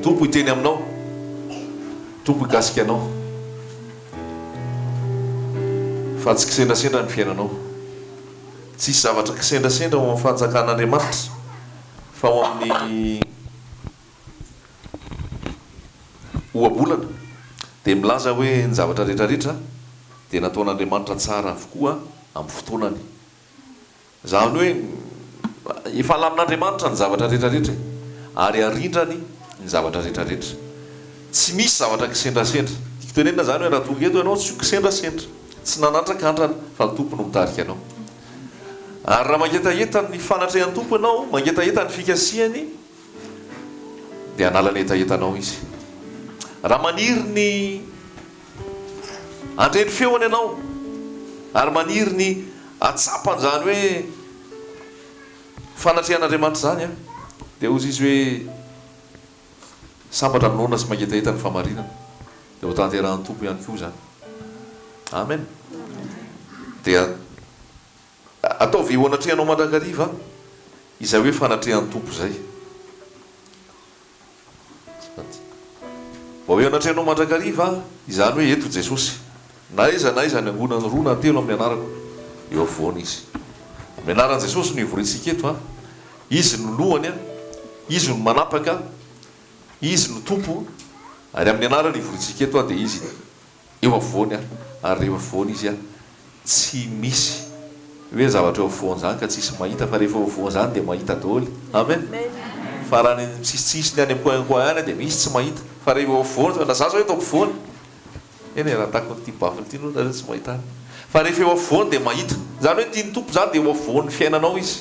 Tompo hiteny aminao. Tompo hikasika anao. Fa tsy kisendrasendra ny fiainanao. Tsisy zavatra kisendrasendra ao amin'ny fanjakan'Andriamanitra fa ao amin'ny ohabolana dia milaza hoe ny zavatra rehetra rehetra dia nataon'Andriamanitra tsara avokoa amin'ny fotoanany. Izany hoe efa alamin'Andriamanitra ny zavatra rehetra rehetra e! Ary arindrany ny zavatra rehetra rehetra. Tsy misy zavatra kisendrasendra. Tiako tenenina izany hoe raha tonga eto ianao tsy ho kisendrasendra. Tsy nanandrakandrana fa ny Tompo no mitarika anao. Ary raha mangetaheta ny fanatrehan'ny Tompo ianao, mangetaheta ny fikasihany, dia hanala ny hetahetanao Izy. Raha maniry ny handre ny feony ianao, ary maniry ny hahatsapa an'izany hoe fanatrehan'Andriamanitra izany, dia hozy Izy hoe, Sambatra ny noana sy mangetaheta ny fahamarinana, dia ho tanterahan'ny Tompo ihany koa izany. Amen. Dia ataovy eo anatrehanao mandrakariva izay hoe fanatrehan'ny Tompo izay. Vao eo anatrehanao mandrakariva izany hoe eto Jesosy. Na aiza na aiza anangonany roa na telo amin'ny anarako, eo afovoany Izy. Amin'ny anaran'i Jesosy no ivoriantsika eto an. Izy no lohany an, Izy no manapaka, Izy no Tompo, ary amin'ny anarany ivoriantsika eto an dia Izy eo afovoany an, ary rehefa afovoany Izy an, tsy misy hoe zavatra eo afovoany izany ka tsisy mahita fa rehefa eo afovoany izany dia mahita daholo. Amen. Fa raha any amin'ny sisitsisiny any amin'ny coin coin any dia misy tsy mahita fa rehefa eo afovoany, na za zao eto ampovoany, Eny e, raha takon'ity baffle ity aloha nareo tsy mahita ahy. Fa rehefa eo afovoany dia mahita. Izany hoe tian'ny Tompo izany dia eo afovoan'ny fiainanao Izy.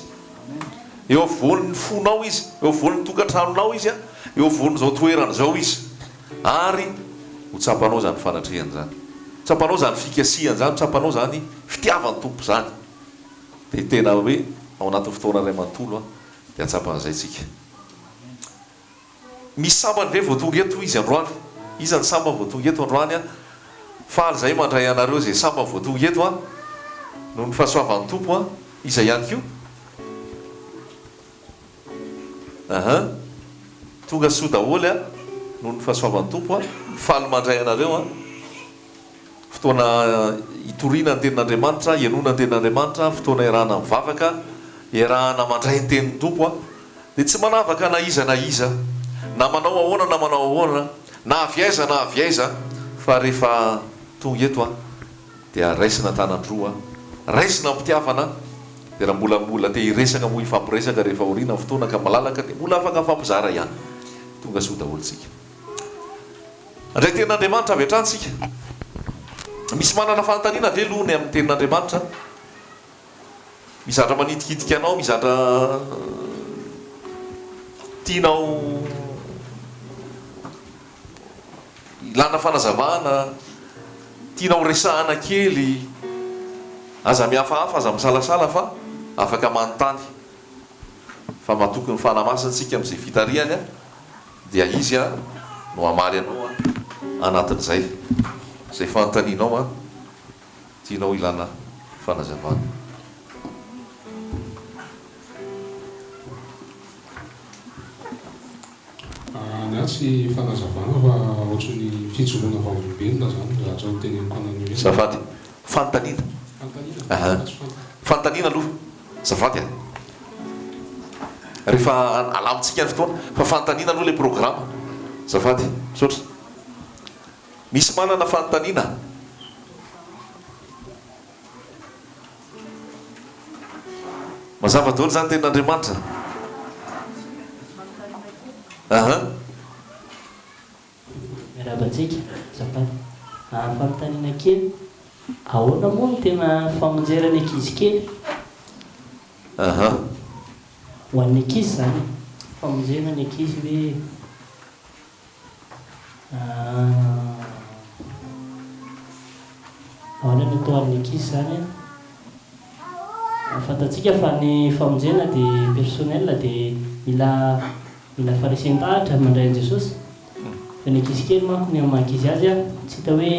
Eo afovoan'ny fonao Izy, eo afovoan'ny tokantranonao Izy, eo afovoan'izao toerana izao Izy. Ary ho tsapanao izany fanatrehany izany. Ho tsapanao izany fikasihany izany, ho tsapanao izany fitiavan'ny Tompo izany. Dia tena hoe ao anatin'ny fotoana iray manontolo dia hahatsapa an'izay isika. Misy sambany ve vao tonga eto izy androany? Iza ny sambany vao tonga eto androany an? Faly zahay mandray anareo izay sambany vao tonga eto an! Noho ny fahasoavan'ny Tompo an! Iza ihany koa? Ahan! Tonga soa daholo an! Noho ny fahasoavan'ny Tompo an! Faly mandray anareo an! Fotoana hitoriana ny tenin'Andriamanitra, hihainoana ny tenin'Andriamanitra, fotoana iarahana mivavaka, iarahana mandray ny tenin'ny Tompo an! Dia tsy manavaka na iza na iza, na manao ahoana na manao ahoana, na avy aiza na avy aiza, fa rehefa tonga eto an, dia raisina an-tanan-droa, raisina am-pitiavana, dia raha mbola mbola te hiresaka moa hifampiresaka rehefa aoriana ny fotoana ka malalaka dia mbola afaka mifampizara ihany. Tonga soa daholo tsika. Handray tenin'Andriamanitra avy hatrany tsika. Misy manana fanontaniana ve aloha ny amin'ny tenin'Andriamanitra? Mizatra manitikitika anao, mizatra tianao ilana fanazavana, tianao resahana kely, aza mihafahafa, aza misalasala fa afaka manontany. Fa matoky ny Fanahy Masina isika amin'izay fitarihany dia Izy no hamaly anao anatin'izay izay fanontanianao. Tianao ilana fanazavana. Ny ahy tsy fanazavana fa ohatran'ny fijoroana vavolombelona zany ny zavatra ho teneniko ananio eny. Azafady. Fanontaniana. Fanontaniana? Aha. Tsy fantako. Fanontaniana aloha. Azafady a. Rehefa alamintsika ny fotoana. Fa fanontaniana aloha ilay programa. Azafady. Misaotra. Misy manana fanontaniana? Mazava daholo izany tenin'Andriamanitra? Aha. Miarahaba antsika, azafady. Fanontaniana kely, ahoana moa no tena famonjena ny ankizy kely? Aha. Ho an'ny ankizy izany e, famonjena ny ankizy hoe. Ahoana no atao amin'ny ankizy izany an? Fantatsika fa ny famonjena dia personnel dia mila mila faharesen-dahatra mandray an'i Jesosy. Fa ny ankizy kely manko ny amin'ny maha ankizy azy an, tsy hita hoe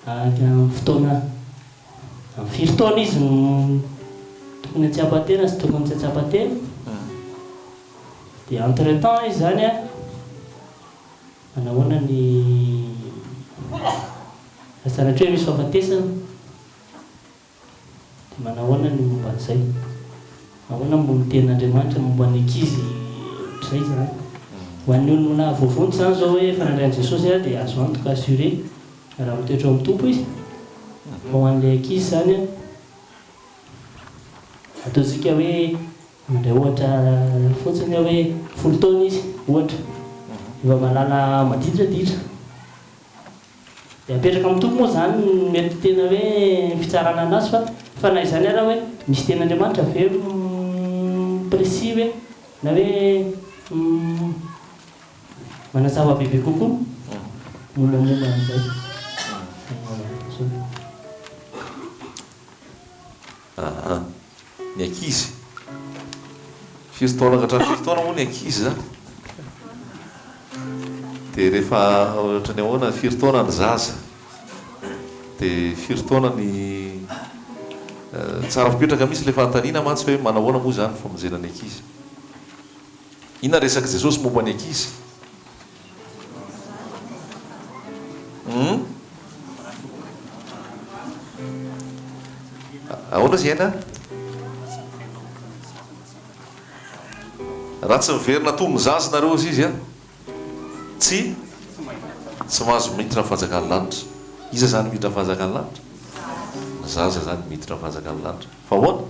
amin'ny fotoana amin'ny firy taona izy no tokony hahatsiapa tena sy tokony tsy hahatsiapa tena. Dia entre temps izy izany an. Manahoana ny raha sanatria hoe misy fahafatesana dia manahoana ny momba an'izay? Ahoana moa ny tenin'Andriamanitra momba ny ankizy ohatr'izay izany? Ho an'ny olona voavonjy izany izao hoe efa nandray an'i Jesosy dia azo antoka, assuré, raha mitoetra ao amin'ny Tompo izy. Fa ho an'ilay ankizy izany an, ataontsika hoe Mandray ohatra fotsiny aho hoe folo taona izy, ohatra, efa mahalala maditraditra. Dia apetraka amin'ny Tompo moa izany ny mety tena hoe fitsarana anazy fa fa na izany ara hoe misy tenin'Andriamanitra ve mi-précis hoe na hoe manazava bebe kokoa mombamomba an'izay. Aa ny ankizy. Firy taona ka hatramin'ny firy taona moa ny ankizy izany? Dia rehefa ohatran'ny ahoana, firy taona ny zaza? Dia firy taona ny Tsara fipetraka mihitsy ilay fanontaniana mantsy hoe manahoana moa izany ny famonjena ny ankizy? Inona ny resak'i Jesosy momba ny ankizy? Hum? Ahoana izy aina? Raha tsy miverina toy ny zaza nareo hozy izy an, tsy tsy mahazo miditra ny fanjakan'ny lanitra. Iza izany miditra ny fanjakan'ny lanitra? Ny zaza izany miditra ny fanjakan'ny lanitra. Fa ahoana?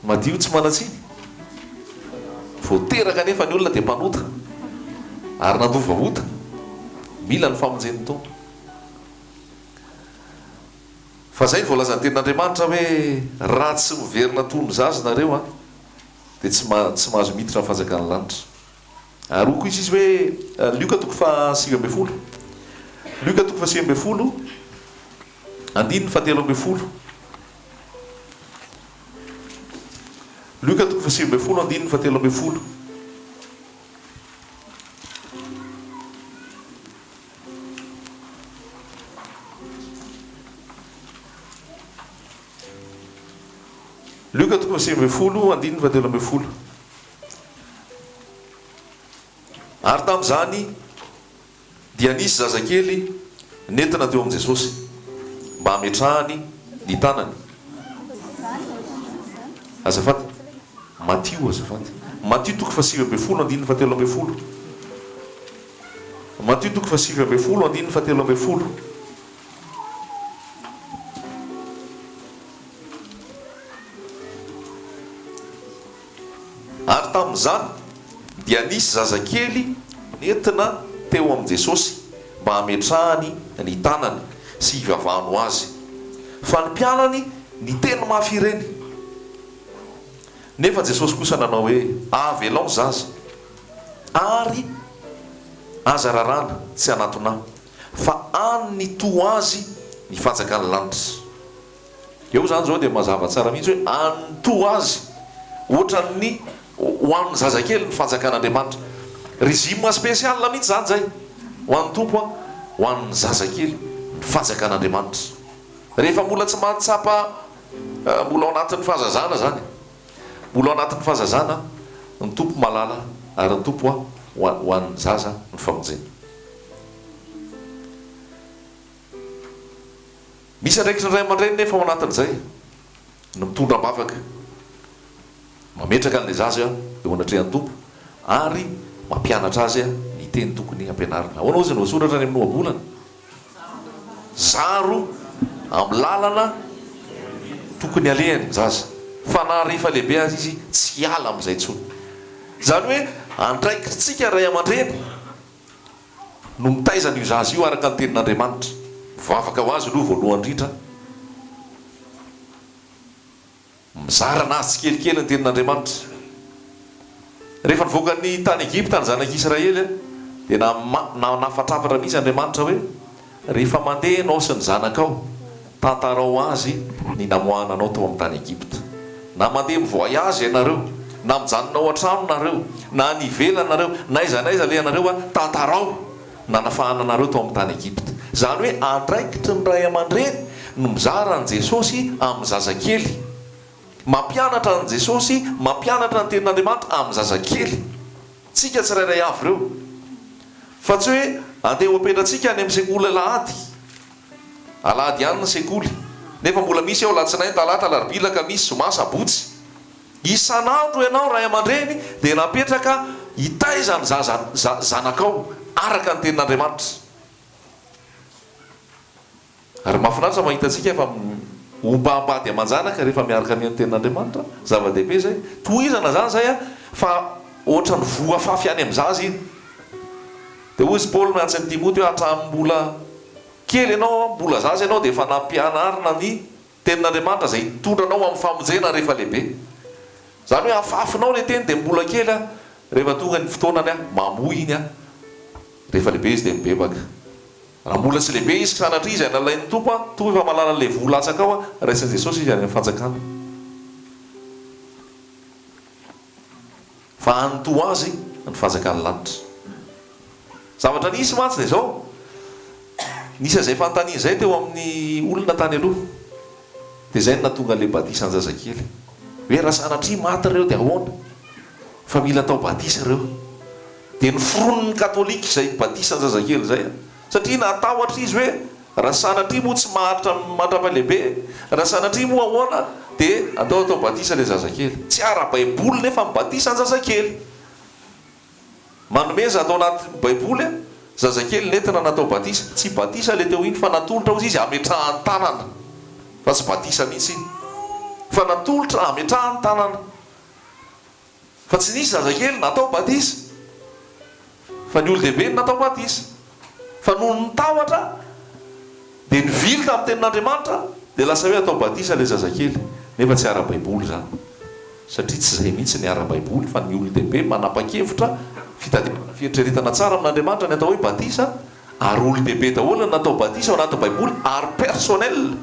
Madio tsy manan-tsiny. Vao teraka anefa ny olona dia mpanota ary nandova ota. Mila ny famonjen'ny Tompo. Fa izay no voalazan'ny Tenin'Andriamanitra hoe raha tsy miverina toy ny zaza nareo an, dia tsy tsy mahazo miditra ny fanjakan'ny lanitra. Ary hoy kosa izy hoe, Lioka toko faha 19. Lioka toko faha 19, andininy faha 13. Lioka toko faha 19 andininy faha 13. Lioka toko faha 19 andininy faha 13. Ary tamin'izany dia nisy zazakely nentina teo amin'i Jesosy mba hametrahany ny tanany. Azafady, Matio, azafady. Matio toko faha-19 andininy faha-13. Matio toko faha-19 andininy faha-13. Ary tamin'izany dia nisy zazakely nentina teo amin'i Jesosy mba hametrahany ny tanany sy hivavahany ho azy. Fa ny mpianany niteny mafy ireny. Nefa Jesosy kosa nanao hoe, Avelao ny zaza, ary aza raràna tsy hanatona Ahy, fa an'ny toa azy ny fanjakan'ny lanitra. Eo izany izao dia mazava tsara mihitsy hoe an'ny toa azy, ohatran'ny ho an'ny zazakely ny fanjakan'Andriamanitra. Régime spécial mihitsy izany izay ho an'ny Tompo an, ho an'ny zazakely ny fanjakan'Andriamanitra. Rehefa mbola tsy mahatsapa, mbola ao anatin'ny fahazazana izany, mbola ao anatin'ny fahazazana ny Tompo malala ary ny Tompo ho an'ny zaza ny famonjena. Misy andraikitry ny ray aman-dreny nefa ao anatin'izay ny mitondra am-bavaka, mametraka an'ilay zaza eo anatrehan'ny Tompo ary mampianatra azy ny teny tokony hampianarina. Ahoana hozy no voasoratra any amin'ny ohabolana? Zaro amin'ny lalana tokony alehany ny zaza, fa na rehefa lehibe aza izy tsy hiala amin'izay intsony. Izany hoe andraikitritsika ray aman-dreny no mitaiza an'io zaza io araka ny tenin'Andriamanitra. Mivavaka ho azy aloha voalohany indrindra. Mizara anazy tsikelikely ny tenin'Andriamanitra. Rehefa nivoaka ny tany Egypta ny zanak'Israely dia nanafatrafatra mihitsy Andriamanitra hoe, Rehefa mandeha ianao sy ny zanakao, tantarao azy ny namoahana anao tao amin'ny tany Egypta. Na mandeha mi-voyage ianareo, na mijanona ao an-trano nareo, na any ivelany nareo, na aiza na aiza alehanareo, tantarao ny nanafahana anareo tao amin'ny tany Egypta. Izany hoe andraikitry ny ray aman-dreny no mizara an'i Jesosy amin'ny zazakely. Mampianatra an'i Jesosy, mampianatra ny Tenin'Andriamanitra amin'ny zazakely. Tsika tsirairay avy ireo. Fa tsy hoe andeha ho apetratsika any amin'ny sekoly alahady. Alahady ihany ny sekoly. Nefa mbola misy ao alatsinainy, talata, alarobia, alakamisy, zoma, sabotsy. Isan'andro ianao ray aman-dreny dia napetraka hitaiza ny zaza, zanakao araka ny tenin'Andriamanitra. Ary mahafinaritra mahita antsika fa ombam-bady aman-janaka rehefa miaraka mihaino tenin'Andriamanitra. Zava-dehibe izay. Tohizana izany izay an, fa ohatran'ny voa afafy any amin'ny zaza iny. Dia hoy izy Paoly miantso an'i Timoty hoe hatramin'ny mbola kely ianao, mbola zaza ianao dia efa nampianarina ny tenin'Andriamanitra izay hitondra anao amin'ny famonjena rehefa lehibe. Izany hoe afafinao ilay teny dia mbola kely an, rehefa tonga ny fotoanany an, mamoa iny an, rehefa lehibe izy dia mibebaka. Raha mbola tsy lehibe izy sanatria izay nalain'ny Tompo an, Tompo efa mahalala an'ilay voa latsaka ao an, raisin'i Jesosy izy any amin'ny fanjakana. Fa any toa azy ny fanjakan'ny lanitra. Zavatra nisy mantsy dia izao, nisy an'izay fanontaniana izay teo amin'ny olona tany aloha. Dia izay no nahatonga an'ilay batisa an-jazakely. Hoe raha sanatria maty ireo dia ahoana? Fa mila atao batisa ireo. Dia noforonin'ny katolika izay batisa an-jazakely izay satria natahotra izy hoe raha sanatria moa tsy maharitra mandrapa-lehibe, raha sanatria moa ahoana dia andao atao batisa ilay zazakely. Tsy ara-baiboly nefa ny batisa an-jazakely. Manomeza ato anaty baiboly zazakely nentina natao batisa. Tsy batisa ilay teo iny fa natolotra hozy izy hametrahan-tanana fa tsy batisa mihitsy iny fa natolotra hametrahan-tanana. Fa tsy nisy zazakely natao batisa, fa ny olon-dehibe no natao batisa. Fa noho ny tahotra, dia nivily tamin'ny tenin'Andriamanitra, dia lasa hoe atao batisa ilay zazakely. Nefa tsy ara-baiboly izany. Satria tsy izay mihitsy ny ara-baiboly, fa ny olon-dehibe manapa-kevitra, fitadiavana fieritreretana tsara amin'Andriamanitra ny atao hoe batisa, Ary olon-dehibe daholo ny natao batisa ao anaty baiboly ary personnel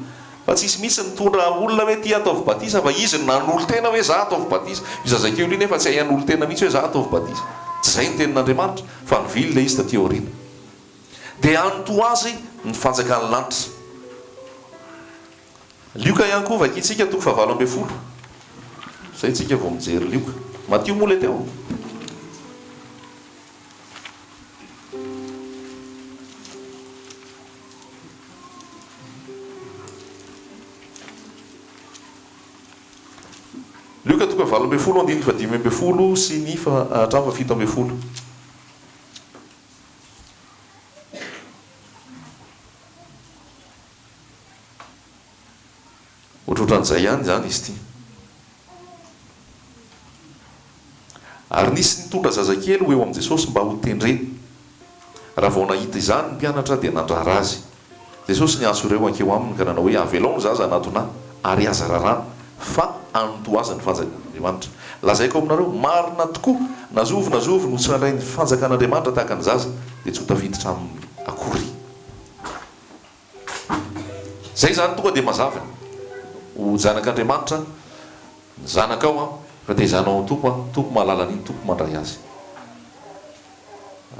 fa tsisy mihitsy nitondra olona hoe ty ataovy batisa fa izy no nanolo-tena hoe za ataovy batisa. Io zazakely io nefa tsy hay hanolo-tena mihitsy hoe za ataovy batisa. Tsy izay ny tenin'Andriamanitra fa nivily ilay izy taty aoriana. Dia any toa azy ny fanjakan'ny lanitra. Lioka ihany koa vakintsika toko fahavalo ambinifolo. Izay tsika vao mijery Lioka. Matio moa ilay teo. Lioka toko fahavalo ambinifolo andininy fahadimy ambinifolo sy ny hatramin'ny fahafito ambinifolo. Ohatrohatran'izay ihany izany izy ity. Ary nisy nitondra zazakely ho eo amin'i Jesosy mba hotendreny. Raha vao nahita izany ny mpianatra dia nandrara azy. Jesosy niantso ireo hankeo aminy ka nanao hoe, Avelao ny zaza hanatona Ahy, ary aza raràna, fa anontoa azy ny fanjakan'Andriamanitra. Lazaiko aminareo, marina tokoa, na zovy na zovy no tsy nandray ny fanjakan'Andriamanitra tahaka ny zaza, dia tsy ho tafiditra aminy akory. Zay zany tonga dia mazava e! Ho zanak'Andriamanitra ny zanakao an, fa tezanao ao Tompo an, Tompo mahalala an'iny, Tompo mandray azy.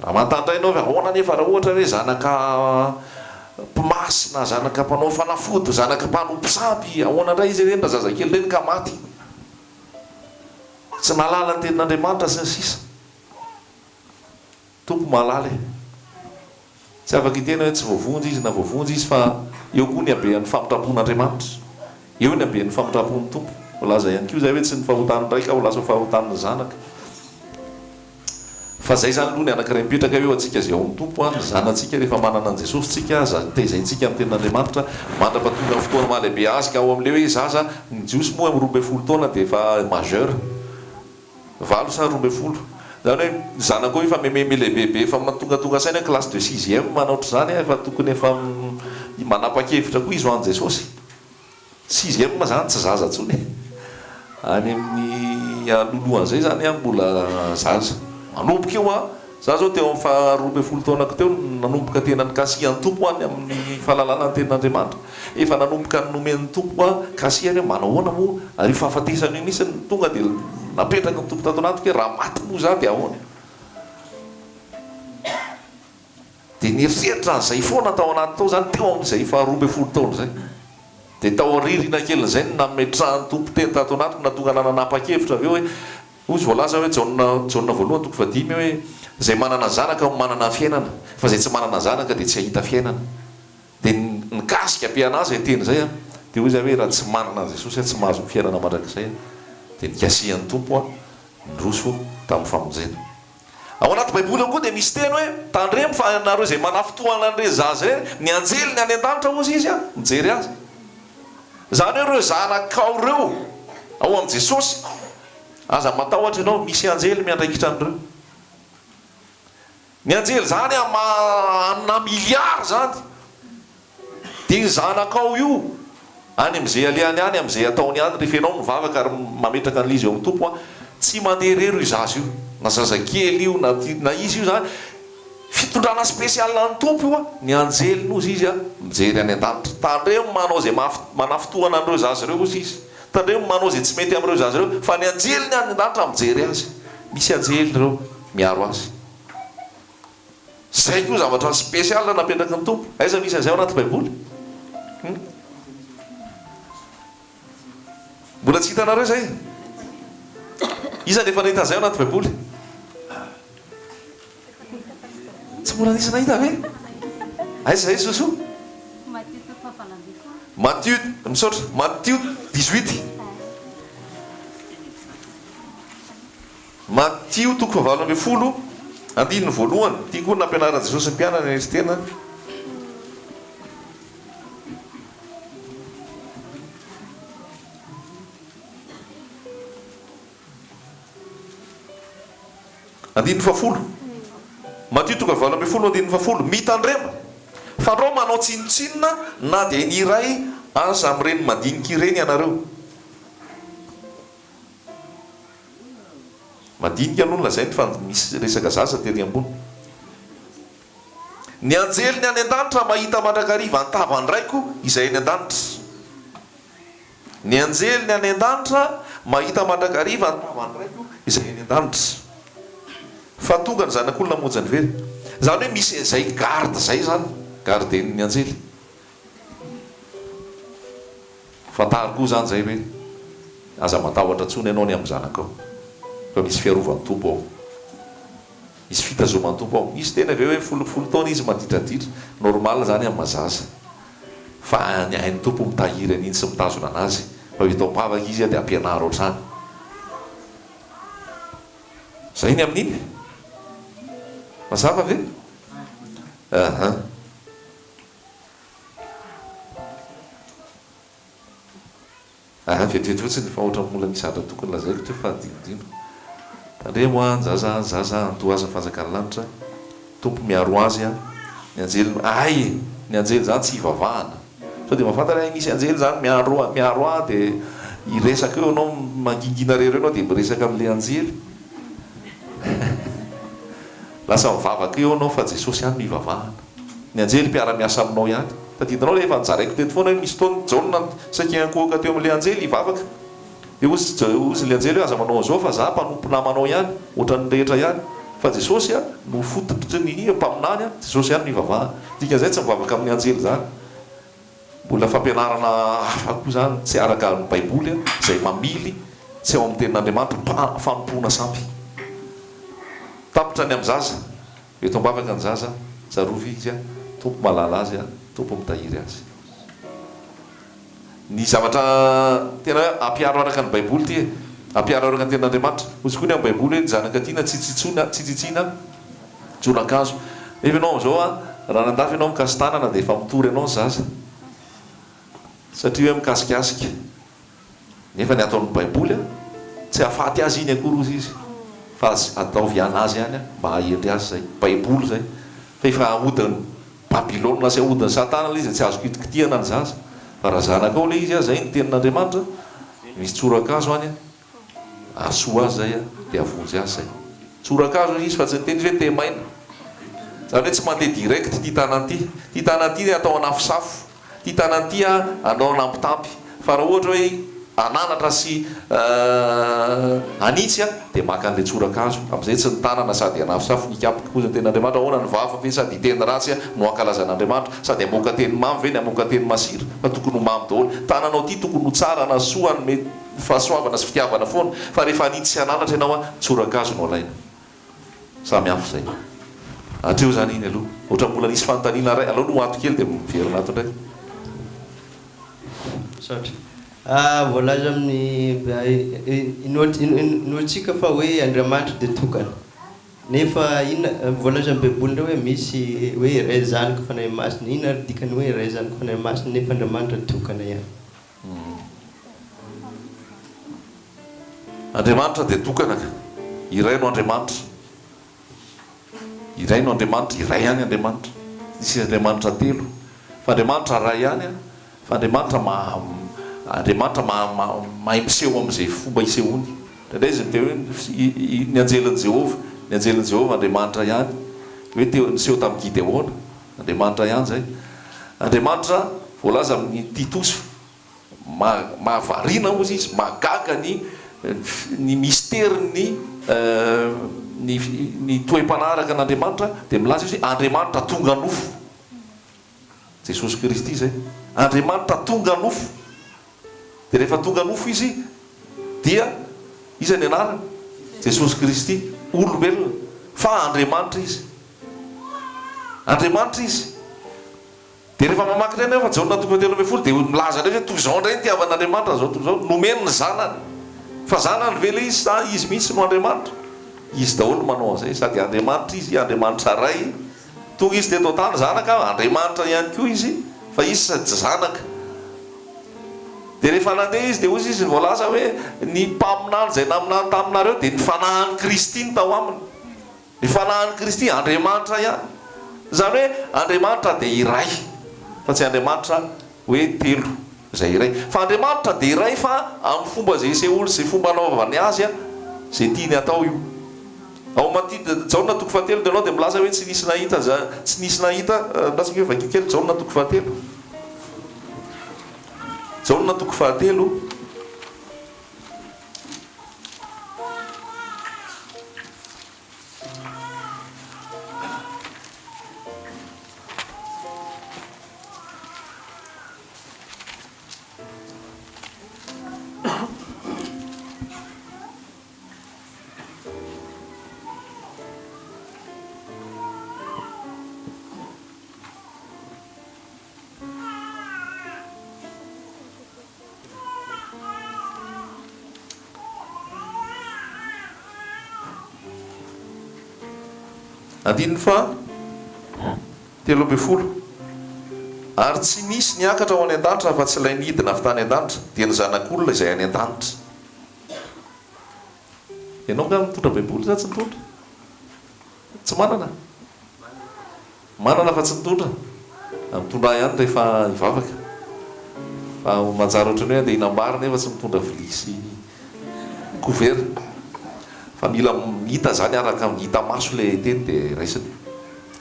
Raha manontany indray ianao hoe ahoana anefa raha ohatra hoe zanaka mpimasy na zanaka mpanao fanafody, zanaka mpanompo sampy, ahoana indray izy ireny raha zazakely ireny ka maty? Tsy nahalala ny tenin'Andriamanitra sy ny sisa. Tompo mahalala e! Tsy afaka hiteny hoe tsy voavonjy izy na voavonjy izy fa eo koa ny habean'ny famindrampon'Andriamanitra. Eo ny habean'ny famindrampon'ny Tompo. Voalaza ihany koa izay hoe tsy ny fahotan'ny ray ka ho lasa fahotan'ny zanaka. Fa izay izany aloha ny anankiray mipetraka eo antsika izay ao amin'ny Tompo an, ny zanatsika rehefa manana an'i Jesosy tsika aza tezaintsika amin'ny tenin'Andriamanitra mandrapatonga ny fotoana maha lehibe azy ka ao amin'ilay hoe zaza, ny Jiosy moa amin'ny 12 taona dia efa majeur. Valo sa 12. Izany hoe ny zanako efa mememe lehibebe efa tongatonga saina hoe classe de sixième na ohatr'izany efa tokony efa manapa-kevitra koa izy ho an'i Jesosy. Sixième izany tsy zaza intsony e. Any amin'ny alohalohan'izay izany aho mbola zaza. Manomboka eo aho, za zao teo amin'ny faha 12 taonako teo no nanomboka tena nikasihan'ny Tompo aho ny amin'ny fahalalana ny tenin'Andriamanitra. Efa nanomboka nomen'ny Tompo ahy kasihany hoe manahoana moa ary io fahafatesana io mihitsy no tonga dia napetraky ny Tompo tato anatiko hoe raha maty moa za dia ahoana? Dia nieritreritra an'izay foana tao anaty tao izany teo amin'izay faha 12 taona izay. Dia tao aoriana kelin'izay no nametrahan'ny Tompo teny tato anatiko nahatonga anah nanapa-kevitra avy eo hoe. Hoy izy voalaza hoe Jaona Jaona voalohany toko fahadimy hoe izay manana zanaka no manana fiainana fa izay tsy manana zanaka dia tsy hahita fiainana. Dia nikasika be an'ahy izay teny izay an! Dia hoy izaho hoe raha tsy manana an'i Jesosy aho tsy mahazo ny fiainana mandrakizay an! Dia nikasihan'ny Tompo aho niroso tamin'ny famonjena. Ao anaty baiboly ao koa dia misy teny hoe tandremo fa ianareo izay manafintohana an'ireny zaza ireny, ny anjeliny any an-danitra hozy izy an, mijery azy. Izany hoe ireo zanakao ireo ao amin'i Jesosy, aza matahotra ianao, misy anjely miandraikitra an'ireo. Ny anjely izany amina milliards izany. Dia io zanakao io, any amin'izay alehany any, amin'izay ataony any, rehefa ianao mivavaka ary mametraka an'ilay izy eo amin'ny Tompo an, tsy mandeha irery io zaza io, na zazakely io, na ty, na iza io izany, fitondrana spécial an'ny Tompo io an, ny anjeliny hozy izy an, mijery any an-danitra. Tandremo manao izay manafintohana an'ireo zaza ireo hozy izy. Tandremo manao izay tsy mety amin'ireo zaza ireo, fa ny anjeliny any an-danitra mijery azy. Misy anjely ireo miaro azy. Zay koa zavatra spécial napetraky ny Tompo. Aiza misy an'izay ao anaty baiboly? Hum? Mbola tsy hitanareo izay? Iza no efa nahita an'izay ao anaty baiboly? Tsy mbola nisy nahita ve? Aiza izay Sosoa? Matio, misaotra, Matio 18. Matio toko fahavalo ambinifolo, andininy voalohany, Ity koa no nampianaran'i Jesosy ny mpianany hanetry tena. Andininy fahafolo. Matio toko fahavalo ambinifolo, andininy fahafolo, Mitandrema, fandrao manao tsinontsinona na dia ny iray aza amin'ireny madinika ireny ianareo. Madinika aloha no lazainy fa misy resaka zaza tery ambony. Ny anjeliny any an-danitra mahita mandrakariva ny tavan-dRaiko izay any an-danitra. Ny anjeliny any an-danitra mahita mandrakariva ny tavan-dRaiko izay any an-danitra. Fa tonga ny Zanak'olona hamonjy ny very. Izany hoe misy an'izay garde izay izany, garden'ny anjely. Fantaro koa izany izay hoe aza matahotra intsony ianao ny amin'ny zanakao fa misy fiarovan'ny Tompo ao. Misy fitazoman'ny Tompo ao. Misy tena ve hoe folofolo taona izy maditraditra, normal izany amin'ny maha zaza. Fa ny hain'ny Tompo mitahiry an'iny sy mitazona an'azy. Fa eto am-bavaka izy dia ampianaro hatrany. Izay ny amin'iny? Mazava ve? Aha. Aha, vetivety fotsiny fa ohatran'ny mbola misy zavatra tokony lazaiko teo fa adinodino. Tandremo an, zaza an, zaza an, antohaza ny fanjakan'ny lanitra, Tompo miaro azy an, ny anjely, hay e, ny anjely izany tsy hivavahana. Sao dia mahafantatra hoe misy anjely izany miaro miaro ahy dia hiresaka eo ianao, mangingina irery eo ianao dia miresaka amin'ilay anjely. Lasa mivavaka eo ianao fa Jesosy ihany no hivavahana. Ny anjely mpiara-miasa aminao ihany. Tadidinao ilay efa nozaraiko teto foana hoe misy fotoana Jaona saika hiankohoka teo amin'ilay anjely hivavaka. Dia hozy hozy ilay anjely hoe aza manao an'izao fa za mpanompo namanao ihany, ohatran'ny rehetra ihany. Fa Jesosy no fototry ny mpaminany, Jesosy ihany no hivavahana. Dikan'izay tsy mivavaka amin'ny anjely izany. Mbola fampianarana hafa koa izany tsy araka ny baiboly izay mamily tsy ao amin'ny tenin'Andriamanitra mpa fanompoana sampy. Tapitra ny amin'ny zaza, eto am-bavaka ny zaza, tsarovy izy a, Tompo mahalala azy a, Tompo mitahiry azy. Ny zavatra tena hoe ampiharo araka ny baiboly ity e, ampiharo araka ny tenin'Andriamanitra. Hozy koa ny amin'ny baiboly hoe ny zanaka tiana tsy tsitsoina, tsy tsitsiana. Tsoran-kazo. Nefa ianao amin'izao an, raha nandafy ianao mikasi-tanana dia efa mitory anao ny zaza. Satria hoe mikasikasika. Nefa ny ato amin'ny baiboly an, tsy hahafaty azy iny akory hozy izy. Fa ataovy anazy ihany an, mba hahendry azy izay. Baiboly izay. Fa efa ahodin'i Babylona sy ahodin'i Satana ilay izy dia tsy azo kitikitihana ny zaza. Fa raha zanakao ilay izy an, izay ny tenin'Andriamanitra, misy tsoran-kazo any an. Ahasoa azy zay dia hahavonjy azy zay. Tsorakazo izy fa tsy niteny izy hoe tehamaina. Zany hoe tsy mandeha direct ity tanana ity. Ity tanana ity atao anafosafo. Ity tanana ity anao anampitamby. Fa raha ohatra hoe hananatra sy hanitsy dia maka an'ilay tsorakazo. Amin'izay tsy ny tanana sady hanafosafo ny hikapoka. Hoy ny tenin'Andriamanitra, ahoana ny vava ve sady hiteny ratsy no hankalazana an'Andriamanitra? Sady hamoaka teny mamy ve ny hamoaka teny masira? Fa tokony ho mamy daholo. Tananao ity tokony ho tsara na soa hanome. fahasoavana sy fitiavana foana, fa rehefa hanitsy sy hananatra ianao an, tsorakazo no alaina. Samy hafa izay. Hatreo izany iny aloha. Ohatran'ny mbola nisy fanontaniana iray, aleo aloha ato kely dia miverina ato indray. Misaotra. Voalaza amin'ny inoantsika fa hoe Andriamanitra dia tokana. Nefa inona, voalaza amin'ny baiboly indray hoe misy hoe Ray Zanaka Fanahy Masina. Inona ary dikan'ny hoe Ray Zanaka Fanahy Masina nefa Andriamanitra tokana ihany? Andriamanitra dia tokana ka. Iray no Andriamanitra. Iray no Andriamanitra, iray ihany Andriamanitra. Tsy misy Andriamanitra telo. Fa Andriamanitra Ray ihany an, fa Andriamanitra maha Andriamanitra maha mahay miseho amin'izay fomba isehoany. Indraindray izy miteny hoe ny anjelin'i Jehovah, ny anjelin'i Jehovah Andriamanitra ihany. Hoe teo niseho tamin'i Gideona, Andriamanitra ihany izay. Andriamanitra voalaza amin'ny Titosy Mahavariana hozy izy, mahagaga ny ny misterin'ny ny ny toe-panahy araka an'Andriamanitra, dia milaza izy hoe Andriamanitra tonga nofo. Jesosy Kristy izay. Andriamanitra tonga nofo. Dia rehefa tonga nofo Izy dia iza ny anarany? Jesosy Kristy, olombelona, fa Andriamanitra Izy. Andriamanitra Izy. Dia rehefa mamaky indray anefa Jaona toko fahatelo ambin'ny folo dia milaza indray hoe toy izao indray ny nitiavan'Andriamanitra an'izao tontolo izao, nomeny ny Zanany. Fa Zanany ve ilay izy sa Izy mihitsy no Andriamanitra? Izy daholo no manao an'izay, sady Andriamanitra Izy, Andriamanitra Ray, tonga Izy teto an-tany, Zanaka, Andriamanitra ihany koa Izy, fa Izy sady tsy Zanaka. Dia rehefa nandeha Izy dia hoy Izy, voalaza hoe ny mpaminany izay naminany taminareo dia ny Fanahin'i Kristy no tao aminy. Ny Fanahin'i Kristy, Andriamanitra ihany. Izany hoe Andriamanitra dia iray, fa tsy Andriamanitra hoe telo izay iray. Fa Andriamanitra dia iray fa amin'ny fomba izay isehoany sy izay fomba anaovany azy, izay tiany hatao io. Ao Maty, Jaona toko fahatelo dia ianao dia milaza hoe tsy nisy nahita, tsy nisy nahita, andrasako hoe vakio kely Jaona toko fahatelo. Jaona toko fahatelo. Andininy faha 13, Ary tsy nisy niakatra ho any an-danitra afa-tsy ilay nidina avy tany an-danitra, dia ny Zanak'olona izay any an-danitra. Ianao angaha mitondra Baiboly sa tsy mitondra? Tsy manana? Manana fa tsy nitondra. Mitondra ihany rehefa hivavaka. Fa manjary ohatran'ny hoe andeha hinam-bary nefa tsy mitondra vilia sy couvert. Fa mila hita izany araka ny hita maso ilay teny dia raisina.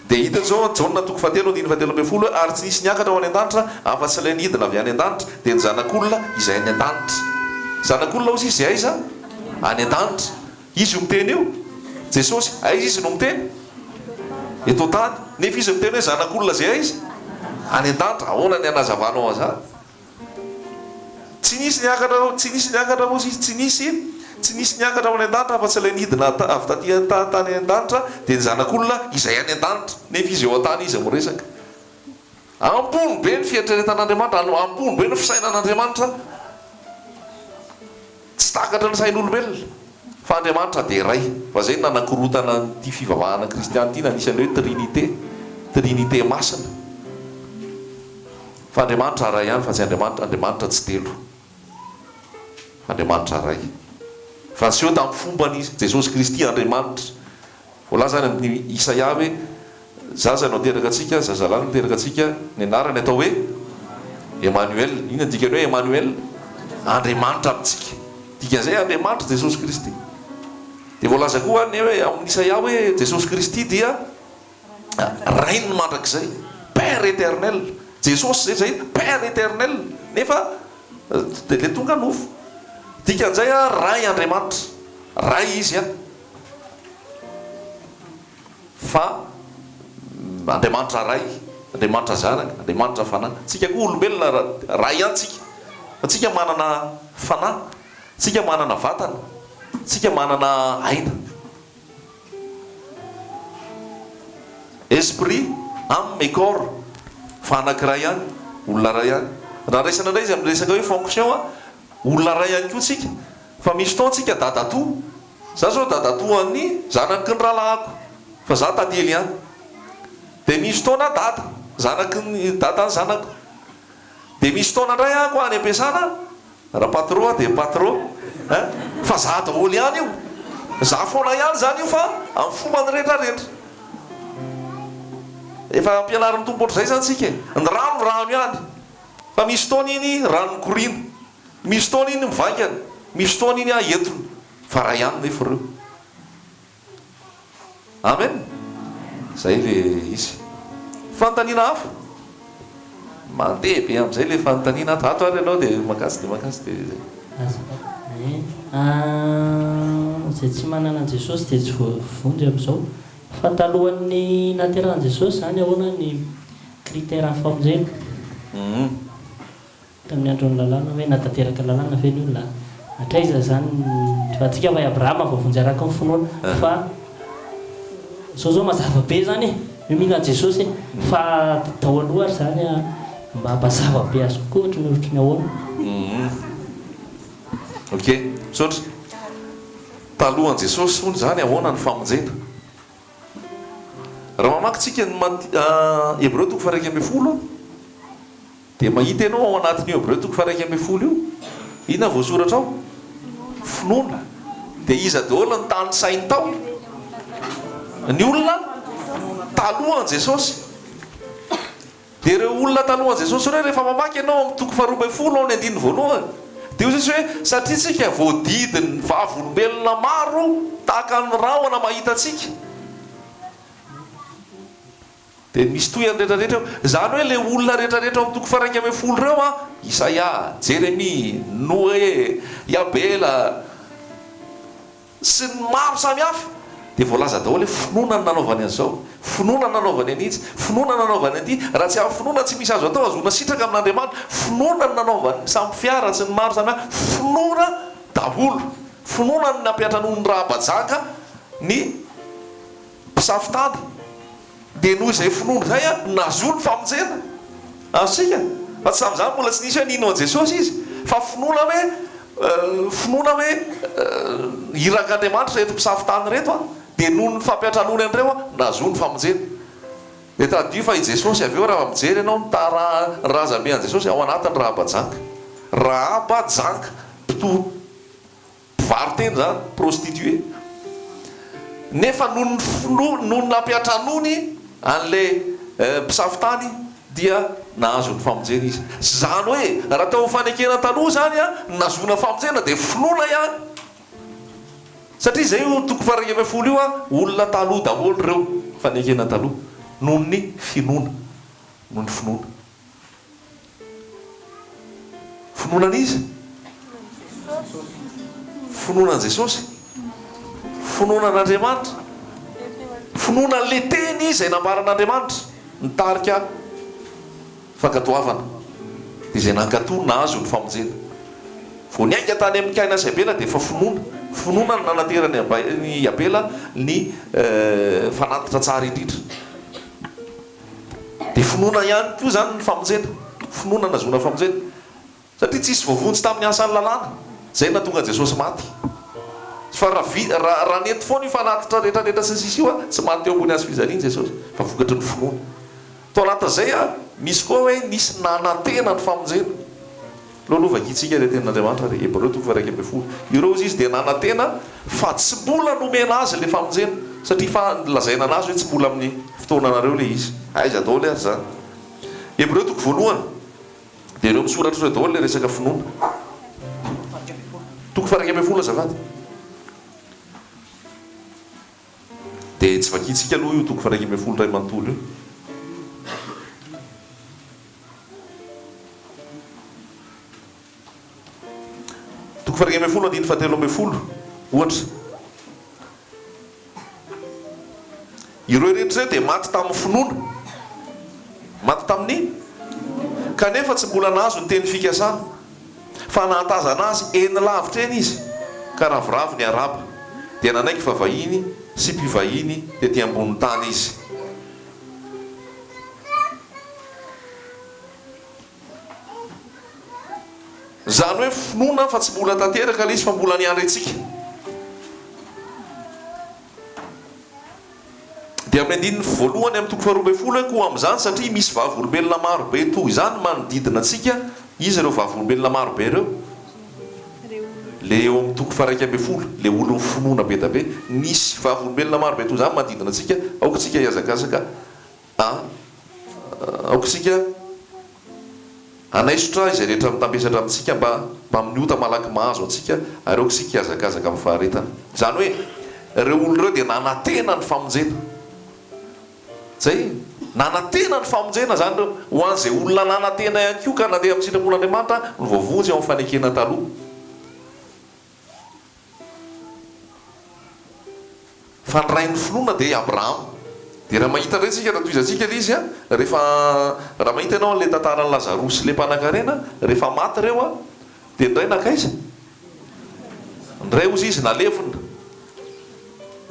Dia hita izao Jaona toko fahatelo andininy fahatelo ambin'ny folo hoe ary tsy nisy niakatra ho any an-danitra afa-tsy ilay nidina avy any an-danitra dia ny Zanak'olona izay any an-danitra. Zanak'olona hozy izy izay aiza? Any an-danitra. Izy io miteny io? Jesosy, aiza izy no miteny? Eto an-tany. Nefa izy miteny hoe zanak'olona izay aiza? Any an-danitra. Ahoana ny hanazavanao an'izany? Tsy nisy niakatra, tsy nisy niakatra hozy izy, tsy nisy, tsy nisy niakatra ho any an-danitra afa-tsy ilay nidina avy taty tany an-danitra, dia ny zanak'olona izay any an-danitra. Nefa izy eo an-tany izy miresaka. Ambony be ny fieritreretan'Andriamanitra, ambony be ny fisainan'Andriamanitra. Tsy takatry ny sain'olombelona fa Andriamanitra dia Ray. Fa izay no nanakorontana an'ity fivavahana kristiana ity, nanisy an'ilay hoe Trinite, Trinite masina. Fa Andriamanitra Ray ihany fa tsy Andriamanitra, Andriamanitra tsy telo. Fa Andriamanitra Ray. Fa niseho tamin'ny fombany Izy, Jesosy Kristy Andriamanitra. Voalaza any amin'ny Isaia hoe, Zaza no hateraka antsika, zazalahy no hateraka antsika, ny anarany atao hoe Emmanuel. Inona ny dikan'ny hoe Emmanuel? Andriamanitra amintsika. Dikan'izay Andriamanitra Jesosy Kristy. Dia voalaza koa any hoe ao amin'ny Isaia hoe Jesosy Kristy dia Rain'ny mandrakizay, Père éternel. Jesosy izay izay Père éternel. Nefa dia ilay tonga nofo. Dikan'izay Ray Andriamanitra. Ray Izy an. Fa Andriamanitra Ray, Andriamanitra Zanaka, Andriamanitra Fanahy. Tsika koa olombelona Ray ihany tsika. Fa tsika manana fanahy. Tsika manana vatana, tsika manana aina. Esprit, âme et corps, fa anankiray ihany, olona iray ihany. Raha raisina indray izy amin'ny resaka hoe fonction, olona iray ihany koa tsika, fa misy fotoana tsika dadatoa, za zao dadatoan'ny zanaky ny rahalahiko, fa za tantely ihany. Dia misy fotoana dada, zanaky ny dadan'ny zanako. Dia misy fotoana indray aho koa any am-piasana, Raha patro aho dia patro eh! Fa za daholo ihany io! Za foana ihany zany io fa amin'ny fombany rehetra rehetra. Efa ampianarin'ny Tompo ohatr'izay zany tsika e! Ny rano rano ihany fa misy fotoana iny rano mikoriana, misy fotoana iny mivaingana, misy fotoana iny entona fa ray ihany nefa ireo. Amen! Zay le izy. Fanontaniana hafa? Mandeha be amin'izay le fanontaniana ato. Ato ary ianao dia makasy dia makasy dia zay. Azafady. Izay tsy manana an'i Jesosy dia tsy voavonjy amin'izao. Fa talohan'ny nahaterahan'i Jesosy izany ahoana ny critère ny famonjena? Tamin'ny andron'ny lalàna hoe nahatanteraka lalàna ve ny olona? Hatraiza izany ny fa antsika fa i Abrahama voavonjy araka ny finoana fa zao zao mazava be izany e, hoe mila an'i Jesosy e, fa tao aloha ary izany mba hampazava be azy kokoa ohatry ny ohatry ny ahoana? Ok, misaotra. Talohan'i Jesosy hono izany ahoana ny famonjena? Raha mamaky tsika ny Hebreo toko faha 11, Dia mahita ianao ao anatin'io Hebreo toko faha 11 io, inona voasoratra ao? Finoana. Dia iza daholo no tanisainy tao? Ny olona talohan'i Jesosy. Dia ireo olona talohan'i Jesosy ireo, rehefa mamaky ianao amin'ny toko faha 12 ao ny andininy voalohany, dia hoy Jesosy hoe, satria isika voadidin'ny vavolombelona maro tahaka ny rahona mahita antsika. Dia misy tohiny rehetra rehetra eo. Izany hoe ilay olona rehetra rehetra ao amin'ny toko faha 11 ireo an, Isaia, Jeremia, Noe, i Abela, sy ny maro samy hafa, dia voalaza daholo hoe finoana no nanaovany an'izao, finoana no nanaovany an'itsy, finoana no nanaovany an'ity, raha tsy amin'ny finoana tsy misy azo atao hahazoana sitraka amin'Andriamanitra, finoana no nanaovan'ny samy fiara sy ny maro samy hafa, finoana daholo, finoana no nampiantranoan'ny Rahaba-janga ny mpisafo tany. Dia noho izay finoana izay no nahazoany ny famonjena. Azontsika? Fa tsy tamin'izany mbola tsy nisy hoe nino an'i Jesosy izy, fa finoana hoe finoana hoe irak'Andriamanitra ireto mpisafo tany ireto an, dia noho ny fampiantranoany an'ireo no nahazoany ny famonjena. Dia tadidio fa i Jesosy avy eo raha mijery ianao ny tara razambe an'i Jesosy ao anatin'ny Rahaba janga. Rahaba janga, mpitory. Mpivaro-tena izany, prostituée. Nefa noho ny finoany, noho ny nampiantranoany an'ilay mpisafo tany dia nahazo ny famonjena izy. Izany hoe, raha tao amin'ny fanekena taloha izany ny nahazoana famonjena dia finoana ihany. Satria izay io toko faha 11 io, olona taloha daholo ireo, fanekena taloha, noho ny finoana. Noho ny finoana. Finoana an'iza? Finoana an'i Jesosy. Finoana an'Andriamanitra. Finoana an'ilay teny izay nambaran'Andriamanitra nitarika fankatoavana. Dia izay nankatò nahazo ny famonjena. Vao niainga tany amin'i Kaina sy Abela dia efa finoana. Finoana no nanateran'i Abela ny fanatitra tsara indrindra. Dia finoana ihany koa izany ny famonjena. Finoana nahazoana famonjena. Satria tsisy voavonjy tamin'ny asan'ny lalàna. Izay no nahatonga an'i Jesosy maty. Fa raha vi, raha, raha nety foana io fanatitra rehetra rehetra sy ny sisa io an, tsy maty teo ambony hazo fijaliana Jesosy. Fa vokatry ny finoana. Tao anatin'izay an, misy koa hoe nisy nanantena ny famonjena. Aleo aloha vakintsika ilay tenin'Andriamanitra ry Hebreo toko faha 11. Ireo hozy izy dia nanantena fa tsy mbola nomena azy ilay famonjena satria fa lazaina anazy hoe tsy mbola amin'ny fotoananareo ilay izy. Aiza daholo ary izany? Hebreo toko voalohany dia ireo misoratra ireo daholo ilay resaka finoana. Toko faha 11 azafady. Dia tsy vakintsika aloha io toko faha 11 iray manontolo io. Toko faha 11 andininy faha 13, ohatra. Ireo rehetra ireo dia maty tamin'ny finoana. Maty tamin'ny? Kanefa tsy mbola nahazo ny teny fikasana. Fa nahatazana azy eny lavitra eny izy, ka ravoravo niarahaba, dia nanaiky fa vahiny sy mpivahiny tety ambonin'ny tany izy. Izany hoe finoana fa tsy mbola tanteraka ilay izy fa mbola niandry antsika. Dia amin'ny andininy voalohany amin'ny toko faharoa ambinifolo hoe, Koa amin'izany, satria misy vavolombelona maro be toy izany manodidina antsika, iza ireo vavolombelona maro be ireo? Ilay eo amin'ny toko faha-11, ilay olon'ny finoana be dia be. Nisy vavolombelona maro be toy izany manodidina antsika, aoka isika hihazakazaka a, aoka isika Hanaisotra izay rehetra mitambesatra amintsika mba mbamin'ny ota malaky mahazo antsika ary aoka isika hihazakazaka amin'ny faharetana. Izany hoe, ireo olona ireo dia nanantena ny famonjena. Izay, nanantena ny famonjena izany ireo. Ho an'izay olona nanantena ihany koa ka nandeha amin'ny sitrapon'Andriamanitra no voavonjy ao amin'ny fanekena taloha. Fa ny rain'ny finoana dia i Abrahama. Dia raha mahita indray tsika, raha tohizantsika ilay izy an, rehefa, raha mahita ianao an'ilay tantaran'i Lazarosy sy ilay mpanankarena, rehefa maty ireo an, dia ny ray nankaiza? Ny ray hozy izy nalevina.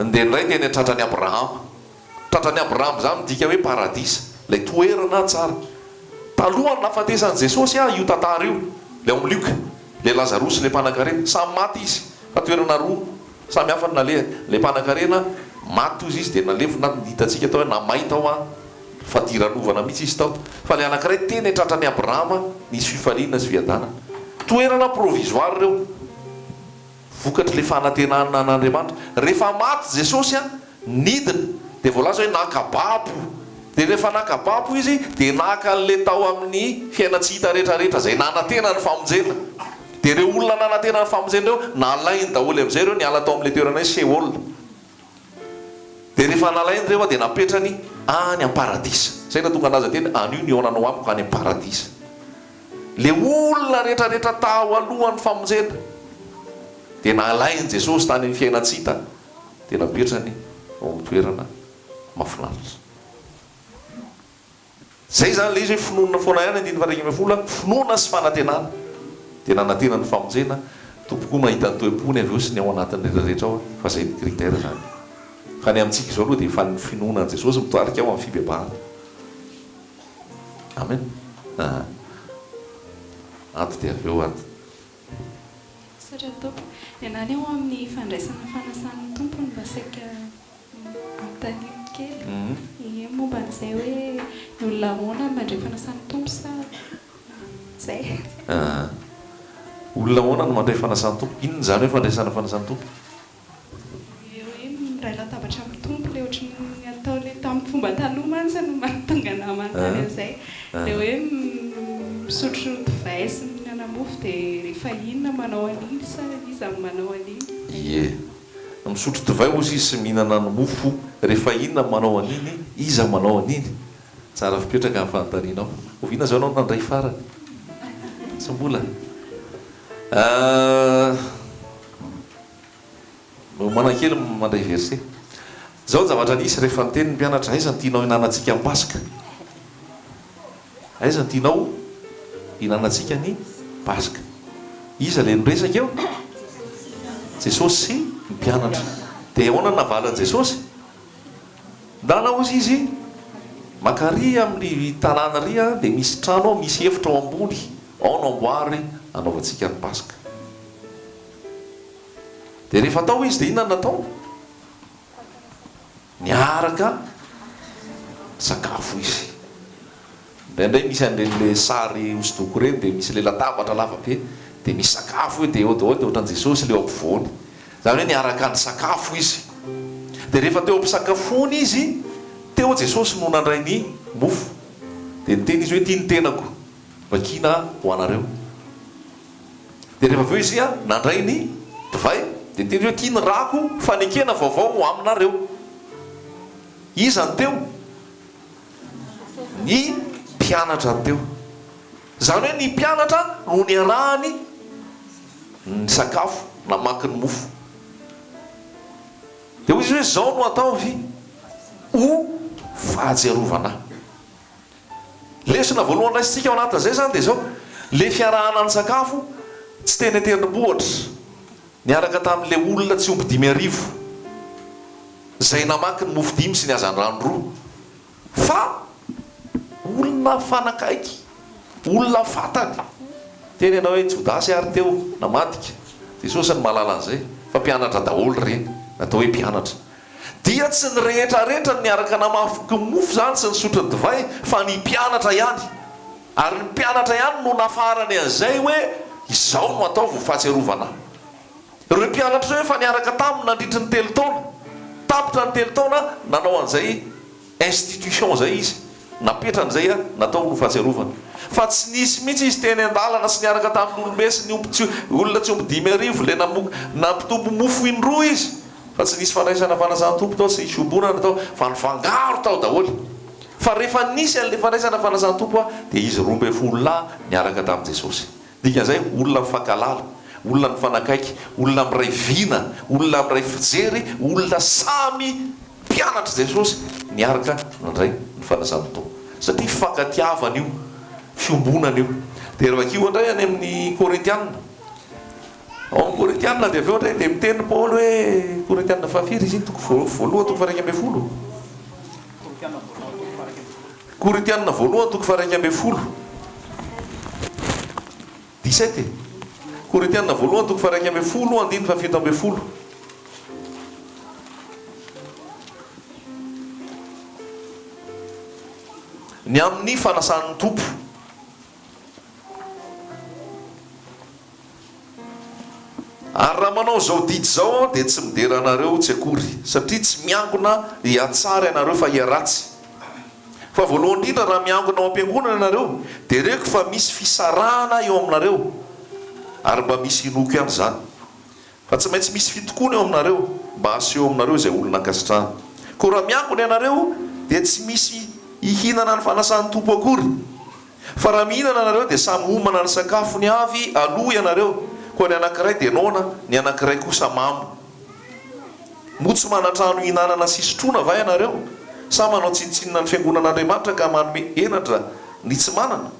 Dia ny ray teny an-tratran'i Abrahama. Tratran'i Abrahama izany midika hoe paradisa, ilay toerana tsara. Talohan'ny nahafatesan'i Jesosy io tantara io, ilay ao amin'ny Lioka, ilay Lazarosy sy ilay mpanankarena, samy maty izy, fa toerana roa samy hafa no nalehany. Ilay mpanankarena maty hozy izy dia nalevina, ny hitantsika tao hoe namay tao an, fadiranovana mihitsy izy tao. Fa ilay anankiray teny an-tratran'i Abrahama nisy fifaliana sy fiadanana. Toerana provisoire ireo. Vokatr'ilay fanantenana an'Andriamanitra. Rehefa maty Jesosy an, nidina, dia voalaza hoe naka babo. Dia rehefa naka babo Izy, dia naka an'ilay tao amin'ny fiainan-tsy hita rehetra rehetra izay nanantena ny famonjena. Dia ireo olona nanantena ny famonjena ireo, nalainy daholo amin'izay ireo niala tao amin'ilay toerana hoe Sheol. Dia rehefa nalainy ireo dia napetrany any am-paradisa. Izay no nahatonga an'azy niteny, Anio ny hihaonanao amiko any am-paradisa. Le olona rehetra rehetra tao alohan'ny famonjena dia nalain'i Jesosy tany amin'ny fiainan-tsy hita dia napetrany ao amin'ny toerana mahafinaritra. Zay izany le izy hoe finoana foana ihany andininy faha 11 finoana sy fanantenana dia nanantena ny famonjena, Tompo koa mahita ny toe-pony avy eo sy ny ao anatiny rehetra rehetra ao fa zay ny critère zany. Fa ny amintsika izao aloha dia efa ny finoana an'i Jesosy mitarika ao amin'ny fibebahana. Amen ah. Ato dia avy eo ato. Misaotra Tompo. Ny anah anie ho amin'ny fandraisana fanasan'ny Tompo no mba saika anontaniako kely. Ie, momba an'izay hoe ny olona ahoana no mandray fanasan'ny Tompo sa izay. Ah. Olona ahoana no mandray fanasan'ny Tompo? Inona izany hoe fandraisana fanasan'ny Tompo? Le hoe miray latabatra amin'ny Tompo, le ohatry ny atao le tamin'ny fomba taloha mantsy no mahatonga anah manontany an'izay. Le hoe misotro divay sy mihinana mofo dia rehefa inona manao an'iny sa iza no manao an'iny? Ie. Misotro divay hozy izy sy mihinana ny mofo rehefa inona no manao an'iny, iza manao an'iny? Tsara fipetraka ny fanontanianao. Oviana izao ianao no nandray farany? Tsy mbola? Ahh. Miomàna kely mandray verset. Izao ny zavatra nisy rehefa niteny ny mpianatra, aiza no tianao hinanantsika ny Paska? Aiza no tianao hinanantsika ny Paska? Iza ilay niresaka eo? Jesosy sy ny mpianatra. Dia ahoana ny navalin'i Jesosy? Ndana hozy izy, Mankaria amin'ny tanàna ary dia misy trano ao, misy efitra ao ambony, ao no amboary hanaovantsika ny Paska. Dia rehefa tao izy dia inona no nataony? Niaraka nisakafo izy. Indraindray misy an'ireny le sary hosodoko ireny dia misy le latabatra lava be dia misy sakafo eo dia eo daholo dia ohatran'i Jesosy le eo ampovoany. Izany hoe niaraka nisakafo izy. Dia rehefa teo am-pisakafoana izy, teo Jesosy no nandray ny mofo. Dia niteny izy hoe ity ny tenako, vakiana ho anareo. Dia rehefa avy eo izy nandray ny divay, dia niteny hoe, Ity ny rako fanekena vaovao ho aminareo. Iza no teo? Ny mpianatra no teo. Izany hoe ny mpianatra no niarahany nisakafo, namaky ny mofo. Dia hoy izy hoe, Izao no ataovy ho fahatsiarovana ahy. Lesona voalohany raisintsika ao anatin'izay izany dia izao, ilay fiarahana nisakafo Tsy teny an-tendrombohitra, niaraka tamin'ilay olona tsy omby 5000, izay namaky ny mofo dimy sy ny hazandrano roa, fa olona mifanakaiky, olona fantany. Teny ianao hoe Jodasy ary teo, namadika. Jesosy no mahalala an'izay, fa mpianatra daholo ireny, natao hoe mpianatra. Dia tsy ny rehetra rehetra no niaraka namaky mofo izany sy nisotro ny divay, fa ny mpianatra ihany. Ary ny mpianatra ihany no nafarany an'izay hoe, Izao no ataovy ho fahatsiarovana Ahy. Ireo mpianatra ireo efa niaraka taminy nandritry ny telo taona. Tapitra ny telo taona, nanao an'izay institution izay izy. Napetrany izay natao ho fahatsiarovana. Fa tsy nisy mihitsy izy teny an-dalana sy niaraka tamin'ny olobe sy ny omby tsy olona tsy omby 5000 ilay namoka nampitombo mofo indroa izy. Fa tsy nisy fandraisana fanasan'ny Tompo tao sy fiombonana tao fa nifangaro tao daholo. Fa rehefa nisy an'ilay fandraisana fanasan'ny Tompo dia izy 12 lahy niaraka tamin'i Jesosy. Dikan'izay olona mifankahalala, olona mifanakaiky, olona miray vina, olona miray fijery, olona samy mpianatr'i Jesosy niaraka nandray ny fanasan'ny Tompo. Satria fifankatiavana io, fiombonana io. Dia vakio indray any amin'ny Korintiana. Ao amin'ny Korintiana dia avy eo indray dia miteny Paoly hoe, Korintiana fahafiry izy iny? Toko voalohany toko faha-11. Korintiana voalohany toko faha-11. Dix-sept e. Korintiana voalohany toko faha-11 andininy faha-17. Ny amin'ny fanasan'ny Tompo. Ary raha manao izao didy izao aho dia tsy midera anareo tsy akory, satria tsy miangona hihatsara ianareo fa hiharatsy. Fa voalohany indrindra raha miangona ao am-piangonana ianareo dia reko fa misy fisarahana eo aminareo, ary mba misy inoako ihany izany. Fa tsy maintsy misy fitokoana eo aminareo, mba haseho aminareo izay olona ankasitrahana. Koa raha miangona ianareo dia tsy misy hihinana ny fanasan'ny Tompo akory. Fa raha mihinana ianareo dia samy homana ny sakafony avy aloha ianareo, koa ny anankiray dia noana, ny anankiray kosa mamo. Moa tsy manan-trano hihinanana sy hisotroana va ianareo? Sa manao tsinontsinona ny fiangonan'Andriamanitra ka manome henatra ny tsy manana?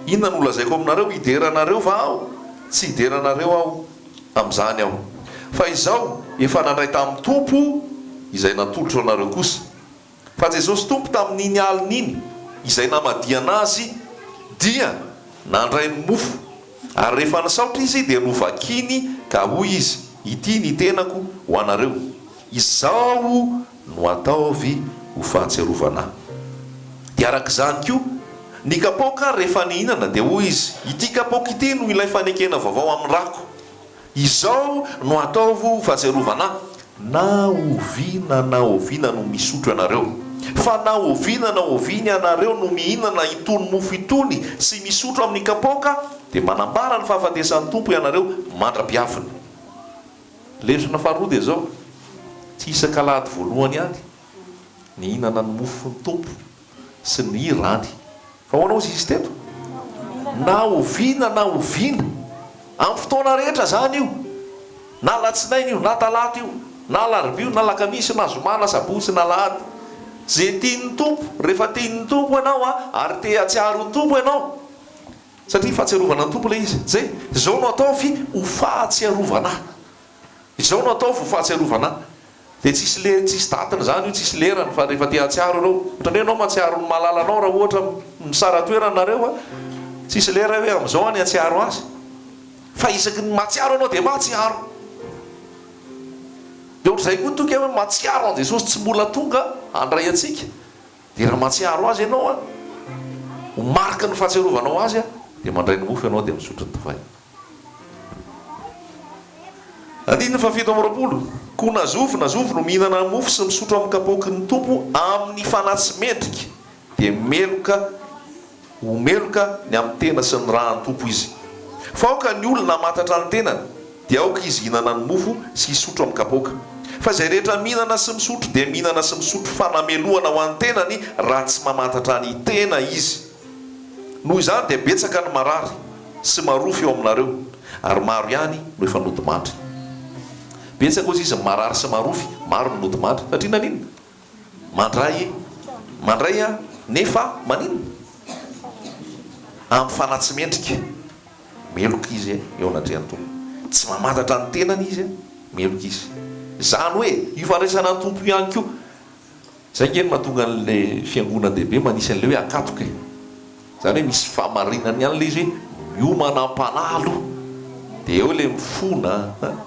Inona no holazaiko aminareo? Hidera anareo va aho? Tsy hidera anareo aho amin'izany aho. Fa izao, efa nandray tamin'ny Tompo izay natolotro anareo kosa. Fa Jesosy Tompo tamin'iny alina iny izay namadihana Azy dia nandray ny mofo, ary rehefa nisaotra Izy dia novakiny ka hoy Izy, Ity ny tenako ho anareo, izao no ataovy ho fahatsiarovana Ahy. Dia araka izany koa, ny kapoaka rehefa nihinana dia hoy Izy, Ity kapoaka ity no ilay fanekena vaovao amin'ny rako. Izao no ataovy ho fahatsiarovana ahy, na oviana na oviana no misotro ianareo. Fa na oviana na oviana ianareo no mihinana itony mofo itony sy misotro amin'ny kapoaka, dia manambara ny fahafatesan'ny Tompo ianareo mandra-pihaviny. Lesona faharoa dia izao, tsy isak'alahady voalohany ihany nihinana ny mofon'ny Tompo sy ny rany. Fa ahoana hozy izy teto? Na oviana na oviana, amin'ny fotoana rehetra izany io, na alatsinainy io, na talata io, na alarobia io, na alakamisy io, na zoma, na sabotsy, na alahady. Izay tian'ny Tompo, rehefa tian'ny Tompo ianao ary te hahatsiaro ny Tompo ianao, satria fahatsiarovana ny Tompo ilay izy, izay, izao no ataovy ho fahatsiarovana ahy. Izao no ataovy ho fahatsiarovana ahy. Dia tsisy le tsisy datiny izany io, tsisy lerany fa rehefa te hahatsiaro ianao, ohatran'ny hoe ianao mahatsiaro ny malalanao raha ohatra misara-toerana nareo a, tsisy lera hoe amin'izao aho ny hahatsiaro azy fa isaky ny mahatsiaro ianao dia mahatsiaro. Dia ohatr'izay koa toky hoe mahatsiaro an'i Jesosy tsy mbola tonga handray antsika, dia raha mahatsiaro azy ianao a, ho mariky ny fahatsiarovanao azy a, dia mandray ny mofo ianao dia misotro ny divay. Andininy faha-27, Koa na zovy na zovy no mihinana mofo sy misotro amin'ny kapoaky ny Tompo amin'ny fanahy tsy mendrika, dia meloka ho meloka ny amin'ny tena sy ny ràn'ny Tompo izy. Fa aoka ny olona hamantatra ny tenany, dia aoka izy hihinana ny mofo sy hisotro amin'ny kapoaka. Fa izay rehetra mihinana sy misotro dia mihinana sy misotro fanamelohana ho an'ny tenany raha tsy mamantatra ny tena izy. Noho izany dia betsaka ny marary sy marofy eo aminareo, ary maro ihany no efa nodimandry. Betsaka hozy izy ny marary sy marofy, maro no nodimandry. Satria naninona? Mandray, mandray an, nefa maninona? Amin'ny fanahy tsy mendrika. Meloka izy eo anatrehan'ny Tompo. Tsy mamantatra ny tenany izy, meloka izy. Izany hoe, io fandraisana ny Tompo io ihany koa. Izay ange no mahatonga an'ilay fiangonan-dehibe manisy an'ilay hoe akatoka e. Izany hoe misy fahamarinany ihany ilay izy hoe miomana am-panahy aloha. Dia eo ilay mifona an.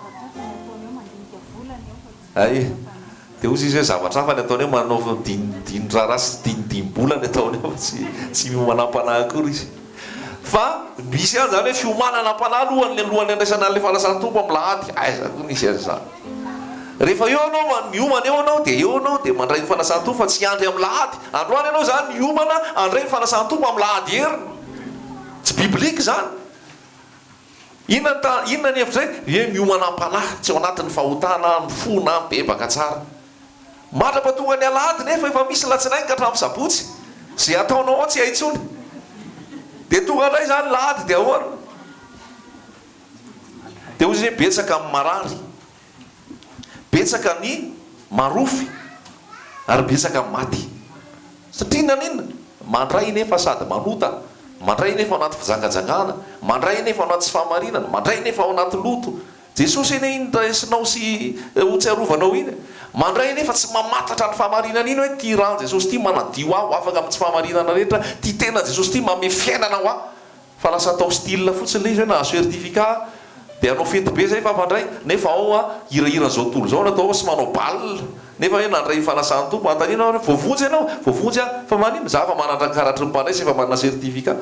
Hay. Dia hozy izy hoe zavatra hafa ny ataony eo, manao dinin-draharaha sy dinidinim-bola ny ataony eo fa tsy tsy miomana am-panahy akory izy. Fa misy ihany izany hoe fiomanana am-panahy aloha alohan'ny handraisana an'ilay fanasan'ny Tompo amin'ny lahady. Aiza koa nisy an'izany. Rehefa eo ianao, miomana eo ianao dia eo ianao dia mandray ny fanasan'ny Tompo fa tsy hiandry amin'ny lahady. Androany ianao izany miomana handray ny fanasan'ny Tompo amin'ny lahady heriny. Tsy biblique izany. Inona ny ta, inona ny hevitr'izay? Hoe miomana am-panahy, tsy ao anatin'ny fahotana, mifona, mibebaka tsara. Mandra-pahatonga ny alahady nefa efa misy latsinainy ka hatramin'ny sabotsy. Izay ataonao ao tsy hay intsony. Dia tonga indray izany lahady dia ahoana? Dia hoy izy hoe betsaka ny marary. Betsaka ny marofy ary betsaka ny maty. Satria naninona? Mandray nefa sady manota, mandray nefa ao anaty fijangajangana, mandray nefa ao anaty tsy fahamarinana, mandray nefa ao anaty loto. Jesosy anie iny raisinao sy hotsiarovanao iny e. Mandray nefa tsy mamantatra ny fahamarinana iny hoe ity ràn'i Jesosy ity manadio ahy ho afaka amin'ny tsy fahamarinana rehetra, ity tenan'i Jesosy ity manome fiainana ho ahy. Fa lasa atao style fotsiny ilay izy hoe nahazo certificat dia hanao fety be zay fa mpandray nefa ao a hirahiran'izao tontolo izao no atao ao sy manao bal nefa hoe nandray fanasan'ny Tompo anontaniana aho hoe voavonjy ianao? Voavonjy aho fa maninona? Za efa manana karatry ny mpandray sy efa manana certificat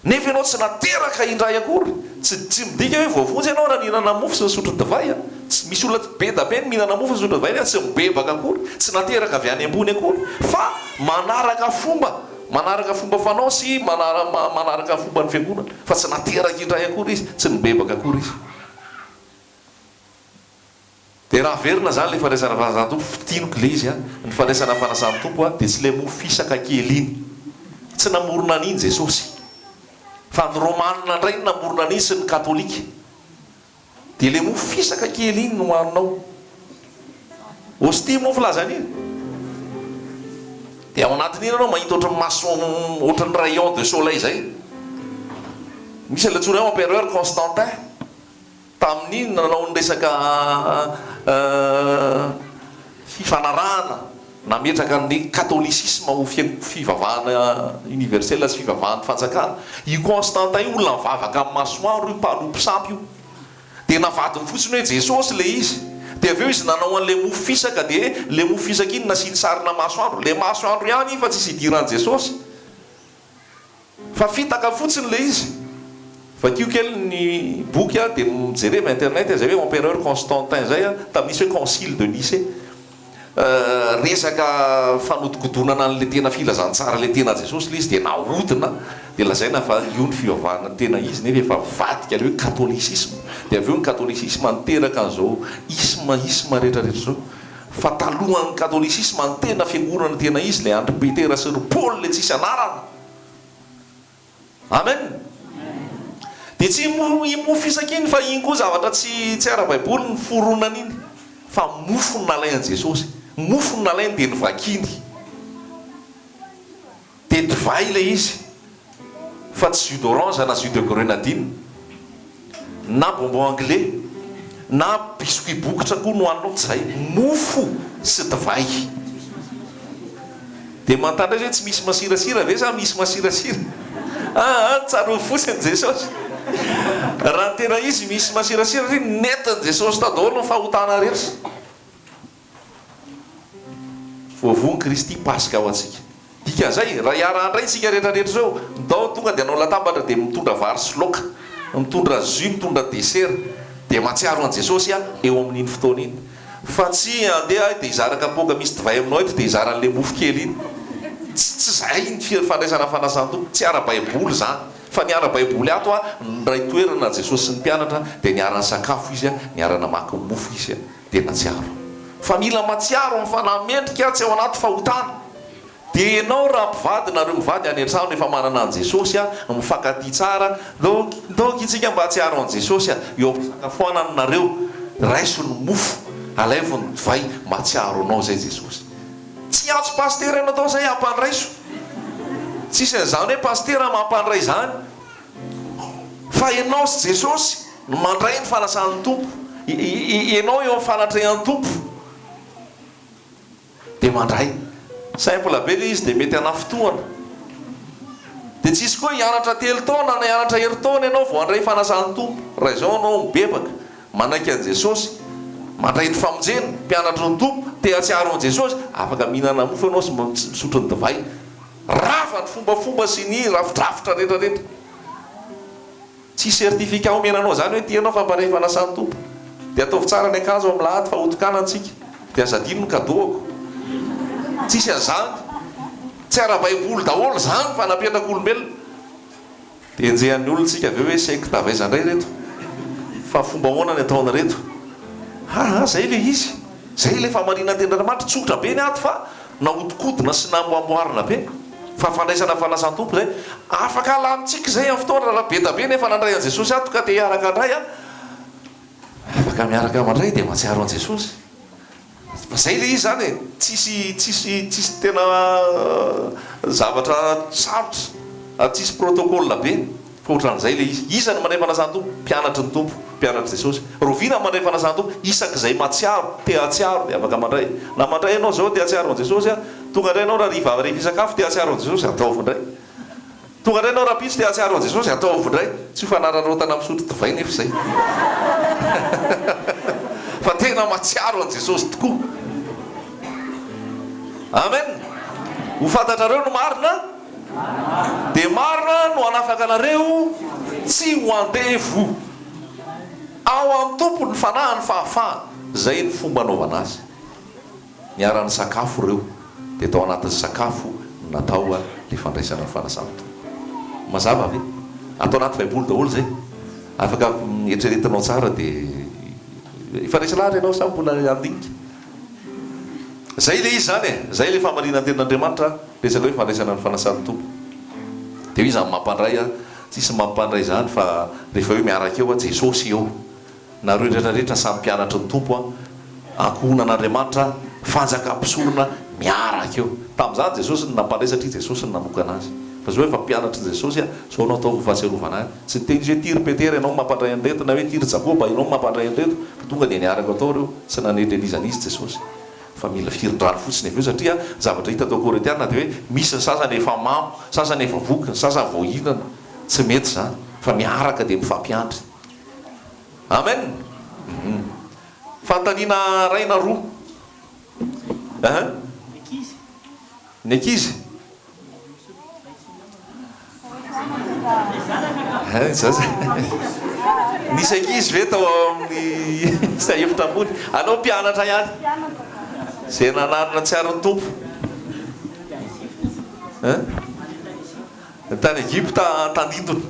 nefa ianao tsy nateraka indray akory tsy tsy midika hoe voavonjy ianao raha nihinana mofo sy nisotro divay a tsy misy olona be da be ny mihinana mofo sy misotro divay nefa tsy mibebaka akory tsy nateraka avy any ambony akory fa manaraka fomba Manaraka fomba fanao sy manaraka fomban'ny fiangonana, fa tsy nateraka indray akory izy, tsy nibebaka akory izy. Dia raha averina izany ilay fandraisana fanasan'ny Tompo, fintiniko ilay izy an, ny fandraisana fanasan'ny Tompo an, dia tsy ilay mofo fisaka kely iny. Tsy namorona an'iny Jesosy. Fa ny Romanina indray no namorona an'iny sy ny Katolika. Dia ilay mofo fisaka kely iny no haninao. Hostie moa filazana iny. Dia ao anatin'iny ianao mahita ohatran'ny maso ohatran'ny rayon de soleil izay. Misy ilay antsoina hoe empereur Constantin tamin'iny nanao ny resaka fifanarahana nametraka ny catholicisme ho fivavahana universel sy fivavahan'ny fanjakana. Io Constantin io olona mivavaka amin'ny masoandro io, mpanompo sampy io. Dia navadiny fotsiny hoe Jesosy ilay izy. Dia avy eo izy nanao an'ilay mofo fisaka dia ilay mofo fisaka iny nasiany sarina masoandro. Ilay masoandro ihany iny fa tsisy idiran'i Jesosy. Fa fitaka fotsiny ilay izy. Vakio kely ny boky a, dia mijereva internet izay hoe empereur Constantin izay a, tamin'ny nisy hoe concile de Nicée. Resaka fanodikodonana an'ilay tena filazantsara, ilay tena Jesosy ilay izy dia nahodina dia lazaina fa io ny fivavahana tena izy nefa efa mivadika ilay hoe catholicisme. Dia avy eo ny catholicisme niteraka an'izao isme isme rehetra rehetra izao. Fa talohan'ny catholicisme ny tena fiangonana tena izy ilay andry Petera sy ry Paoly ilay tsisy anarana. Amen! Dia tsy i mofo isaka iny fa iny koa zavatra tsy tsy ara-baiboly ny foronana iny fa mofo no nalain'i Jesosy. Mofo no nalainy dia novakiany. Dia divay ilay izy fa tsy jus d'orange na jus de grenadine na bonbon anglais na biscuit bokotra koa no haninao, tsy izay, mofo sy divay. Dia manontany indray izy hoe tsy misy masirasira ve sa misy masirasira? Aa tsarovy fotsiny Jesosy. Raha ny tena izy misy masirasira satria nentin'i Jesosy tao daholo ny fahotana rehetra. Voavono Kristy Paska ho antsika. Dikan'izay, raha hiara-handray isika rehetra rehetra izao, ndao tonga dia hanao latabatra dia mitondra vary sy laoka, mitondra jus, mitondra dessert, dia mahatsiaro an'i Jesosy aho eo amin'iny fotoana iny. Fa tsy handeha aho dia hizara kapoaka misy divay aminao eto dia hizara an'ilay mofo kely iny. Tsy tsy izay ny fandraisana fanasan-tompo. Tsy ara-baiboly izany. Fa ny ara-baiboly ato a, niray toerana Jesosy sy ny mpianatra dia niara-nisakafo izy, niara-namaky mofo izy. Dia matsiaro. Fa mila matsiaro amin'ny fanahy mendrika tsy ao anaty fahotana. Dia ianao raha mpivady nareo mivady any an-trano efa manana an'i Jesosy a, mifankatia tsara, donc donc itsika mba hatsiaro an'i Jesosy a, eo am-pisakafoanana nareo, raiso ny mofo, alaivo ny divay, matsiaro anao izay Jesosy. Tsy hiantso pasitera ianao tao izay hampandraiso. Tsisy an'izany hoe pasitera mampandray izany. Fa ianao sy Jesosy no mandray ny fanasan'ny Tompo. Ianao eo amin'ny fanatrehan'ny Tompo dia mandray. Simple be ilay izy dia mety hanafintohana. Dia tsy hisy koa hianatra telo taona na hianatra herintaona ianao vao handray fanasan'ny Tompo. Raha izao ianao mibebaka, manaiky an'i Jesosy, mandray ny famonjena, mpianatry ny Tompo, te hahatsiaro an'i Jesosy, afaka mihinana mofo ianao sy misotro ny divay. Rava ny fombafomba sy ny rafidrafitra rehetra rehetra. Tsisy certificat omena anao zany hoe ty ianao fa mba rehefa nasan'ny Tompo. Dia ataovy tsara ny akanjo amin'ny lahady fa hotokanana tsika. Dia aza adino ny cadeau-ako. Tsisy an'izany. Tsy ara-baiboly daholo izany fa napetrak'olombelona. Dia enjehan'ny olona tsika avy eo hoe secte avy aiza indray ireto? Fa fomba ahoana ny ataon'ireto? Aa zay ilay izy. Zay ilay fahamarinan-tenin'Andriamanitra. Tsotra be ny ato fa Nahodikodina sy namboamboarina be. Fa fandraisana fanasan-tompo izay. Afaka alamintsika izay amin'ny fotoana raha be da be ny efa nandray an'i Jesosy ato ka te hiaraka handray an. Afaka miaraka mandray dia mahatsiaro an'i Jesosy. Fa izay ilay izy izany e. Tsisy tsisy tsisy tena zavatra sarotra ary tsisy protocole be. Fa ohatran'izay ilay izy. Iza no mandray fanasan-tompo? Mpianatry ny Tompo, mpianatr'i Jesosy. Rahoviana no mandray fanasan-tompo? Isak'izay mahatsiaro, te hahatsiaro, dia afaka mandray. Na mandray ianao izao te hahatsiaro an'i Jesosy, tonga indray ianao rahariva rehefa hisakafo te hahatsiaro an'i Jesosy, ataovy indray. Tonga indray ianao rahampitso te hahatsiaro an'i Jesosy, ataovy indray. Tsy ho fanararaotana misotro divay nefa izay. Fa tena mahatsiaro an'i Jesosy tokoa. Amen! Ho fantatrareo ny marina. Dia marina no hanafaka anareo tsy ho andevo. Ao amin'ny Tompo ny fanahin'ny fahafahana. Izay ny fomba anaovana azy. Niara-nisakafo ireo, dia tao anatin'ny sakafo no natao ilay fandraisana ny fanasan'ny Tompo. Mazava ve? Ato anaty Baiboly daholo izay. Afaka eritreretinao tsara dia efa resy lahatra ianao sa mbola handinika? Zay ilay izy izany e! Zay ilay fahamarinan-tenin'Andriamanitra, resaka hoe fandraisana ny fanasan'ny Tompo. Dia hoe iza no mampandray an? Tsisy mampandray izany fa rehefa hoe miaraka eo an, Jesosy eo. Nareo rehetra rehetra samy mpianatry ny Tompo an, ankohonan'Andriamanitra, fanjakam-pisorona, miaraka eo. Tamin'izany Jesosy no nampandray satria Jesosy no nanokana azy. Fa zao efa mpianatry Jesosy an, zao no ataoko ho fahatsiarovana ahy. Tsy niteny izy hoe ty ry Petera ianao no mampandray an'ireto na hoe ty ry Jakoba ianao no mampandray an'ireto fa tonga dia niaraka tao ireo, tsy nanendry an'iza n'iza Jesosy fa mila firindrany fotsiny avy eo satria ny zavatra hita tao Korintiana dia hoe misy ny sasany efa mamo, sasany efa voky, ny sasany vao hihinana, tsy mety izany fa miaraka dia mifampiandry. Amen! Fanontaniana iray na roa. Hein? Ny ankizy? Hein, zaza. Nisy ankizy ve tao amin'ny sa efitra ambony? Aleo mpianatra ihany. Izay nanarina tsy ary ny Tompo. Hein? Tany Egypta tandindona.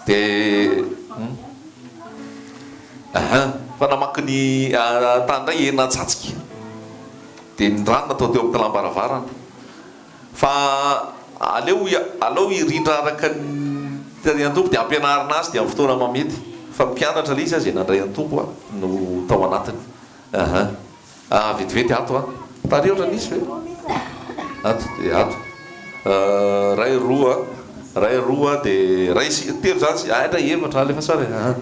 Dia Ahan, fa namaky ny tany indray hena tsatsika. Dia ny rano natao teo amin'ny talam-baravarana. Fa aleo aleo hirindra araka ny tarihan'ny Tompo dia ampianarina azy dia amin'ny fotoana mahamety. Fa ny mpianatra ilay izy izay nandray an'ny Tompo no tao anatiny. Ahan. Ah vetivety ato an. Tary ohatra nisy ve? Ato dia ato. Ray roa, ray roa dia ray sy telo zany sy ah ndray efatra alefa sary e. Ah.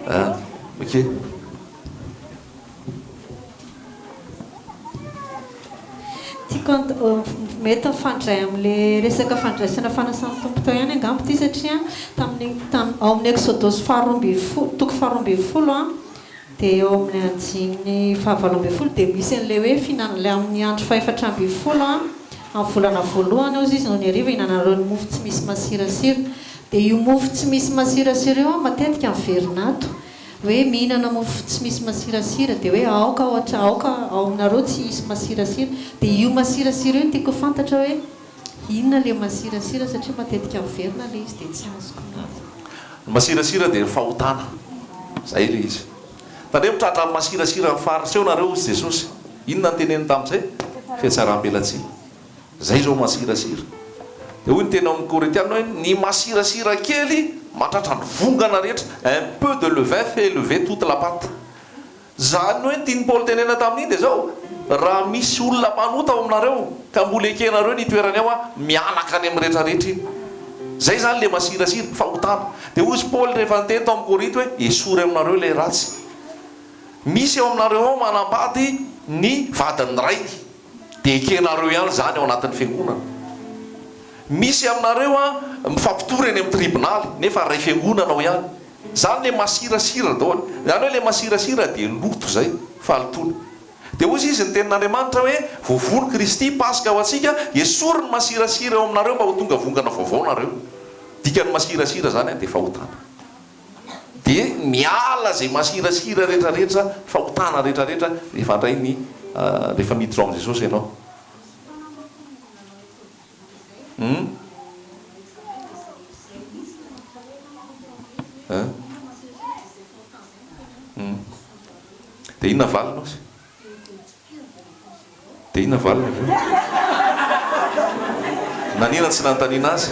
Ah. Ok. Tiako mety mifandray amin'ilay resaka fandraisana fanasan'ny Tompo teo ihany angamba ity satria tamin'ny tam ao amin'ny Eksodosy faharoa ambinifolo toko faharoa ambinifolo an Dia eo amin'ny andininy fahavalo ambinifolo dia misy an'ilay hoe fihinanana ilay amin'ny andro fahefatra ambinifolo amin'ny volana voalohany hozy izy nony hariva hihinanareo ny mofo tsy misy masirasira. Dia io mofo tsy misy masirasira io matetika miverina ato hoe mihinana mofo tsy misy masirasira dia hoe aoka ao an-tra aoka ao aminareo tsy hisy masirasira. Dia io masirasira io no tiako ho fantatra hoe inona ilay masirasira satria matetika miverina ilay izy dia tsy azoko mihitsy. Ny masirasira dia ny fahotana. Zay ilay izy. Tandremo tratra amin'ny masirasira ny fariseo nareo hozy Jesosy. Inona no teneniny tamin'izay? Fihatsaram-belatsihy. Zay izao masirasira. Dia hoy ny teny ao amin'ny Korintiana hoe ny masirasira kely mahatratra ny vongana rehetra, un peu de levain fait lever toute la pâte. Izany hoe ny tian'i Paoly tenenina tamin'iny dia izao, raha misy olona mpanota ao aminareo ka mbola ekenareo ny hitoerany ao, miala hankany amin'ny rehetra rehetra iny. Zay zany le masirasira, fahotana. Dia hozy Paoly rehefa niteny tao amin'ny Korinto hoe, esory aminareo ilay ratsy. Misy eo aminareo ao manambady ny vadin'ny rainy. Dia ekenareo ihany izany ao anatin'ny fiangonana. Misy aminareo mifampitory eny amin'ny tribonaly nefa ray fiangonana ao ihany. Izany le masirasira daholo. Izany hoe le masirasira dia loto izay, fahalotoana. Dia hoy izy ny tenin'Andriamanitra hoe, voavono Kristy, Paska ho antsika, esory ny masirasira eo aminareo mba ho tonga vongana vaovao nareo. Dikan'ny masirasira izany dia fahotana. Dia miala izay masirasira rehetrarehetra, fahotana rehetrarehetra rehefa handray ny, rehefa miditra ao amin'i Jesosy ianao. Hum? Hein? Hum. Dia inona valiny ozy? Dia inona valiny avy eo? Nanina tsy nanontaniana azy?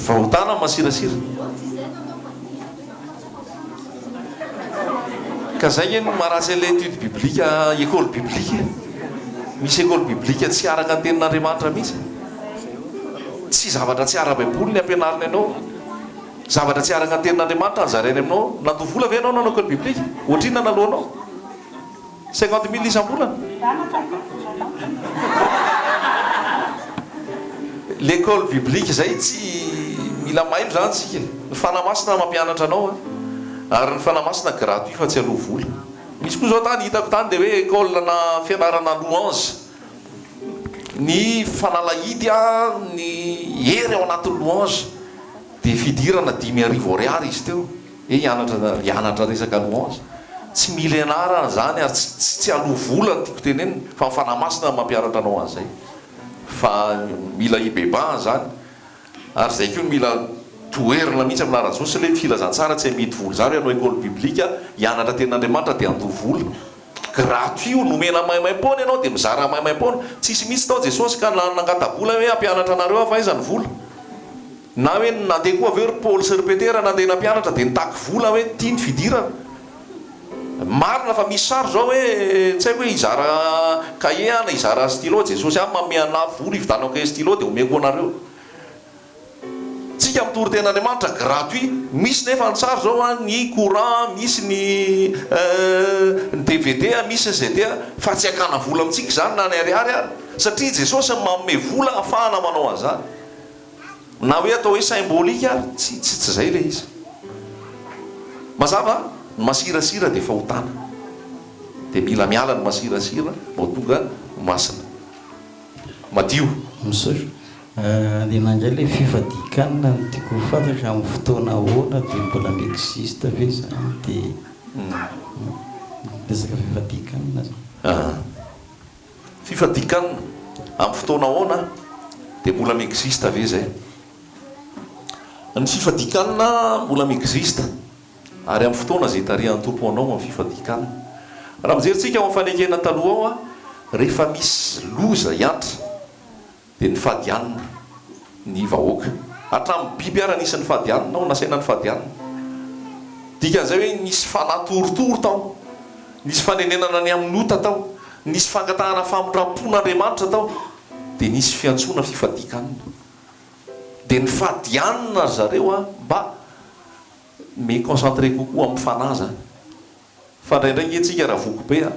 Fahotana masirasira. Ka zay nge no maharatsy an'ilay étude biblique, école biblique e. Misy école biblique tsy araka ny tenin'Andriamanitra mihitsy. Tsy zavatra tsy ara-baiboly ny ampianariny anao. Zavatra tsy araka ny tenin'Andriamanitra no zarainy aminao. Nandoa vola ve ianao nanao école biblique? Ohatrinona naloanao? 50 mille isam-bolana? L'école biblique izay tsy mila mailo izany tsika e. Ny Fanahy Masina mampianatra anao an. Ary ny Fanahy Masina gratuit fa tsy aloa vola. Misy koa izao tany hitako tany dia hoe école na fianarana louange. Ny fanalahidy an, ny hery ao anatin'ny louange dia fidirana 5000 ariary izy teo. Hoe hianatra hianatra resaka louange. Tsy mila ianarana izany ary tsy tsy tsy aloa vola no tiako tenenina fa ny Fanahy Masina no mampianatra anao an'izay. Fa mila hibebahana izany ary izay koa no mila toherina mihitsy amin'ny anaran'i Jesosy ilay filazantsara tsy amidy vola izany hoe hanao école biblique hianatra tenin'Andriamanitra dia handoa vola. Gratuit io, nomena maimaimpoana ianao dia mizara maimaimpoana. Tsisy mihitsy tao Jesosy ka nangata-bola hoe hampianatra anareo aho fa aiza ny vola. Na hoe nandeha koa avy eo ry Paoly sy ry Petera nandeha nampianatra dia nitaky vola hoe ity ny fidirana. Marina fa misy sary izao hoe tsy haiko hoe hizara cahier aho na hizara stylo, Jesosy ihany manome anah vola hividanako cahier stylo dia omeko anareo. Tsika mitory tenin'Andriamanitra gratuit, misy nefa ny sary izao an, ny courant, misy ny ny dvd, misy ny CD fa tsy hakana vola amintsika izany na ny ariary ary satria Jesosy no manome vola ahafahana manao an'izany. Na hoe atao hoe symbolique ary, tsy tsy tsy izay ilay izy. Mazava an? Ny masirasira dia fahotana. Dia mila miala ny masirasira vao tonga ho masina. Madio. Misaotra. Ny anah indray ilay fifadian-kanina no tiako ho fantatra, amin'ny fotoana ahoana dia mbola mi-existe ve izany dia resaka fifadian-kanina zany. Fifadian-kanina, amin'ny fotoana ahoana dia mbola mi-existe ve izay? Ny fifadian-kanina mbola mi-existe ary amin'ny fotoana izay itarihan'ny Tompo anao amin'ny fifadian-kanina. Raha mijery tsika ao amin'ny fanekena taloha ao, rehefa misy loza hiantra Dia nifady hanina ny vahoaka. Hatramin'ny biby ara nisy nifady hanina ao, nasaina nifady hanina. Dikan'izay hoe nisy fanahy torotoro tao, nisy fanenenana ny amin'ny ota tao, nisy fangatahana famindram-pon'Andriamanitra tao, dia nisy fiantsoana fifadian-kanina. Dia nifady hanina ry zareo mba mi-concentrer kokoa amin'ny fanahy izany. Fa indraindray nge tsika raha voky be a,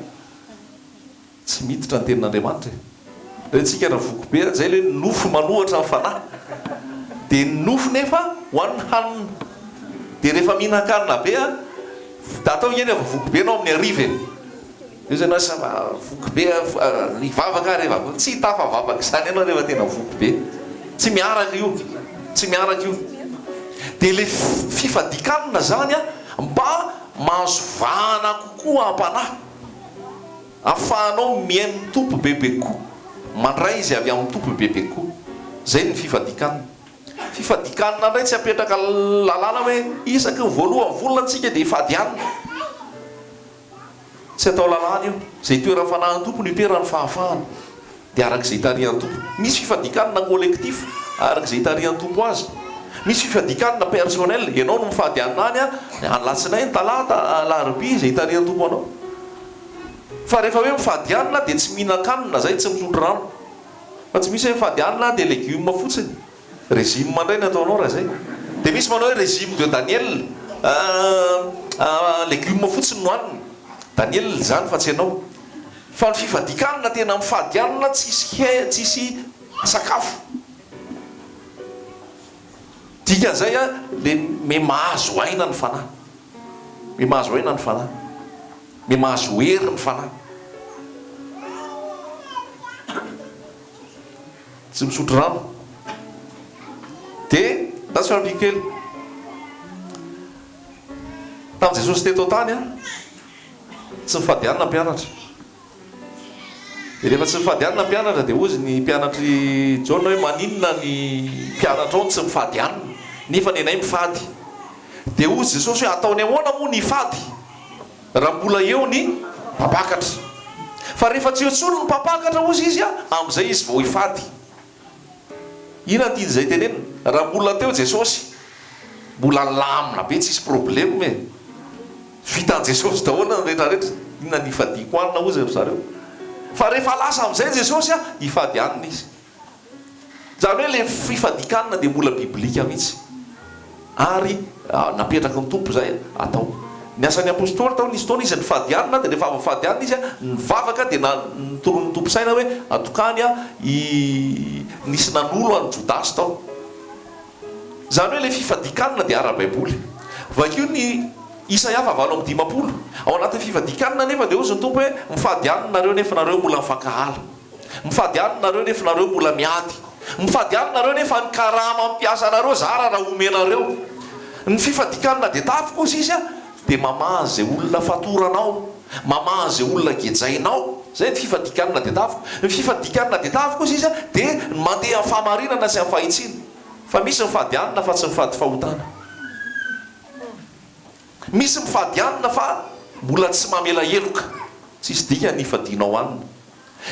tsy miditra ny tenin'Andriamanitra e. Indraindray tsika raha voky be a, zay le hoe nofo manohatra ny fanahy. Dia ny nofo nefa hoanina hanina. Dia rehefa mihinan-kanina be a, da atao nge rehefa voky be ianao amin'ny hariva e. Eo zay ianao ça va voky be a, hivavaka aho rehefa avy eo. Tsy tafavavaka izany ianao rehefa tena voky be. Tsy miaraka io, tsy miaraka io. Dia le fifadian-kanina zany a, mba Mahazo vahana kokoa am-panahy. Ahafahanao mihaino ny Tompo bebe kokoa. Mandray izay avy amin'ny Tompo bebe kokoa. Izay ny fifadian-kanina. Fifadian-kanina indray tsy apetraka lalàna hoe isaky ny voalohan'ny volana tsika dia hifady hanina. Tsy atao lalàna io. Izay itoeran'ny fanahin'ny Tompo no itoeran'ny fahafahana. Dia araka izay itarihan'ny Tompo. Misy fifadian-kanina collectif araka izay itarihan'ny Tompo azy. Misy fifadian-kanina personnel, ianao no mifady hanina any an, alatsinainy, talata, alarobia, izay itarihan'ny Tompo anao. Fa rehefa hoe mifady hanina dia tsy mihinan-kanina izay, tsy misotro rano. Fa tsy misy hoe mifady hanina dia legioma fotsiny. Régime indray ny ataonao raha izay. Dia misy manao hoe régime de Daniel, legioma fotsiny no hanina. Daniel izany fa tsy ianao. Fa ny fifadian-kanina tena mifady hanina tsisy he, tsisy sakafo. Dikan'izay an, le me mahazo aina ny fanahy. Me mahazo aina ny fanahy. Me mahazo hery ny fanahy. Tsy misotro rano. Dia, lasa ampiako kely. Tamin'i Jesosy teto an-tany an, tsy nifady hanina ny mpianatra. Dia rehefa tsy nifady hanina ny mpianatra dia hozy ny mpianatr'i Jaona hoe maninona ny mpianatrao no tsy mifady hanina nefa ny anay mifady. Dia hozy Jesosy hoe ataony ahoana moa ny hifady raha mbola eo ny mpampakatra. Fa rehefa tsy eo intsony ny mpampakatra hozy izy amin'izay izy vao hifady. Inona no tian'izay tenenina? Raha mbola teo Jesosy, mbola nilamina be, tsisy problème e! Vitan'i Jesosy daholo ny rehetra rehetra, inona no hifadiako hanina hozy ry zareo? Fa rehefa lasa amin'izay Jesosy a, hifady hanina izy. Izany hoe ilay fifadian-kanina dia mbola biblika mihitsy. Ary napetraky ny Tompo izay atao. Ny asan'ny Apostoly tao nisy fotoana izy nifady hanina dia rehefa avy nifady hanina izy nivavaka dia notoronin'ny Tompo saina hoe atokany i nisy nanolo an'i Jodasy tao. Izany hoe ilay fifadian-kanina dia ara-baiboly. Vakio ny Isaia faha 58. Ao anatin'ny fifadian-kanina anefa dia hozy ny Tompo hoe mifady hanina nareo nefa nareo mbola mifankahala. Mifady hanina nareo nefa nareo mbola miady. Mifady hanina nareo nefa ny karama ampiasanareo zara raha omenareo. Ny fifadian-kanina dia tafy kosa izy dia mamaha an'izay olona fatoranao, mamaha an'izay olona gejainao. Izay ny fifadian-kanina dia tafiko. Ny fifadian-kanina dia tafy kosa izy dia ny mandeha amin'ny fahamarinana sy amin'ny fahitsiana. Fa misy mifady hanina fa tsy mifady fahotana. Misy mifady hanina fa mbola tsy mamela heloka. Tsisy dikany ny hifadianao hanina.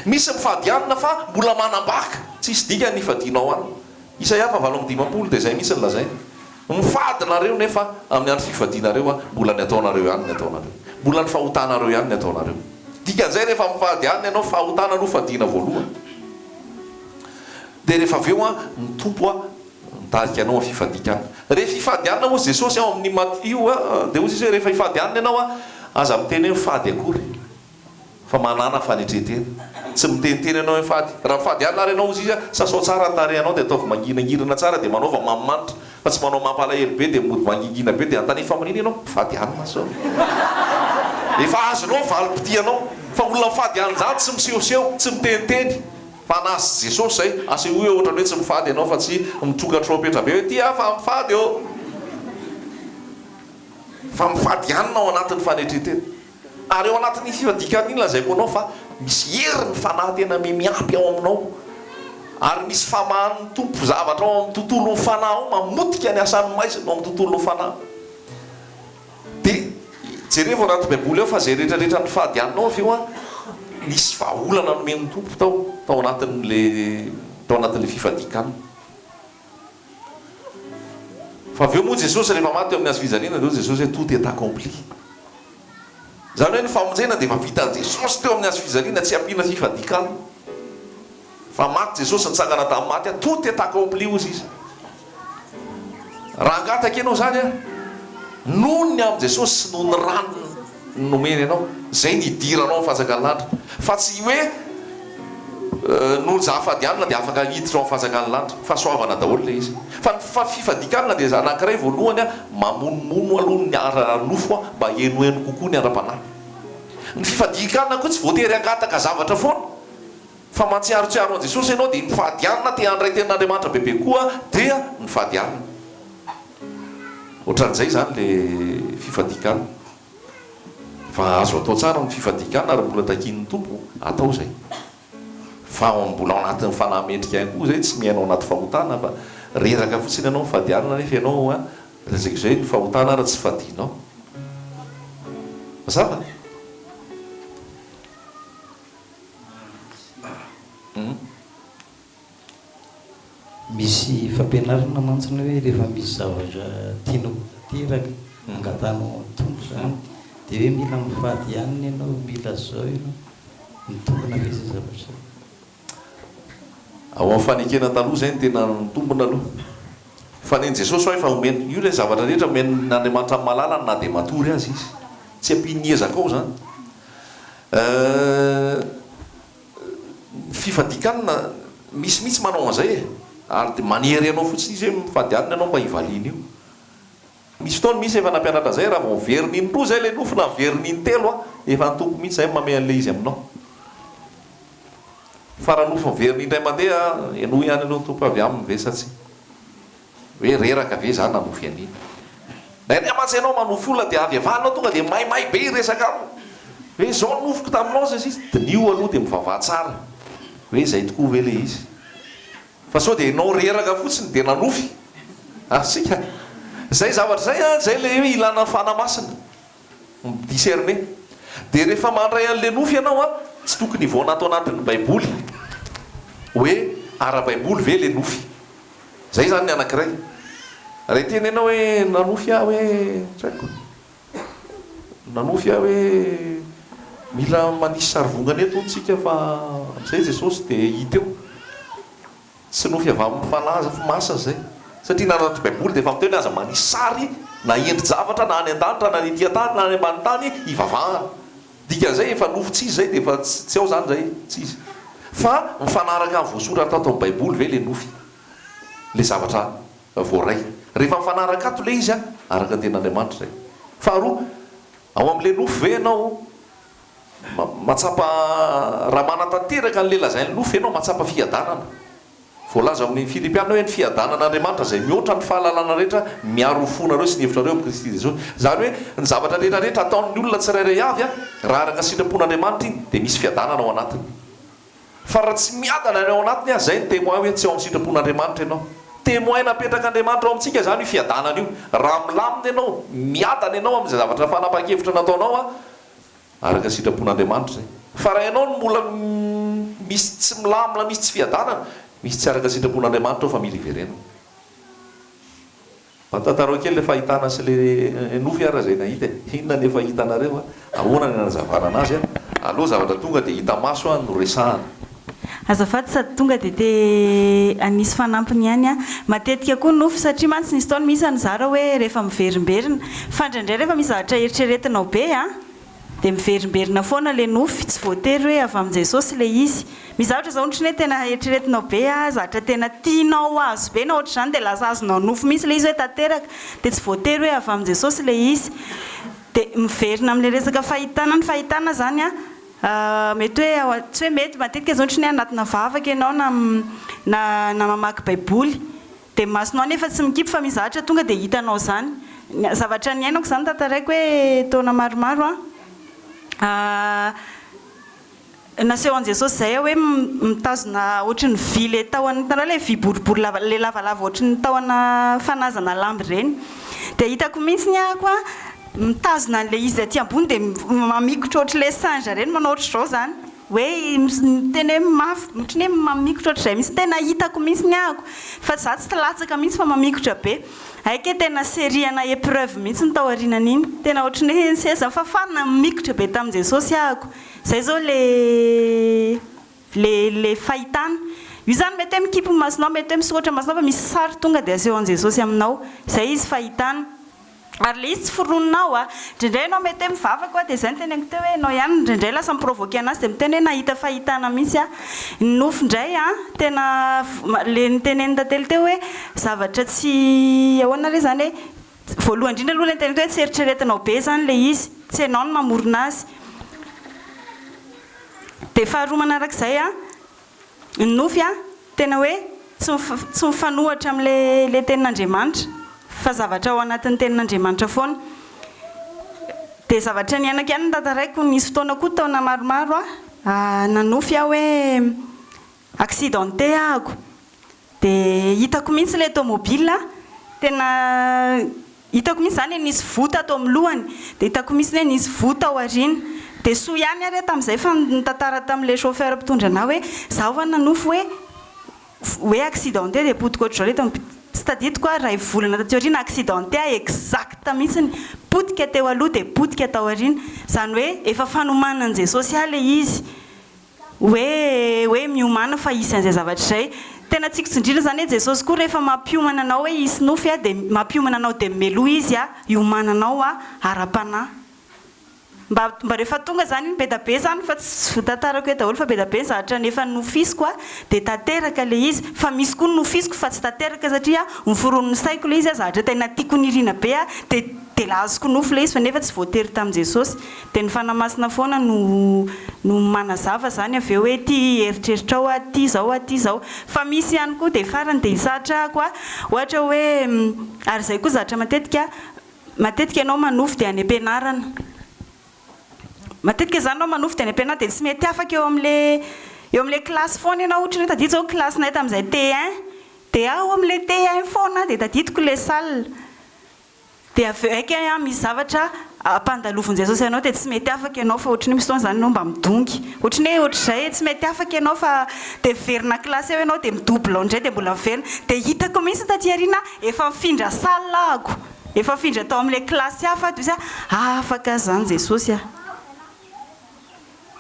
Misy mifady hanina fa mbola manambaka. Tsisy dikany ny hifadianao hanina. Isaia faha 58 dia izay mihitsy no lazainy. Mifady nareo nefa amin'ny andro fifadianareo mbola ny ataonareo ihany ny ataonareo. Mbola ny fahotanareo ihany ny ataonareo. Dikan'izay rehefa mifady hanina ianao fahotana aloha fadiana voalohany. Dia rehefa avy eo ny Tompo mitarika anao amin'ny fifadian-kanina. Rehefa hifady hanina hozy Jesosy ao amin'ny Matio dia hozy Izy hoe rehefa hifady hanina ianao aza miteny hoe mifady akory fa manàna fanetren-tena. Tsy miteniteny ianao hoe mifady. Raha mifady hanina ary ianao hozy Izy sasao tsara ny tarehinao dia ataovy mangirangiranà tsara dia manaova manimanitra fa tsy manao mampalahelo be dia mody mangingina be dia anontania fa maninona ianao? Mifady hanina zao. Efa azonao ny valim-pitianao. Fa olona mifady hanina izany tsy misehoseho, tsy miteniteny. Fa anazy Jesosy zay, asehoy eo ohatrany hoe tsy mifady ianao fa tsy mitroka trompetra be hoe ty aho fa mifady ô! Fa mifady hanina ao anatin'ny fanetren-tena. Ary ao anatin'iny fifadian-kanina iny lazaiko anao fa misy hery ny fanahy tena miampy ao aminao. Ary misy famahan'ny Tompo zavatra ao amin'ny tontolon'ny fanahy ao mamotika ny asan'ny maizina ao amin'ny tontolon'ny fanahy. Dia jerevo anaty baiboly ao fa izay rehetra rehetra nifady hanina ao avy eo an, nisy vahaolana nomen'ny Tompo tao, tao anatin'le tao anatin'le fifadian-kanina. Fa avy eo moa Jesosy rehefa maty teo amin'ny hazo fijaliana dia hoy Jesosy hoe tout est accompli. Izany hoe ny famonjena dia efa vitan'i Jesosy teo amin'ny hazo fijaliana, tsy ampiana fifadian-kanina. Fa maty Jesosy nitsangana tamin'ny maty a, tout est accompli hozy izy. Raha hangataka ianao izany a, noho ny amin'i Jesosy sy noho ny rany nomeny anao, izay ny hidiranao amin'ny fanjakan'ny lanitra. Fa tsy hoe noho ny zahafadianina dia afaka hiditra ao amin'ny fanjakan'ny lanitra. Fahasoavana daholo ilay izy. Fa ny fifadian-kanina dia anankiray voalohany a, mamonomono aloha ny ara-nofo mba henoheno kokoa ny ara-panahy. Ny fifadian-kanina koa tsy voatery hangataka zavatra foana. Fa mahatsiarotsiaro an'i Jesosy ianao dia mifady hanina, te handray tenin'Andriamanitra bebe koa dia mifady hanina. Ohatran'izay izany le fifadian-kanina. Fa azo atao tsara ny fifadian-kanina ary mbola takian'ny Tompo atao izay. Fa mbola ao anatin'ny fanahy mendrika ihany koa izay, tsy miaina ao anaty fahotana fa reraka fotsiny ianao mifady hanina nefa ianao lazaiko izay ny fahotana ary tsy fadianao. Mazava? Misy fampianarana mantsy ny hoe rehefa misy zavatra tianao ho tanteraka, angatahanao amin'ny Tompo izany, dia hoe mila mifady hanina ianao, mila izao ianao. Mitombina ve izay zavatra izay? Ao amin'ny fanekena taloha izay no tena mitombina aloha. Fa nen'i Jesosy hoa efa omena, io ilay zavatra rehetra omen'Andriamanitra amin'ny malalany na dia matory aza izy. Tsy ampian'ny ezaka ao izany. Euh. Ny fifadian-kanina, misy mihitsy manao an'izay e! Ary dia manery anao fotsiny izy hoe mifady hanina ianao mba hivaliana io. Misy fotoana misy efa nampianatra an'izay, raha vao miverina indroa izay ilay nofy na miverina intelo an, efa ny Tompo mihitsy izay no mamehy an'ilay izy aminao. Fa raha nofy miverina indray mandeha, henoy ihany aloha ny Tompo avy aminy ve sa tsia. Hoe reraka ve za nanofy an'iny. Indraindray mantsy ianao manofy olona dia avy avalona tonga dia maimay be hiresaka aminy. Hoe izao ny nofiko taminao sy ny sisa. Diniho aloha dia mivavaha tsara hoe izay tokoa ve ilay izy. Fa sao dia ianao reraka fotsiny dia nanofy. Azontsika? Izay zavatra izay an, izay ilay hoe ilana ny Fanahy Masina. Mi-discerner. Dia rehefa mandray an'ilay nofy ianao an, tsy tokony hivaona ato anatin'ny Baiboly hoe ara-baiboly ve ilay nofy. Zay izany ny anankiray. Raha hiteny ianao hoe nanofy aho hoe tsy haiko, nanofy aho hoe mila manisy sarivongana eto hono tsika fa amin'izay Jesosy dia hita eo. Tsy nofy avy amin'ny Fanahy Masina izay. Satria na anaty Baiboly dia efa miteny hoe aza manisy sary na endri-javatra na any an-danitra na ny ety an-tany na any ambany tany hivavahana. Dikan'izay efa nofy tsy izy izay dia efa tsy ao izany izay, tsy izy. Fa mifanaraka amin'ny voasoratra ato amin'ny Baiboly ve ilay nofy? Ilay zavatra voaray. Rehefa mifanaraka ato ilay izy an, araka ny tenin'Andriamanitra izay. Faharoa, ao amin'ilay nofy ve ianao mahatsapa, raha manatanteraka an'ilay lazain'ny nofy ianao mahatsapa fiadanana? Voalaza ao amin'ny Filipiana hoe ny fiadanan'Andriamanitra izay mihoatra ny fahalalana rehetra miaro ny fonareo sy ny hevitrareo amin'i Kristy Jesosy. Izany hoe ny zavatra rehetra rehetra ataon'ny olona tsirairay avy raha araka ny sitrapon'Andriamanitra iny dia misy fiadanana ao anatiny. Fa raha tsy miadana ny ao anatiny izay ny témoin hoe tsy ao amin'ny sitrapon'Andriamanitra ianao. Témoin napetrak'Andriamanitra ao amintsika izany io fiadanana io. Raha milamina ianao, miadana ianao amin'izay zavatra fanapahan-kevitra nataonao, Araka ny sitrapon'Andriamanitra izay. Fa raha ianao no mbola misy tsy milamina, misy tsy fiadanana, misy tsy araka ny sitrapon'Andriamanitra ao fa mila iverenana. Mba tantarao kely ilay fahitana sy ilay nofy ary izay nahita e. Inona no efa hitanareo a? Ahoana ny nanazavana anazy a? Aleo zavatra tonga dia hita maso no resahana. Azafady sady tonga dia te hanisy fanampiny ihany aho. Matetika koa nofy satria mantsy nisy taona misy nizara hoe rehefa miverimberina. Fa indraindray rehefa misy zavatra eritreretinao be an, dia miverimberina foana ilay nofy, tsy voatery hoe avy amin'i Jesosy ilay izy. Misy zavatra izao ohatry ny hoe tena eritreretinao be an, zavatra tena tianao ho azo be na ohatr'izany dia lasa azonao nofy mihitsy ilay izy hoe tanteraka. Dia tsy voatery hoe avy amin'i Jesosy ilay izy. Dia miverina amin'ilay resaka fahitana, ny fahitana izany an, Mety hoe ao, tsy hoe mety, matetika izao ohatry ny hoe anatina vavaka ianao na na na mamaky baiboly, dia ny masonao anefa tsy mikipy fa misy zavatra tonga dia hitanao izany. Ny zavatra niainako izany tantaraiko hoe taona maromaro an, naseho an'i Jesosy izay aho hoe mitazona ohatry ny vy ilay tahony, hitanareo ilay vy boribory lava, ilay lavalava ohatry ny tahona fanazana lambo ireny. Dia hitako mihitsy ny ahako an, Mitazona an'ilay izy aty ambony dia mamikotra ohatr'ilay singe ireny manao ohatr'izao izany. Hoe miteny hoe mafy, ohatran'ny hoe mamikotra ohatr'izay mihitsy. Tena hitako mihitsy ny ahako. Fa za tsy latsaka mihitsy fa mamikotra be. Hay kay tena série ana épreuve mihitsy ny tao aorianan'iny. Tena ohatran'ny hoe niseza fa faly namikotra be tamin'i Jesosy ahako. Izay izao ilay ilay ilay fahitana. Io izany mety hoe mikipy ny masonao, mety hoe misokatra ny masonao fa misy sary tonga dia asehon'i Jesosy aminao. Izay izy fahitana. Ary ilay izy tsy foroninao a! Indraindray ianao mety hoe mivavaka hoa dia izay no teneniko teo hoe ianao ihany indraindray lasa mi-provoquer anazy dia miteny hoe nahita fahitana mihitsy aho. Ny nofy indray a, tena ilay notenenin'i Tantely teo hoe zavatra tsy ahoana re izany hoe voalohany indrindra aloha ilay noteneniko teo hoe tsy eritreretinao be izany ilay izy, tsy ianao no mamorona azy. Dia faharoa manarak'izay a, Ny nofy an, tena hoe tsy tsy mifanohitra amin'ilay ilay tenin'Andriamanitra fa zavatra ao anatin'ny tenin'Andriamanitra foana. Dia zavatra niainako ihany no tantaraiko, nisy fotoana koa taona maromaro aho nanofy aho hoe accidenté ahako, dia hitako mihitsy ilay tomobile, tena Hitako mihitsy izany hoe nisy voa tato amin'ny lohany, dia hitako mihitsy hoe nisy voa tao aoriana. Dia soa ihany ary aho tamin'izay fa nitantara tamin'ilay chauffeur mpitondra anà hoe izaho va nanofy hoe. Hoe accidenté dia potika ohatr'izao ilay tomobile, tsy tadidiko aho iray volana taty aoriana accidenté aho exact mihitsiny, potika teo aloha dia potika tao aoriana, izany hoe efa fanomanan'i Jesosy ahy ilay izy hoe hoe miomàna fa hisy an'izay zavatra izay. Tena tiako tsindriana izany hoe Jesosy koa rehefa mampiomana anao hoe hisy nofy dia mampiomana anao dia meloha Izy hiomananao ara-panahy. Mba mba rehefa tonga zany iny bedabe zany fa tsy voatantarako eto daholo fa bedabe ny zavatra nefa nofisiko a de tanteraka le izy fa misy koa ny nofisiko fa tsy tanteraka satria noforonin'ny saiko le izy a zavatra tena tiako nirina be a de de lazoko nofy le izy fa nefa tsy voatery tamin'i Jesosy de ny Fanahy Masina foana no no manazava zany avy eo hoe ty eritreritrao a ty zao a ty zao fa misy ihany koa de farany de hisatrahako a ohatra hoe ary zay koa zavatra matetika Matetika ianao manofy dia any am-pianarana. Matetika izany ianao manofy dia any am-pianarana dia tsy mety afaka eo amin'ilay eo amin'ilay classe foana ianao ohatra hoe tadidio izao classe-nay tamin'izay T1 dia ao amin'ilay T1 foana aho dia tadidiko ilay salle. Dia avy eo haika aho misy zavatra ampandalovin'i Jesosy anao dia tsy mety afaka ianao fa ohatran'ny hoe misy fotoana izany ianao mba midongy. Ohatran'ny hoe ohatr'izay e, tsy mety afaka ianao fa dia miverina classe eo ianao dia mi-double ao indray dia mbola miverina. Dia hitako mihitsy taty aoriana efa nifindra salle ahako. Efa nifindra tao amin'ilay classe hafa aho dia hoy aho, afaka izany Jesosy ah.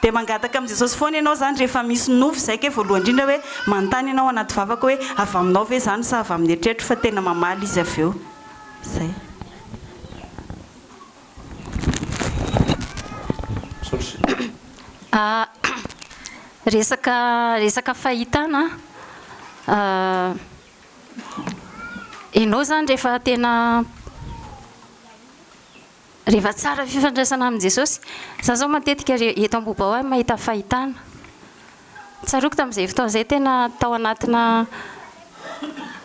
Dia mangataka amin'i Jesosy foana ianao izany rehefa misy nofy izay kay voalohany indrindra hoe manontany ianao anaty vavaka hoe avy aminao ve izany sa avy amin'ny eritreritro fa tena mamaly izy avy eo. Izay. Resaka resaka fahitana an, ianao izany rehefa tena rehefa tsara fifandraisana amin'i Jesosy, za zao matetika re eto Ambohibao aho mahita fahitana, tsaroako tamin'izay fotoana izay tena tao anatina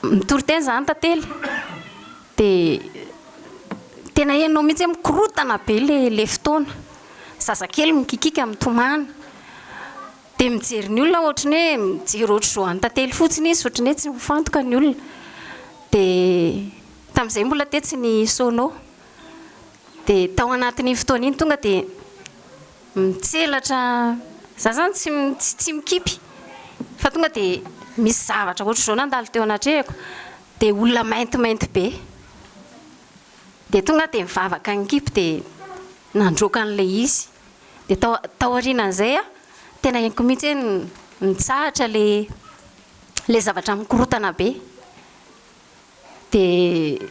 mitory teny izany Tantely, dia tena henonao mihitsy hoe mikorontana be ilay ilay fotoana, zazakely mikikiaka mitomany, dia mijery ny olona ohatry ny hoe mijery ohatr'izao an'i Tantely fotsiny izy, ohatry ny hoe tsy mifantoka ny olona, dia tamin'izay mbola tetsy ny sono, dia tao anatin'iny fotoana iny tonga dia mitselatra, za zany tsy tsy mikipy fa tonga dia misy zavatra ohatr'izao nandalo teo anatrehako, Dia olona maintimainty be. Dia tonga aho dia nivavaka nikipy dia nandroaka an'ilay izy. Dia tao taorianan'izay aho, tena henoko mihitsy hoe nitsahatra ilay ilay zavatra mikorontana be. Dia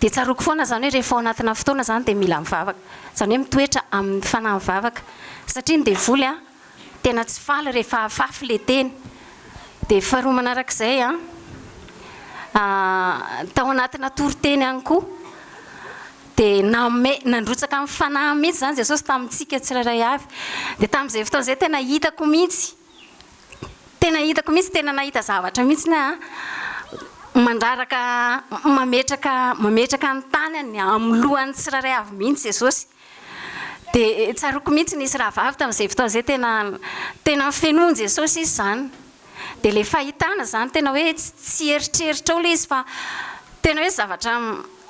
dia tsaroako foana izany hoe rehefa ao anatina fotoana izany dia mila mivavaka. Izany hoe mitoetra amin'ny fanahy mivavaka. Satria ny devoly an, Tena tsy faly rehefa afafy le teny. Dia faharoa manarak'izay an, tao anatina toriteny ihany koa dia name, nandrotsaka ny Fanahy mihitsy izany Jesosy tamintsika tsirairay avy. Dia tamin'izay fotoana izay tena hitako mihitsy, tena hitako mihitsy, tena nahita zavatra mihitsy aho an, mandraraka, mametraka, mametraka ny tanany amin'ny lohan'ny tsirairay avy mihitsy Jesosy. Dia tsaroako mihitsy nisy rahavavy tamin'izay fotoana izay tena tena nofenoin'i Jesosy izy izany. Dia ilay fahitana izany tena hoe tsy eritreritrao ilay izy fa tena hoe zavatra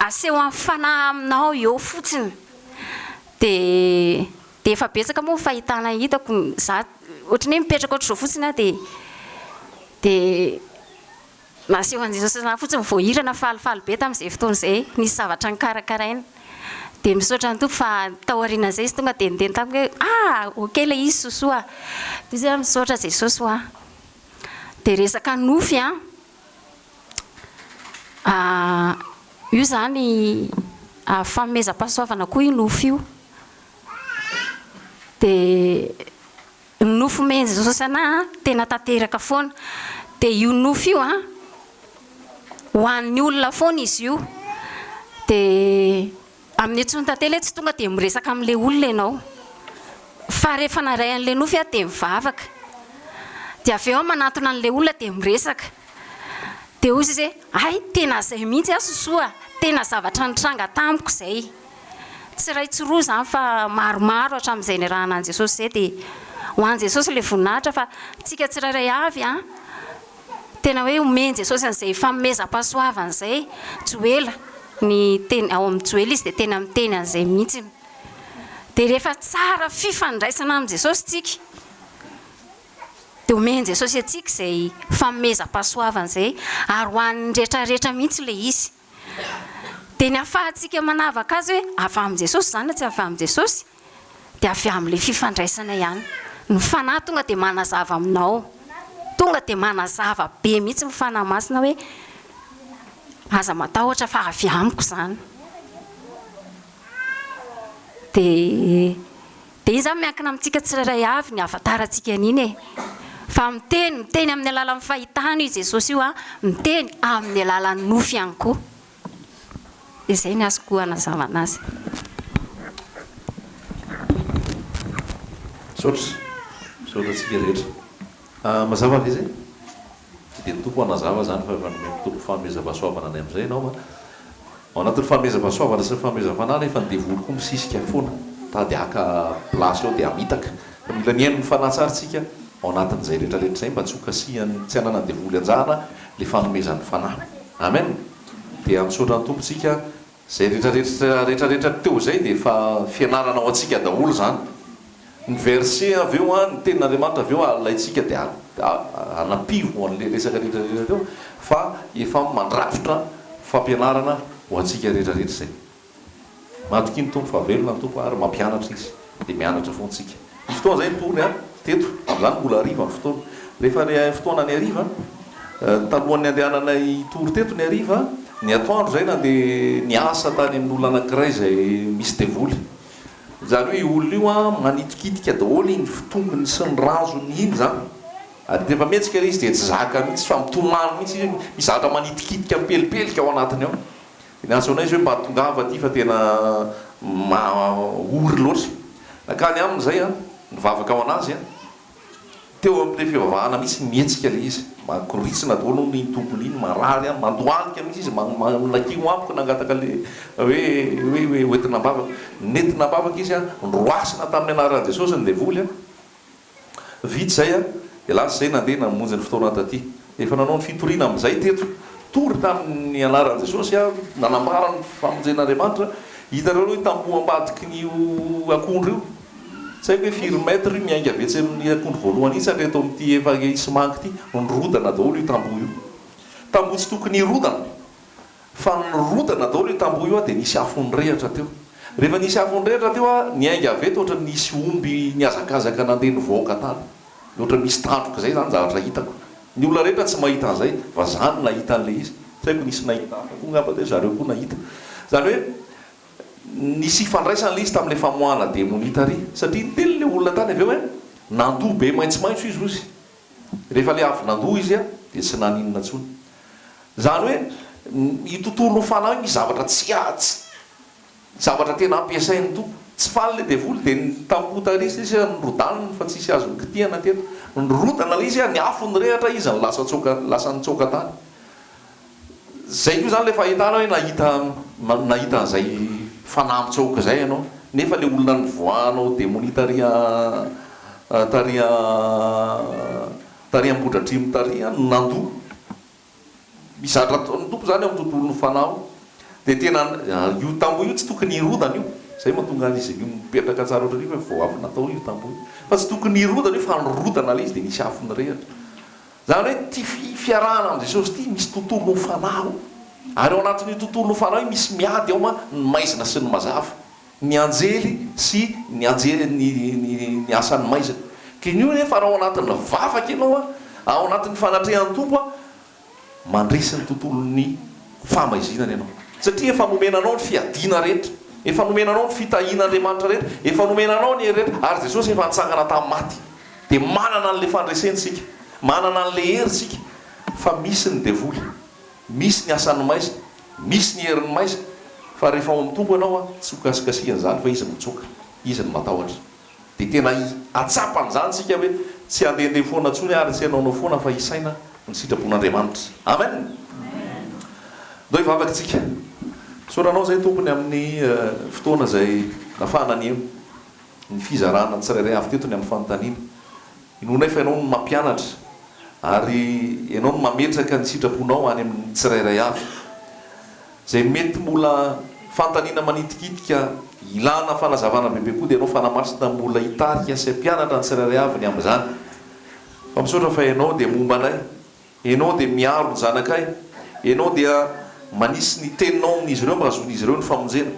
aseho amin'ny fanahy aminao eo fotsiny. Dia dia efa betsaka moa ny fahitana hitako, za ohatran'ny hoe mipetraka ohatr'izao fotsiny aho dia dia Naseho an'i Jesosy anah fotsiny voahirana falifaly be tamin'izay fotoana izay, nisy zavatra nokarakaraina. Dia misaotra ny Tompo fa tao aorianan'izay izy tonga dia niteny tamiko hoe ah ok ilay izy Sosoa a! Dia izy hoe misaotra Jesosy hoa. Dia resaka nofy an, io izany fanomezam-pahasoavana koa io nofy io. Dia Ny nofy omen'i Jesosy anah an, tena tanteraka foana. Dia io nofy io an, ho an'ny olona foana izy io. Dia amin'ny antsoin-tantely tsy tonga dia miresaka amin'ilay olona ianao. Fa rehefa naray an'ilay nofy aho dia mivavaka. Dia avy eo aho manantona an'ilay olona dia miresaka. Dia hoy izy hoe, hay tena izay mihitsy aho Sosoa a, tena zavatra nitranga tamiko izay. Tsy iray tsy roa izany fa maromaro hatramin'izay niarahana an'i Jesosy izay dia ho an'i Jesosy ilay voninahitra fa tsika tsirairay avy an, tena hoe omen'i Jesosy an'izay fanomezam-pahasoavana izay, Joela, ny teny ao amin'ny Joela izy dia tena miteny an'izay mihitsy. Dia rehefa tsara fifandraisana amin'i Jesosy tsika. Dia omen'i Jesosy antsika izay fanomezam-pahasoavana izay ary ho an'ny rehetrarehetra mihitsy ilay izy. Dia ny ahafahantsika manavaka azy hoe avy amin'i Jesosy izany na tsy avy amin'i Jesosy dia avy amin'ilay fifandraisana ihany. Ny Fanahy tonga dia manazava aminao. Tonga dia manazava be mihitsy ny Fanahy Masina hoe aza matahotra fa avy amiko izany. Dia dia iny izany miankina amintsika tsirairay avy ny ahafantarantsika an'iny e. Fa miteny, miteny amin'ny alalan'ny fahitana io Jesosy io an, miteny amin'ny alalan'ny nofy ihany koa. Dia izay ny azoko hanazavana azy. Misaotra. Misaotra antsika rehetra. Mazava ve izay? Dia ny Tompo hanazava izany fa efa nomen'ny Tompo fanomezam-pahasoavana anay amin'izay ianao an. Ao anatin'ny fanomezam-pahasoavana sy ny fanomezam-panahy nefa ny devoly koa misisika foana, mitady haka place ao dia hamitaka. Fa mila mihaino ny fanahy tsara isika ao anatin'izay rehetra rehetra izay mba tsy ho kasihan'ny, tsy hananan'ny devoly anjara ilay fanomezan'ny fanahy. Amen! Dia misaotra ny Tompo isika, izay rehetra rehetra rehetra rehetra teo izay dia efa fianarana ho antsika daholo izany. Ny verset avy eo an, ny tenin'Andriamanitra avy eo alaintsika dia anampivo an'ilay resaka rehetra rehetra teo fa efa mandrafitra fampianarana ho antsika rehetra rehetra izay. Matokia ny Tompo fa velona ny Tompo ary mampianatra Izy dia mianatra foana tsika. Nisy fotoana izay nitory aho teto, tamin'izany mbola hariva ny fotoana. Rehefa ilay fotoana ny hariva, talohan'ny handehananay hitory teto ny hariva, ny atoandro izay nandeha niasa tany amin'olona anankiray izay misy devoly. Izany hoe io olona io an, manitikitika daholo iny fitongony sy ny razony iny izany. Ary rehefa mihetsika ilay izy dia tsy zaka mihitsy fa mitomany mihitsy izy hoe misy zavatra manitikitika mipelipelika ao anatiny ao. Dia niantso anay izy hoe mba tongava aty fa tena maha ory loatra. Nankany aminy izay an, nivavaka ho an'azy an. Teo amin'ilay fivavahana mihitsy mihetsika ilay izy. Makoritsina daholo hono iny tongony iny, marary an, mandohalika mihitsy izy, nakiho amiko nangataka ilay hoe hoe hoe hoentina am-bavaka. Nentina am-bavaka izy an, noroasina tamin'ny anaran'i Jesosy ny devoly an. Vita izay an, dia lasa izay nandeha namonjy ny fotoana taty. Efa nanao ny fitoriana amin'izay teto. Tory tamin'ny anaran'i Jesosy aho, nanambara ny famonjen'Andriamanitra. Hitanareo aloha io tamboho ambadikin'io akondro io. Tsy haiko hoe firy mètre io miainga avy etsy amin'ny akondro voalohany itsy hatraeto amin'ity efa Isimango ity. Nirodana daholo io tamboho io. Tamboho tsy tokony hirodana. Fa nirodana daholo io tamboho io dia nisy afo nirehatra teo. Rehefa nisy afo nirehatra teo aho, niainga avy eto ohatran'ny nisy omby nihazakazaka nandeha nivoaka tany. Ohatran'ny misy tandroka izay izany zavatra hitako. Ny olona rehetra tsy mahita an'izay, fa za no nahita an'ilay izy. Tsy haiko nisy nahita hafa koa angamba teo, zareo koa nahita. Izany hoe nisy ifandraisany ilay izy tamin'ilay famoahana demonia tary. Satria niteny ilay olona tany avy eo hoe nandoa be maitsomaitso izy hozy. Rehefa ilay avy nandoa izy dia tsy naninona intsony. Izany hoe io tontolon'ny fanahy io misy zavatra tsy tsy zavatra tena ampiasain'ny Tompo. Tsy faly ilay devoly dia nitampoha tary izy sisa nirodaniny fa tsisy azo nikitihana teto. Nirodana ilay izy, ny afo nirehatra izy no lasa tsoaka lasa nitsoaka tany. Zay koa zany le fahitana hoe nahita nahita an'izay fanahy mitsoaka izay ianao nefa le olona nivoahanao demonia tary tary tary Ambohidratrimo tary no nandoa. Misy zavatra ataon'ny Tompo zany ao amin'ny tontolon'ny fanahy ao. Dia tena io tamboho io tsy tokony hirodana io. Zay mahatonga an'izy io mipetraka tsara ohatran'io fa vao avy natao io tamboho io. Fa tsy tokony hirodana io fa nirodana ilay izy dia nisy afo nirehitra. Izany hoe ity fiarahana amin'i Jesosy ity misy tontolon'ny fanahy ao. Ary ao anatin'io tontolon'ny fanahy io misy miady ao ma ny maizina sy ny mazava. Ny anjely sy ny anjely ny ny asan'ny maizina. Ka io nefa raha ao anatin'ny vavaka ianao an, ao anatin'ny fanatrehan'ny Tompo an, mandresy ny tontolon'ny fahamaizinana ianao. Satria efa nomena anao ny fiadiana rehetra, efa nomena anao ny fitahian'Andriamanitra rehetra, efa nomena anao ny hery rehetra, ary Jesosy efa nitsangana tamin'ny maty. Dia manana an'ilay fandresena isika, manana an'ilay hery isika, fa misy ny devoly, misy ny asan'ny maizina, misy ny herin'ny maizina, fa rehefa ao amin'ny Tompo ianao, tsy ho kasikasihana izany fa Izy no mitsoaka, Izy no matahotra. Dia tena hahatsapa an'izany isika hoe tsy handehandeha foana intsony ary tsy hanaonao foana fa hisaina ny sitrapon'Andriamanitra. Amen! Ndao hivavaka isika. Misaotra Anao izay Tompo ny amin'ny fotoana izay nafahana nihaino ny fizarana tsirairay avy teto ny amin'ny fanontaniana. Inoanay fa Ianao no mampianatra ary Ianao no mametraka ny sitraponao any amin'ny tsirairay avy. Izay mety mbola fanontaniana manitikitika ilana fanazavana bebe koa dia Ianao Fanahy Masina mbola hitarika sy hampianatra ny tsirairay avy ny amin'izany. Fa misaotra fa Ianao dia momba anay, Ianao dia miaro ny zanakay, Ianao dia manisy ny Teninao amin'izy ireo mba hahazoan'izy ireo ny famonjena.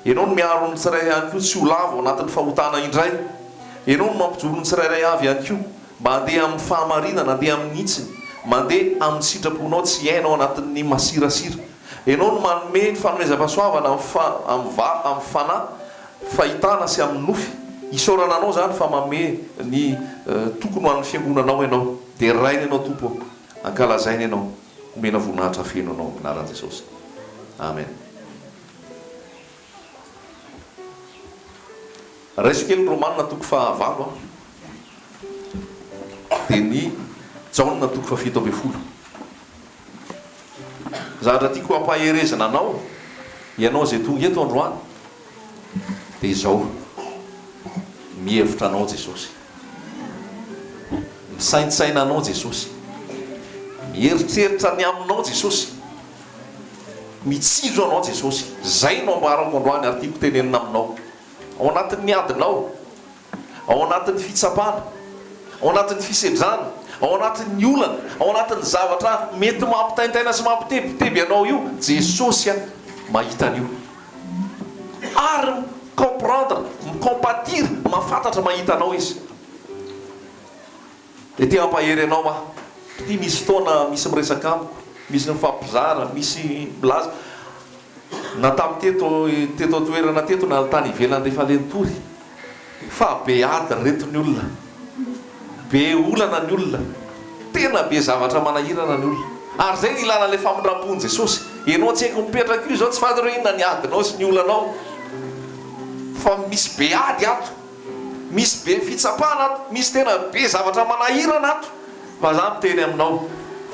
Ianao no miaro ny tsirairay ihany koa tsy ho lavo ao anatin'ny fahotana indray. Ianao no mampijoro ny tsirairay avy ihany koa mba handeha amin'ny fahamarinana, handeha amin'ny hitsiny, mandeha amin'ny sitraponao tsy hiaina ao anatin'ny masirasira. Ianao no manome ny fanomezam-pahasoavana amin'ny fa, amin'ny va, amin'ny fanahy, fahitana sy amin'ny nofy. Isaorana Anao izany fa manome ny tokony ho an'ny Fiangonanao Ianao. Deraina Ianao Tompo ô. Ankalazaina Ianao. Omena voninahitra feno Ianao amin'ny anaran'i Jesosy. Amen. Raiso kely ny Romana toko fahavalo an. Dia ny Jaona toko fahafito ambinifolo. Zavatra tiako hampaherezana anao, ianao izay tonga eto androany, dia izao, mihevitra anao Jesosy. Misaintsaina anao Jesosy. Mieritreritra ny aminao Jesosy. Mitsinjo anao Jesosy. Izay no ambarako androany ary tiako tenenina aminao. Ao anatin'ny adinao, ao anatin'ny fitsapana, ao anatin'ny fisedrana, ao anatin'ny olana, ao anatin'ny zavatra mety mampitaintaina sy mampitebiteby anao io, Jesosy mahita an'io. Ary mi-comprendre, mi-compatir, mahafantatra mahita anao Izy. Dia te hampahery anao aho. Ity misy fotoana misy miresaka amiko, misy mifampizara, misy milaza. Na tamin'ny teto teto an-toerana teto na tany ivelany rehefa le nitory fa be ady ry reto ny olona. Be olana ny olona. Tena be zavatra manahirana ny olona. Ary izay no ilana ilay famindram-pon'i Jesosy. Ianao tsy haiko mipetraka io izao tsy fantatro hoe inona ny adinao sy ny olanao. Fa misy be ady ato. Misy be fitsapana ato, misy tena be zavatra manahirana ato, fa za miteny aminao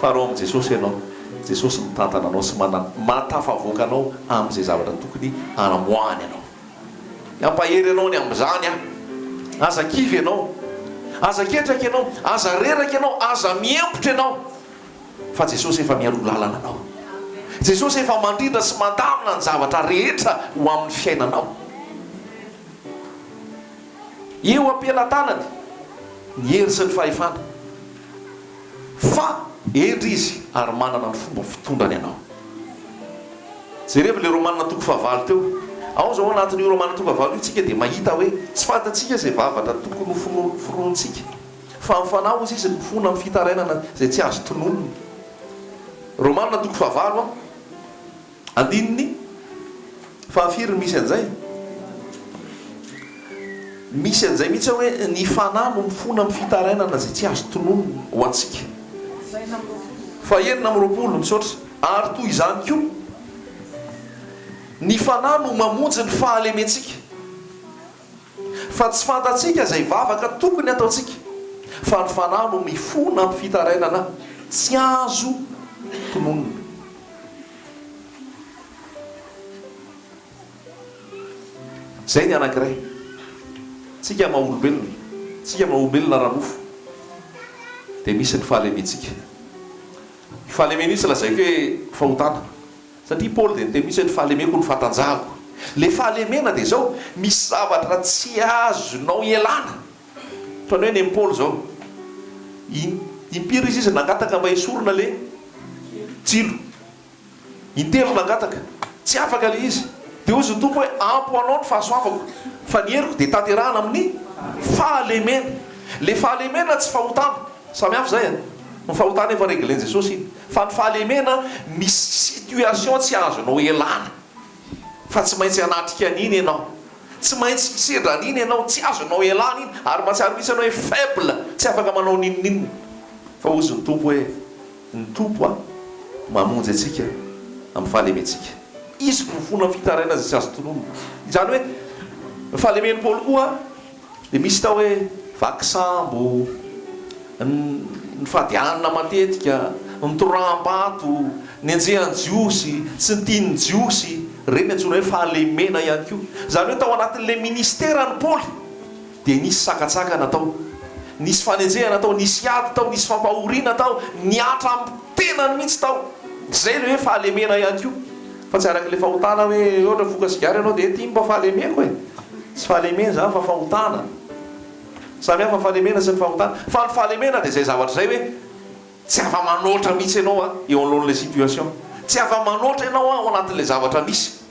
fa reo amin'i Jesosy ianao, Jesosy mitantana anao sy manan mahatafavoaka anao amin'izay zavatra tokony hanamoahany anao. Hampahery anao ny amin'izany aho. Aza kivy ianao, aza ketraka ianao, aza reraka ianao, aza miempotra ianao fa Jesosy efa mialoha lalana anao. Jesosy efa mandrindra sy mandamina ny zavatra rehetra ho amin'ny fiainanao. Eo am-pelatanany ny hery sy ny fahefana, fa hendry izy ary manana ny fomba fitondrany anao. Jerevo ilay Romana toko fahavalo teo. Ao izao anatin'io Romana toko fahavalo io tsika dia mahita hoe tsy fantatsika izay vavatra tokony ho foronintsika, fa ny Fanahy hozy izy mifona amin'ny fitarainana izay tsy azo tononina. Romana toko fahavalo an. Andininy fahafiry no misy an'izay? Misy an'izay mihitsy ao hoe ny fanahy no mifona amin'ny fitarainana izay tsy azo tononina ho antsika. Fahenina amby 20, misaotra. Ary toy izany koa, ny fanahy no mamonjy ny fahalementsika. Fa tsy fantatsika izay vavaka tokony hataontsika, fa ny fanahy no mifona amin'ny fitarainana tsy azo tononina. Izay ny anankiray. Tsika maha olombelona, tsika maha olombelona ara-nofo, dia misy ny fahalementsika. Io fahalemena io tsy lazaiko hoe fahotana. Satria Paoly dia niteny mihitsy hoe ny fahalemeko no fahatanjahako. Ilay fahalemena dia izao, misy zavatra tsy azonao ialana. Ohatran'ny hoe nen'i Paoly izao. Impiry izy izy nangataka mba hesorina ilay tsilo. Intelo nangataka. Tsy afaka ilay izy. Dia hoy izy ny Tompo hoe ampy ho anao ny fahasoavako, fa ny heriko dia tanterahana amin'ny fahalemena. Ilay fahalemena tsy fahotana. Samy hafa izay an. Ny fahotana efa reglen'i Jesosy iny. Fa ny fahalemena misy situation tsy azonao elana fa tsy maintsy hanatrika an'iny ianao. Tsy maintsy hisedra an'iny ianao, tsy azonao elana iny ary mahatsiaro mihitsy ianao hoe faible, tsy afaka manao n'inon'inona. Fa hozy ny Tompo hoe, ny Tompo a, mamonjy antsika amin'ny fahalementsika. Izy no fona fitaraina izay tsy azo tononina. Izany hoe, ny fahalemen'i Paoly koa Dia misy tao hoe vaky sambo, ny fady hanina matetika, ny toraham-bato, ny enjehan'ny Jiosy, tsy ny tian'ny Jiosy, ireny antsoina hoe fahalemena ihany koa. Izany hoe tao anatin'ilay ministeran'i Paoly dia nisy sakantsakana tao, nisy fanenjehana tao, nisy ady tao, nisy fampahoriana tao, nihatra amin'ny tenany mihitsy tao. Izay ilay hoe fahalemena ihany koa. Fa tsy araka ilay fahotana hoe ohatra voka sigara ianao dia ity mba fahalemeko e! Tsy fahalemena izany fa fahotana. Samy hafa ny fahalemena sy ny fahotana. Fa ny fahalemena dia izay zavatra izay hoe tsy afa-manoatra mihitsy ianao an, eo anoloan'ilay situation. Tsy afa-manoatra ianao an, ao anatin'ilay zavatra misy.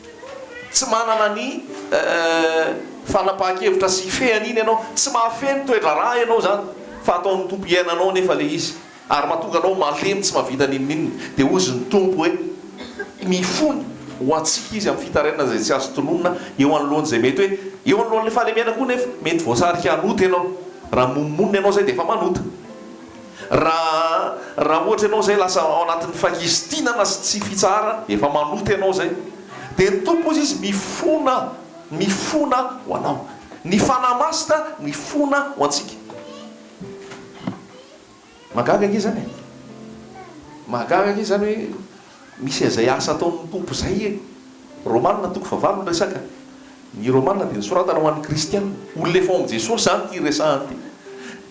Tsy manana ny fanapahan-kevitra sy hifehy an'iny ianao. Tsy mahafehy ny toe-draharaha ianao izany. Fa ataon'ny Tompo hiainanao anefa ilay izy. Ary mahatonga anao malemy tsy mahavita n'inon'inona. Dia hozy ny Tompo hoe, Mifona ho antsika Izy amin'ny fitarainana izay tsy azo tononina eo anoloan'izay mety hoe, eo anoloan'ilay fahalemena koa nefa, mety voasarika hanota ianao. Raha mimonomonona ianao izay dia efa manota. Raha raha ohatra ianao izay lasa ao anatin'ny fahizitinana sy tsy fitsaharana dia efa manota ianao izay. Dia ny Tompo hozy Izy mifona, mifona ho anao. Ny Fanahy Masina mifona ho antsika. Mahagaga ange izany e! Mahagaga ange izany hoe misy an'izay asa ataon'ny Tompo izay e! Romana toko fahavalo ny resaka. Ny Romana dia nosoratana ho an'ny kristiana. Olona efa ao amin'i Jesosy izany ity resahana ity.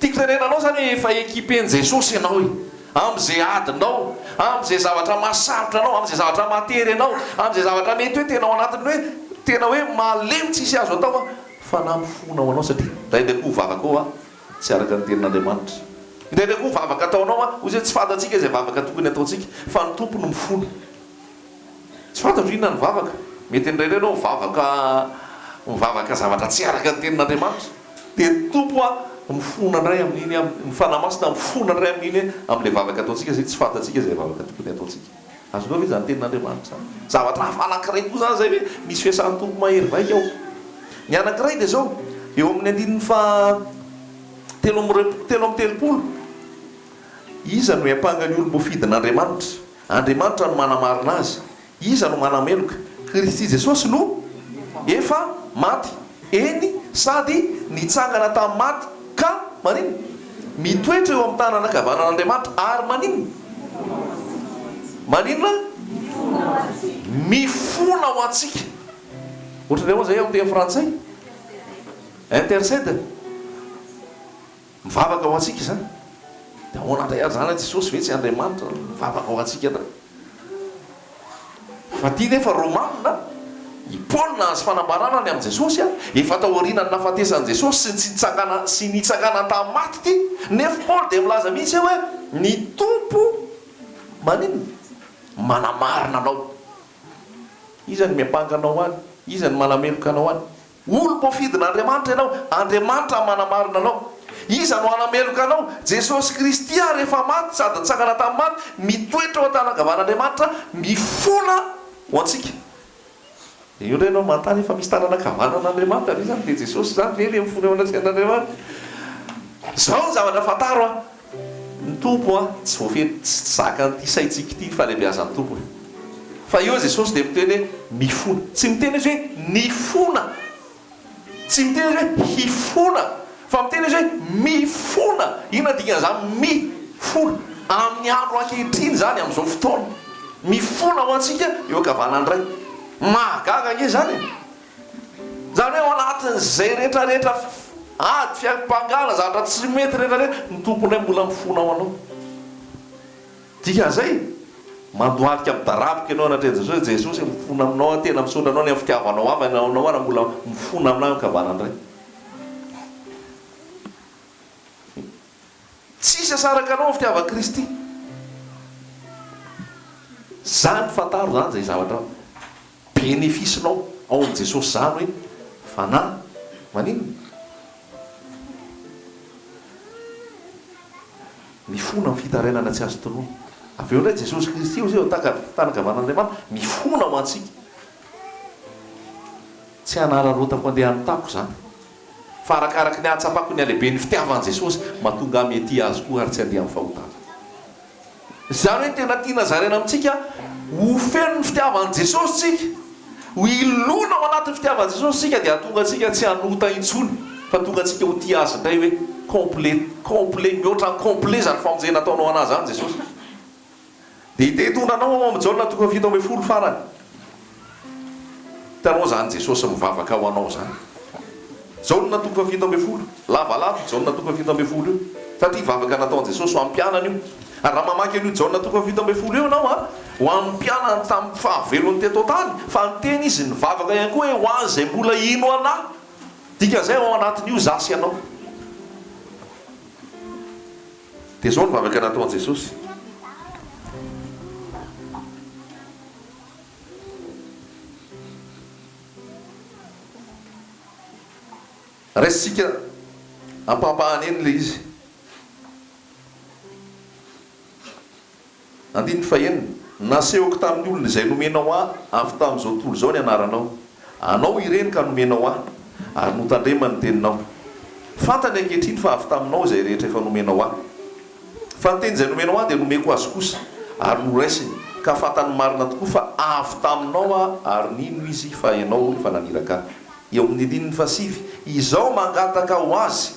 Tiako tenenana anao izany hoe efa équipen'i Jesosy ianao e! Amin'izay adinao, amin'izay zavatra mahasarotra anao, amin'izay zavatra mahatery anao, amin'izay zavatra mety hoe tena ao anatin'ny hoe tena hoe malemy tsisy azo atao an! Fanahy mifona ho anao satria indraindray koa vavaka ao an! Tsy araka ny tenin'Andriamanitra. Indraindray koa vavaka ataonao an, hoy izy hoe tsy fantatsika izay vavaka tokony ataontsika fa ny Tompo no mifona. Tsy fantatro inona ny vavaka. Mety indraindray ianao mivavaka mivavaka zavatra tsy araka ny tenin'Andriamanitra. Dia ny Tompo an mifona indray amin'iny, ny Fanahy Masina mifona indray amin'iny amin'ilay vavaka ataontsika satria tsy fantatsika izay vavaka tokony ataontsika. Azonao ve izany tenin'Andriamanitra izany? Zavatra hafa anankiray koa izany izay hoe misy fiasan'ny Tompo mahery vaika ao. Ny anankiray dia izao, eo amin'ny andininy faha 33, Iza no hiampanga ny olom-boafidin'Andriamanitra? Andriamanitra no manamarina azy. Iza no manameloka? Kristy Jesosy no efa maty, eny, sady nitsangana tamin'ny maty, ka maninona? Mitoetra eo amin'ny tanana ankavanan'Andriamanitra, ary maninona? Maninona? Mifona ho antsika. Ohatran'ny ahoana izay amin'ny teny frantsay? Intercede. Mivavaka ho antsika izany. Dia ahoana indray ary izany? Jesosy ve tsy Andriamanitra mivavaka ho antsika indray? Fa ity nefa Romana, i Paoly nahazo fanambarana ny amin'i Jesosy, efa taorianan'ny nahafatesan'i Jesosy sy ny tsy nitsangana sy nitsanganany tamin'ny maty ity. Nefa Paoly dia milaza mihitsy hoe ny Tompo maninona? Manamarina anao. Iza no miampanga anao any? Iza no manameloka anao any? Olom-boafidin'Andriamanitra ianao, Andriamanitra manamarina anao. Iza no hanameloka anao? Jesosy Kristy ary efa maty sady nitsangana tamin'ny maty, mitoetra ao an-tanan-kavan'Andriamanitra, mifona ho antsika. Dia eo indray ianao manontany, efa misy tanana ankavanan'Andriamanitra ve izany? Dia Jesosy izany ve ilay mifona eo anatrehan'Andriamanitra? Izao ny zavatra fantaro an! Ny Tompo an, tsy voafehy, tsy zakan'ity saintsika ity ny fahalehibeazan'ny Tompo e. Fa eo Jesosy dia miteny hoe mifona. Tsy miteny Izy hoe nifona. Tsy miteny Izy hoe hifona. Fa miteny Izy hoe mifona. Inona ny dikan'izany mifona? Amin'ny andro ankehitriny izany, amin'izao fotoana. Mifona ho antsika eo ankavanan'ny Ray. Mahagaga ange izany e. Izany hoe ao anatin'izay rehetra rehetra ady, fiampangana, zavatra tsy mety rehetra rehetra, ny Tompo indray mbola mifona ho anao. Dikan'izay, mandohalika midaraboka ianao anatrehan'i Jesosy hoe, Jesosy mifona aminao aho, tena misaotra anao ny amin'ny fitiavanao ahy, fa ianao ary mbola mifona amin'ahy eo ankavanan'ny Ray. Tsisy asaraka anao amin'ny fitiavan'i Kristy. Zany fantaro zany izay zavatra Bénéfice-nao ao amin'i Jesosy izany hoe fanahy maninona? Mifona amin'ny fitarainana tsy azo tononina. Avy eo indray Jesosy Kristy hoy izy eo an-tanan-kavanan'Andriamanitra, mifona ho antsika. Tsy hanararaotako andeha hanotako izany. Fa arakaraky ny ahatsapako ny halehiben'ny fitiavan'i Jesosy, mahatonga ahy miatia Azy koa ary tsy handeha amin'ny fahotana. Izany hoe tena tiana zaraina amintsika ho feno ny fitiavan'i Jesosy tsika, ho hilona ao anatin'ny fitiavan'i Jesosy isika dia hahatonga antsika tsy hanota intsony fa tonga antsika ho tia Azy indray hoe complet, complet, mihoatra ny complet izany famonjena ataonao anah izany Jesosy. Dia hite hitondra anao ao amin'ny Jaona toko faha 17 farany. Hitanao izany Jesosy mivavaka ho anao izany. Jaona toko faha 17. Lavalava io Jaona toko faha 17 io. Satria vavaka nataon'i Jesosy ho an'ny mpianany io. Ary raha mamaky an'io Jaona toko faha 17 io ianao an, ho an'ny mpianany tamin'ny fahavelony teto an-tany, fa niteny izy nivavaka ihany koa hoe ho an'izay mbola hino an'Ahy. Dikan'izay ao anatin'io izaho sy ianao. Dia izao ny vavaka nataon'i Jesosy. Raisintsika ampahampahany eny ilay izy. Andininy fahenina, Nasehoko tamin'ny olona izay nomenao Ahy avy tamin'izao tontolo izao ny anaranao. Anao ireny ka nomenao Ahy, ary notandremany ny teninao. Fantany ankehitriny fa avy taminao izay rehetra efa nomenao Ahy. Fa ny teny izay nomenao Ahy dia nomeko azy kosa, ary noraisiny, ka fantany marina tokoa fa avy taminao Aho, ary nino izy fa Ianao efa naniraka Ahy. Eo amin'ny andininy fahasivy, Izao mangataka ho azy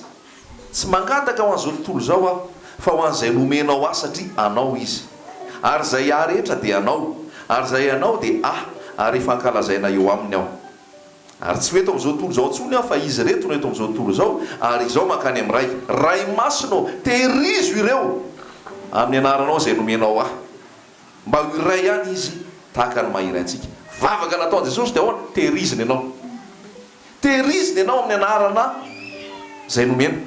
Tsy mangataka ho an'izao tontolo izao aho, fa ho an'izay nomenao ahy satria anao izy. Ary izay ahy rehetra dia anao, ary izay anao dia ahy, ary efa ankalazaina eo aminy aho. Ary tsy ho eto amin'izao tontolo izao intsony aho, fa izy ireto no eto amin'izao tontolo izao, ary izao mankany amin'ny Ray. Ray Masina ô, tehirizo ireo amin'ny anaranao izay nomenao ahy, mba ho iray ihany izy tahaka ny maha iray antsika. Vavaka nataon'i Jesosy dia ahoana? Tehirizina ianao. Tehirizina ianao amin'ny anarana izay nomena.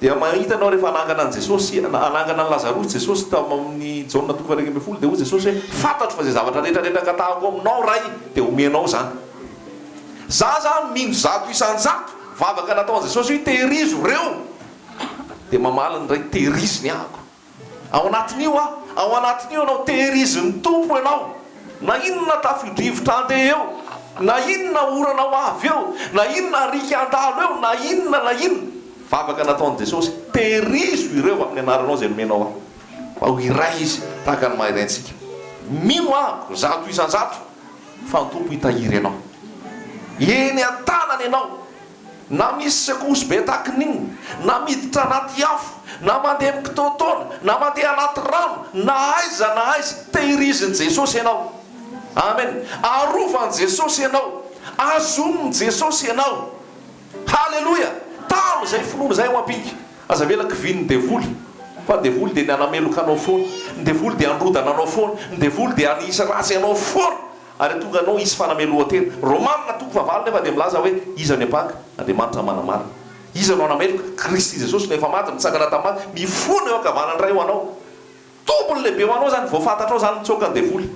Dia mahita ianao rehefa hanangana an'i Jesosy, hanangana an'i Lazarosy Jesosy tao amin'ny Jaona toko faha-11 dia hoy Jesosy hoe, fantatro fa izay zavatra rehetra rehetra angatahako aminao Ray dia homenao izany. Za zany mino 100% vavaka nataon'i Jesosy hoe tehirizo ireo. Dia mamaly ny Ray, tehiriziny ahako. Ao anatin'io aho, ao anatin'io ianao, tehirizin'ny Tompo ianao. Na inona tafio-drivotra handeha eo, na inona orana ho avy eo, na inona alika handalo eo, na inona na inona. Vavaka nataon'i Jesosy, tehirizo ireo amin'ny anaranao izay nomenao ahy, mba ho iray izy tahaka ny maha iray antsika. Mino aho, 100%, fa ny Tompo hitahiry anao. Eny an-tanany ianao. Na misy secousse be takin'inona, na miditra anaty afo, na mandeha mikitoatoana, na mandeha anaty rano, na aiza na aiza, tehirizin'i Jesosy ianao. Amen. Arovan'i Jesosy ianao. Azonin'i Jesosy ianao. Haleloia! Tano izay finoana izay ao am-pinga. Aza avela kivian'ny devoly, fa ny devoly dia ny hanameloka anao foana, ny devoly dia handrodana anao foana, ny devoly dia hanisy ratsy anao foana. Ary hahatonga anao hisy fanamelohan-tena. Romana toko fahavalo nefa dia milaza hoe, Iza no hiampanga? Andriamanitra manamarina. Iza no hanameloka? Kristy Jesosy no efa maty, nitsangana tamin'ny maty, mifona eo ankavanan'ny Ray ho anao. Tompony lehibe ho anao izany, vao fantatrao izany mitsoaka ny devoly.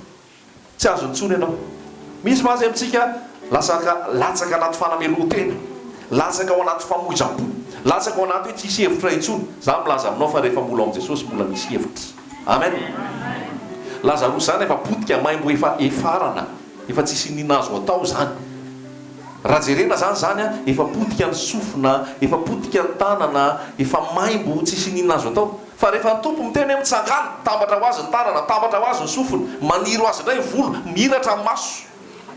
Tsy azony intsony ianao. Misy mantsy amintsika lasaka latsaka anaty fanamelohan-tena, latsaka ao anaty famoizam-po, latsaka ao anaty hoe tsisy hevitra intsony. Izaho milaza aminao fa rehefa mbola ao amin'i Jesosy mbola misy hevitra. Amen! Lazarosy zany efa potika maimbo efa efarana efa tsisy inona azo atao zany. Raha jerena zany zany an, efa potika ny sofina, efa potika ny tanana, efa maimbo tsisy inona azo atao. Fa rehefa ny Tompo miteny hoe mitsangàna, tambatra ho azy ny tanana, tambatra ho azy ny sofina, maniry ho azy indray ny volo, mihiratra ny maso.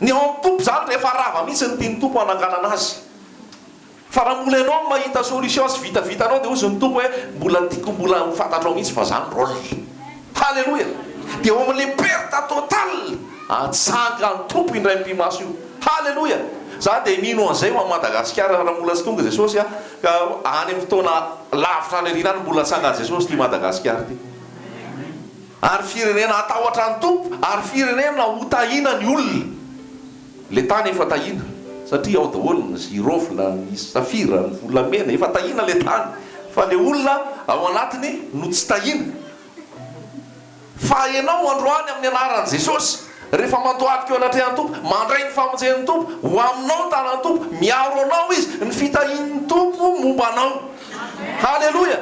Ny ao amin'ny Tompo zany rehefa rava mihitsy ny tian'ny Tompo hananganana azy. Fa raha mbola ianao no mahita solution sy vitavitanao dia hozy ny Tompo hoe mbola tiako mbola ho fantatrao mihitsy fa za ny rôle. Haleloia! Dia eo amin'ilay perte totale atsangan'ny Tompo indray mipi-maso io. Haleloia! Za dia mino an'izay ho an'i Madagasikara raha mbola tsy tonga Jesosy a, ka any amin'ny fotoana lavitra any aoriana any mbola atsangan'i Jesosy ity Madagasikara ity. Ary firenena hatahotra ny Tompo ary firenena hotahiana ny olona. Le tany efa tahiana satria ao daholo ny girofle, ny safira, ny volamena, efa tahiana le tany fa le olona ao anatiny no tsy tahiana. Fa enao androany amin'ny anaran'i Jesosy rehefa mandohalika eo anatrehan'ny Tompo, mandray ny famonjen'ny Tompo, ho aminao ny tanan'ny Tompo, miaro anao Izy, ny fitahian'ny Tompo momba anao. Haleloia!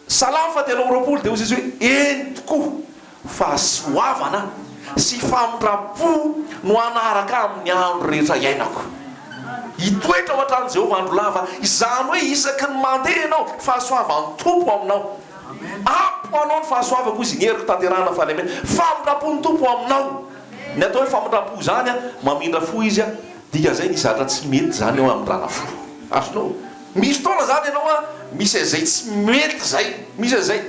Salamo faha-23 dia hoy Jesosy hoe, Eny tokoa, Fahasoavana sy famindram-po no hanaraka ahy amin'ny andro rehetra iainako. Hitoetra ao an-tranon'i Jehovah andro lava, izany hoe isaky ny mandeha ianao, fahasoavan'ny Tompo aminao. Ampy ho anao ny fahasoavako, hoy Izy, ny heriko tanterahana fahalemena. Famindram-pon'ny Tompo aminao. Ny atao hoe famindram-po izany, mamindra fo Izy, dikan'izay nisy zavatra tsy mety izany eo hamindrana fo. Azonao? Misy fotoana zany ianao an, misy an'izay tsy mety zay, misy an'izay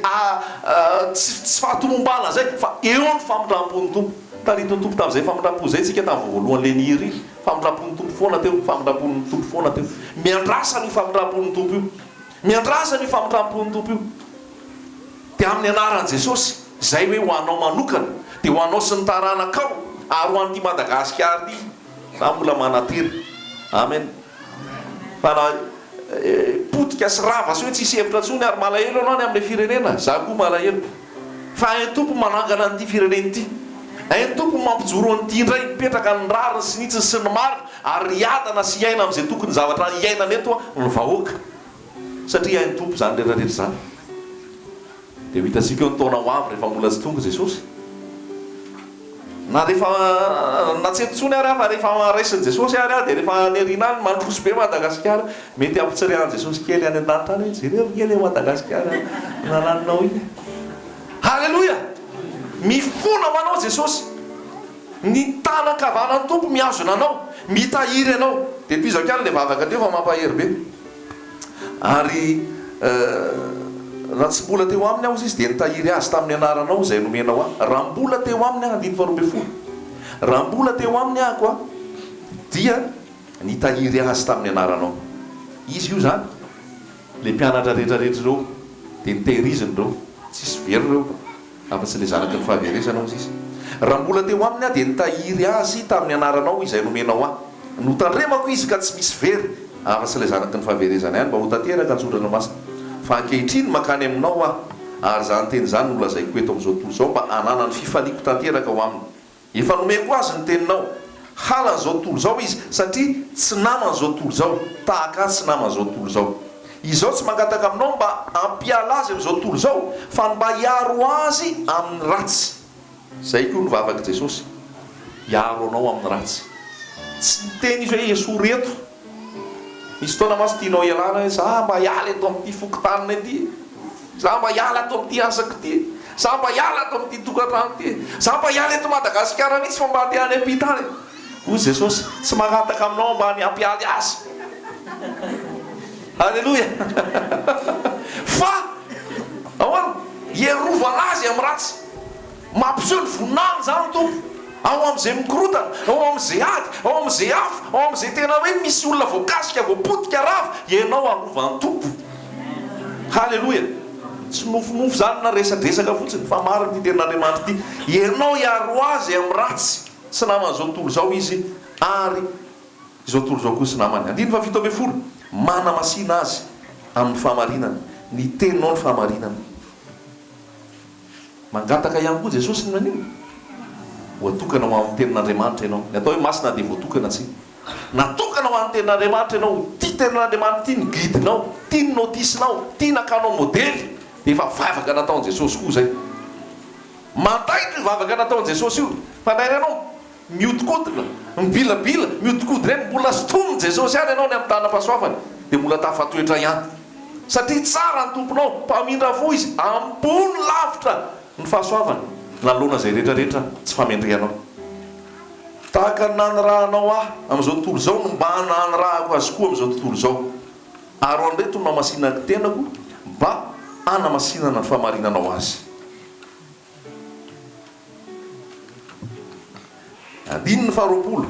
tsy tsy fahatomombanana zay, fa eo ny famindrampon'ny Tompo. Taritin'ny Tompo tamin'izay famindrampo izay tsika tamin'ny voalohany le nihiry iny, famindrampon'ny Tompo foana teo, famindrampon'ny Tompo foana teo. Miandrasa an'io famindrampon'ny Tompo io. Miandrasa an'io famindrampon'ny Tompo io. Dia amin'ny anaran'i Jesosy, izay hoe ho anao manokana, dia ho anao sy ny taranakao, ary ho an'ity Madagasikara ity, za mbola manantena. Amen. Fa na. Potika sy rava sy hoe tsisy hevitra intsony ary malahelo ianao any amin'ilay firenena, za koa malahelo. Fa hain'ny Tompo ny manangana an'ity firenena ity. Hain'ny Tompo ny mampijoro an'ity indray, mipetraka ny rariny sy ny hitsiny sy ny marina ary hiadana sy hiaina amin'izay tokony zavatra hiainana eto ny vahoaka. Satria hain'ny Tompo izany rehetra rehetra izany. Dia ho hitantsika eo ny taona ho avy rehefa mbola tsy tonga Jesosy. Na rehefa na tsy eto intsony ary aho fa rehefa raisin'i Jesosy ary aho dia rehefa any aoriana any mandroso be Madagasikara mety hampitsiriahan'i Jesosy kely any an-danitra any hoe jereo ange ilay Madagasikara nalaninao iny e. Haleloia! Mifona ho anao Jesosy. Ny tanan-kavanan'ny Tompo mihazona anao, mitahiry anao. Dia tohizako ihany ilay vavaka teo fa mampahery be. Ary raha tsy mbola teo aminy aho, hozy izy, dia nitahiry azy tamin'ny anaranao izay nomenao ahy. Raha mbola teo aminy aho, andininy faharoambinifolo, raha mbola teo aminy ahako aho, dia nitahiry azy tamin'ny anaranao. Izy io izany, ilay mpianatra rehetra rehetra ireo, dia notehiriziny ireo, tsisy very ireo. Afa-tsy ilay zanaky ny fahaverezana, hozy izy. Raha mbola teo aminy aho, dia nitahiry azy tamin'ny anaranao izay nomenao ahy. Notandremako izy ka tsy misy very, afa-tsy ilay zanaky ny fahaverezana ihany, mba ho tanteraka ny soratra masina. Fa ankehitriny mankany aminao aho, ary izany teny izany no lazaiko eto amin'izao tontolo izao, mba hananany fifaliako tanteraka ao aminy. Efa nomeko azy ny teninao. Halan'izao tontolo izao izy, satria tsy naman'izao tontolo izao, tahaka ahy tsy naman'izao tontolo izao. Izaho tsy mangataka aminao mba hampiala azy amin'izao tontolo izao, fa ny mba hiaro azy amin'ny ratsy. Izay koa no vavak'i Jesosy, hiaro anao amin'ny ratsy. Tsy niteny Izy hoe esory eto. Misy fotoana mantsy tianao hialana hoe za mba hiala eto amin'ity fokontaninay ity, za mba hiala ato amin'ity asako ity, za mba hiala ato amin'ity tokantrano ity, za mba hiala eto Madagasikara mihitsy fa mba handeha any am-pita any. Hoy Jesosy, tsy mangataka aminao mba ny hampialy azy. Aleloia! Fa ahoana? Hiarovana azy amin'ny ratsy. Mampiseho ny voninahiny izany ny Tompo. Ao amin'izay mikorontana, ao amin'izay ady, ao amin'izay afo, ao amin'izay tena hoe misy olona voakasika, voapotika, rava, ianao arovan'ny Tompo. Haleloia! Tsy nofinofy izany na resadresaka fotsiny fa marina ity tenin'Andriamanitra ity. Ianao hiaro azy amin'ny ratsy. Tsy naman'izao tontolo izao izy ary izao tontolo izao koa tsy namany. Andininy faha 17, Manamasina azy amin'ny fahamarinana. Ny teninao ny fahamarinana. Mangataka ihany koa Jesosy ny maninona? Voatokana ho amin'ny tenin'Andriamanitra ianao. Ny atao hoe masina dia voatokana tsy. Natokana ho an'ny tenin'Andriamanitra ianao. Ity tenin'Andriamanitra ity ny guide-nao, ity ny notice-nao, ity nakanao modely. Dia efa vavaka nataon'i Jesosy koa izay. Mandaitra io vavaka nataon'i Jesosy io. Fa indraindray ianao mihodinkodina, mibilabila, mihodinkodina eny, mbola sintomin'i Jesosy ihany ianao ny amin'ny tanam-pahasoavany, dia mbola tafatoetra ihany. Satria tsara ny Tomponao, mpamindra fo Izy, ambony lavitra ny fahasoavany, nanoloana izay rehetra rehetra tsy famendrehanao. Tahaka ny nanirahanao Ahy amin'izao tontolo izao no mba nanirahako azy koa amin'izao tontolo izao. Ary ho an'ireto no namasinako ny tenako, mba hanamasinana ny fahamarinanao azy. Andininy faharoapolo,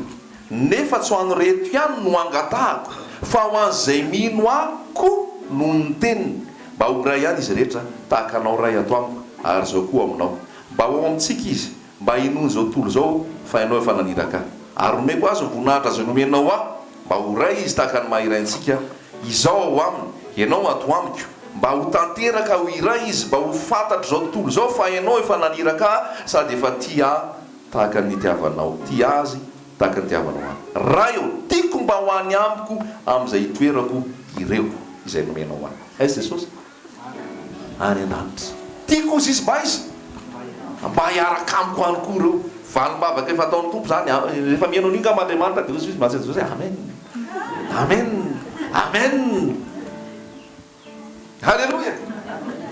Nefa tsy ho an'ireto ihany no angatahako, fa ho an'izay mino Ahy koa noho ny teniny, mba ho iray ihany izy rehetra, tahaka Anao Ray ato amiko, ary Izaho koa ao aminao. Mba ho ao amintsika izy, mba hinoan'izao tontolo izao fa Ianao efa naniraka Ahy. Ary nomeko azy ny voninahitra izay nomenao Ahy, mba ho iray izy tahaka ny maha iray antsika, Izaho ao aminy, Ianao ato amiko, mba ho tanteraka ho iray izy, mba ho fantatr'izao tontolo izao fa Ianao efa naniraka Ahy sady efa tia Ahy tahaka ny nitiavanao tia azy tahaka ny nitiavanao Ahy. Ray ô, tiako mba ho any amiko amin'izay itoerako ireo izay nomenao Ahy. Aiza Jesosy? Any an-danitra. Tiako hozy izy mba aiza? Mba hiaraka amiko any koa ireo. Valim-bavaka efa ataon'ny Tompo izany. Rehefa mihaino an'io angamba Andriamanitra dia hozy izy mba tsy Jesosy hoe Amen. Amen. Amen. Haleloia.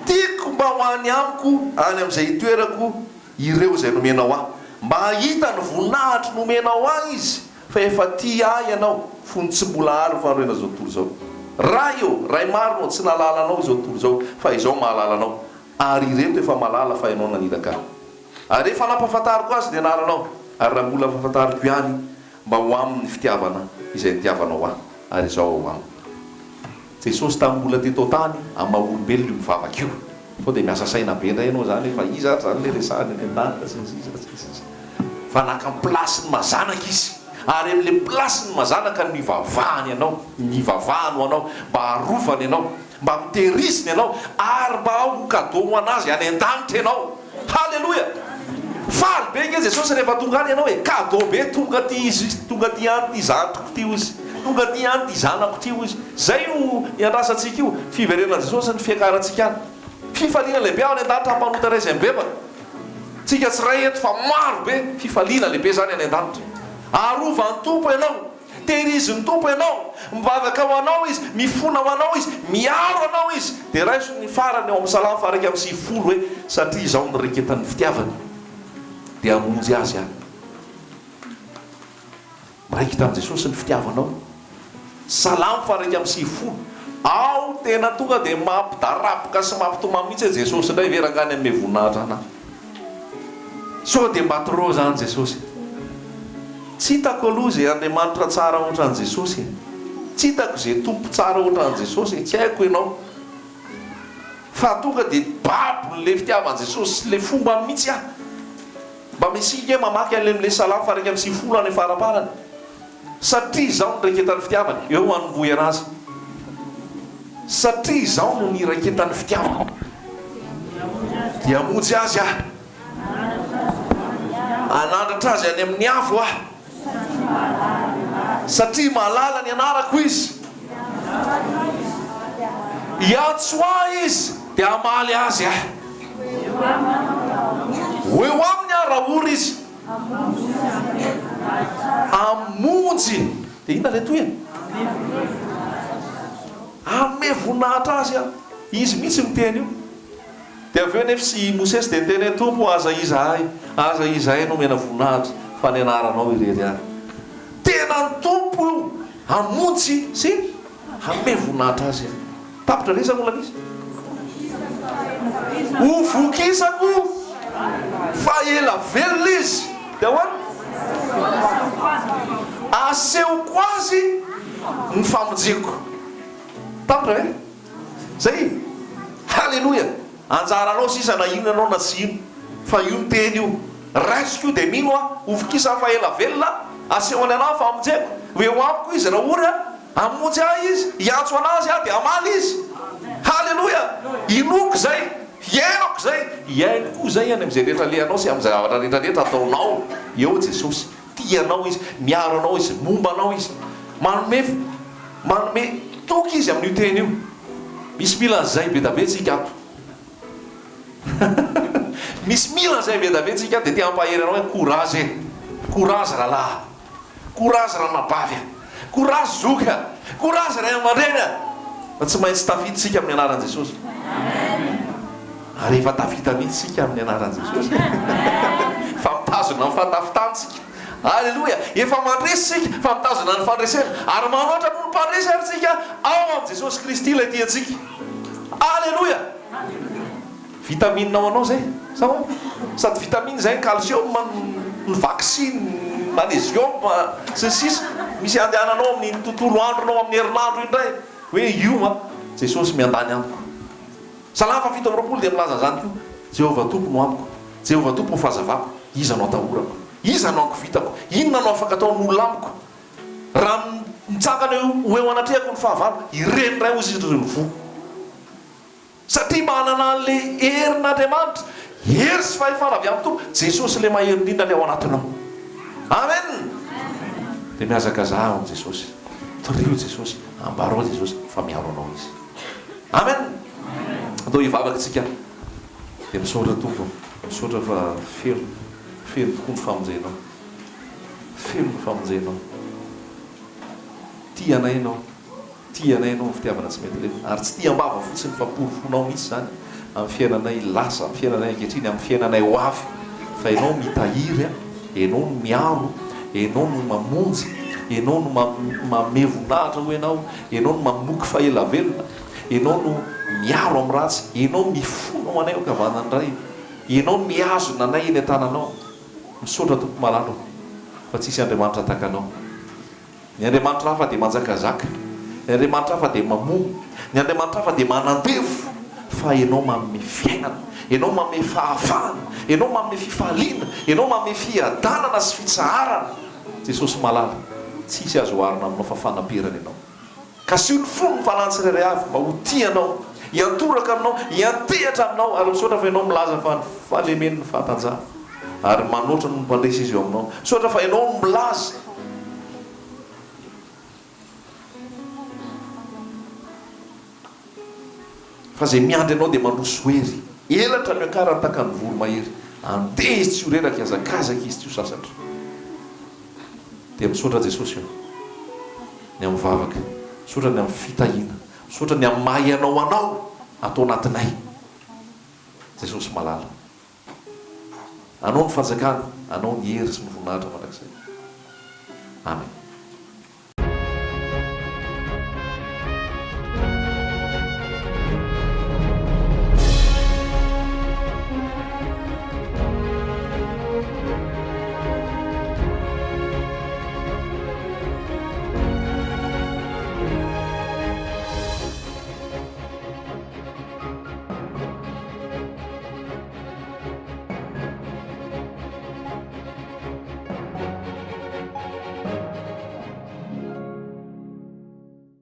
Tiako mba ho any amiko any amin'izay itoerako ireo izay nomenao ahy. Mba hahita ny voninahitro nomenao ahy izy. Fa efa tia ahy ianao fony tsy mbola ary ny fanorenana izao tontolo izao. Ray ô, Ray marina ô, tsy nahalala anao izao tontolo izao, fa izao mahalala anao, ary ireto efa mahalala fa ianao naniraka ahy. Ary efa nampahafantariko azy ny anaranao, ary raha mbola ampahafantariko ihany, mba ho aminy ny fitiavana izay nitiavanao ahy, ary izao ao aminy. Jesosy tamin'ny mbola teto an-tany, amin'ny maha olombelona io mivavaka io. Sao dia miasa saina be indray ianao izany hoe fa iza ary izany ilay resahiny any an-danitra sy ny sisa sy ny sisa. Fa naka ny place-ny maha zanaka izy. Ary amin'ilay place-ny maha-zanaka no ivavahany anao, ny ivavahany ho anao, mba harovany anao, mba hotehiriziny ianao, ary mba ho cadeau ho an'Azy any an-danitra ianao. Haleloia! Faly be nge Jesosy rehefa tonga any ianao e! Cadeau be tonga aty izy, tonga aty ihany ity zandriko ity hozy, tonga aty ihany ity zanako ity hozy. Izay io iandrasantsika io, fiverenan'i Jesosy ny fiakarantsika any. Fifaliana lehibe any an-danitra hampanota iray izay mibebaka. Tsika tsy iray eto fa maro be, fifaliana lehibe izany any an-danitra. Arovan'ny Tompo ianao, tehirizin'ny Tompo ianao, mivavaka ho anao Izy, mifona ho anao Izy, miaro anao Izy. Dia raiso ny farany ao amin'ny Salamo faha-91 hoe, Satria izaho nireketan'ny fitiavany, dia hamonjy azy aho. Miraikitra amin'i Jesosy ny fitiavanao. Salamo faha 91. Ao tena tonga dia mampidaraboka sy mampitomany mihitsy hoe Jesosy indray ve rangahy ny hanome voninahitra anah. Sao dia mba trop zany Jesosy. Tsy hitako aloha izay Andriamanitra tsara ohatran'i Jesosy e. Tsy hitako izay Tompo tsara ohatran'i Jesosy e. Tsy haiko ianao. Fa tonga dia babon'ilay fitiavan'i Jesosy sy ilay fombany mihitsy aho. Mba misy nge mamaky an'ilay amin'ilay Salamo faha 91 any faraparany. Satria izaho niraiketan'ny fitiavany. Eo anombohana azy. Satria izaho no niraiketan'ny fitiavany. Dia hamonjy azy aho. Hanandratra azy any amin'ny avo aho. Satria mahalala ny anarako izy. Hiantso ahy izy dia hamaly azy aho. Ho eo aminy aho raha ory izy. Hamonjy. Dia inona ilay tohiny? Hanome voninahitra azy aho. Izy mihitsy miteny io. Dia avy eo anefa i Mosesy dia niteny hoe, Tompo ô, aza izahay, aza izahay no omena voninahitra, fa ny anaranao irery ihany. Tena ny Tompo io hamonjy sy hanome voninahitra azy. Tapitra ve izany olana izy? Ho vokisako fa ela velona izy. Dia ahoana? Asehoko azy ny famonjeko. Tapitra ve? Zay! Haleloia! Anjaranao sisa na hino ianao na tsy hino fa io ny teny io. Raisiko io dia mino aho, ho vokisany fa ela velona aho, asehony anah ny famonjeko, ho eo amiko izy raha ory aho, hamonjy ahy izy, hiantso an'azy aho dia hamaly izy. Haleloia! Inoako izay, hiainako izay, hiaino koa izay any amin'izay rehetra alehanao sy amin'izay zavatra rehetra rehetra ataonao eo Jesosy. Tia anao Izy, miaro anao Izy, momba anao Izy. Manome manome toky Izy amin'io teny io. Misy mila an'izay be da be tsika ato. Misy mila an'izay be da be tsika ato dia te hampahery anao hoe courage e. Courage rahalahy a. Courage ranabavy a. Courage zoky a. Courage ray aman-dreny a. Fa tsy maintsy tafita isika amin'ny anaran'i Jesosy. Ary efa tafita mihitsy isika amin'ny anaran'i Jesosy. Fa mitazona ny fahatafitana isika. Aleloia! Efa mandresy isika fa mitazona ny fandresena. Ary manoatra noho ny mpandresy ary isika ao amin'i Jesosy Kristy ilay tia antsika. Aleloia! Vitamine ho anao izay. Sa ahoana? Sady vitamine izay ny calcium, ny vaksiny, ny magnésium, sy ny sisa Misy andehananao amin'ny tontolo andronao amin'ny herinandro indray hoe io an, Jesosy miandany amiko. Salamo faha 27 dia milaza an'izany koa, Jehovah Tompo no amiko, Jehovah Tompo no fahazavako, iza no atahorako? Iza no ankovitako? Inona no afaka ataon'olona amiko? Raha mitsangana ho eo anatrehako ny fahavalo, ireny indray hozy izy ireo no voa. Satria manana an'ilay herin'Andriamanitra, hery sy fahefana avy amin'ny Tompo, Jesosy ilay mahery indrindra ilay ao anatinao. Amen! Dia mihazakazaha ao amin'i Jesosy. Torio Jesosy, ambarao Jesosy fa miaro anao Izy. Amen! Andao hivavaka isika. Dia misaotra Tompo, misaotra fa feno, feno tokoa ny famonjenao. Feno ny famonjenao. Tia anay Ianao. Tia anay ianao amin'ny fitiavana tsy mety lefy, ary tsy tia am-bava fotsiny fa porofonao mihitsy izany amin'ny fiainanay lasa, amin'ny fiainanay ankehitriny, amin'ny fiainanay ho avy, fa ianao mitahiry, ianao no miaro, ianao no mamonjy, ianao no manome voninahitra hoy ianao, ianao no mamoky fahela velona, ianao no miaro amin'ny ratsy, ianao mifona ho anay eo ankavanan'ny Ray, ianao mihazona anay eny an-tananao. Misaotra Tompo malala ô, fa tsisy Andriamanitra tahaka Anao. Ny andriamanitra hafa dia manjakazaka, ny andriamanitra hafa dia mamono, ny andriamanitra hafa dia manandevo, fa Ianao manome fiainana, Ianao manome fahafahana, Ianao manome fifaliana, Ianao manome fiadanana sy fitsaharana. Jesosy malala, tsisy azo oharina aminao fa fanaperana Ianao. Kasiho ny fony ny fanahy tsirairay avy mba ho tia Anao, hiantoraka Aminao, hiantehatra Aminao, ary misaotra fa Ianao milaza fa ny fahalemeny ny fahatanjahany, ary manoatra noho ny mpandresy izy eo Aminao. Misaotra fa Ianao no milaza. Fa izay miandry Anao dia mandroso hery, elatra miakara tahaka ny voromahery, andeha izy tsy ho reraka, hihazakazaka izy tsy ho sasatra. Dia misaotra Jesosy ô, ny amin'ny vavaka, misaotra ny amin'ny fitahiana, misaotra ny amin'ny maha Ianao Anao ato anatinay. Jesosy malala. Anao ny fanjakana, Anao ny hery sy ny voninahitra mandrakizay. Amen.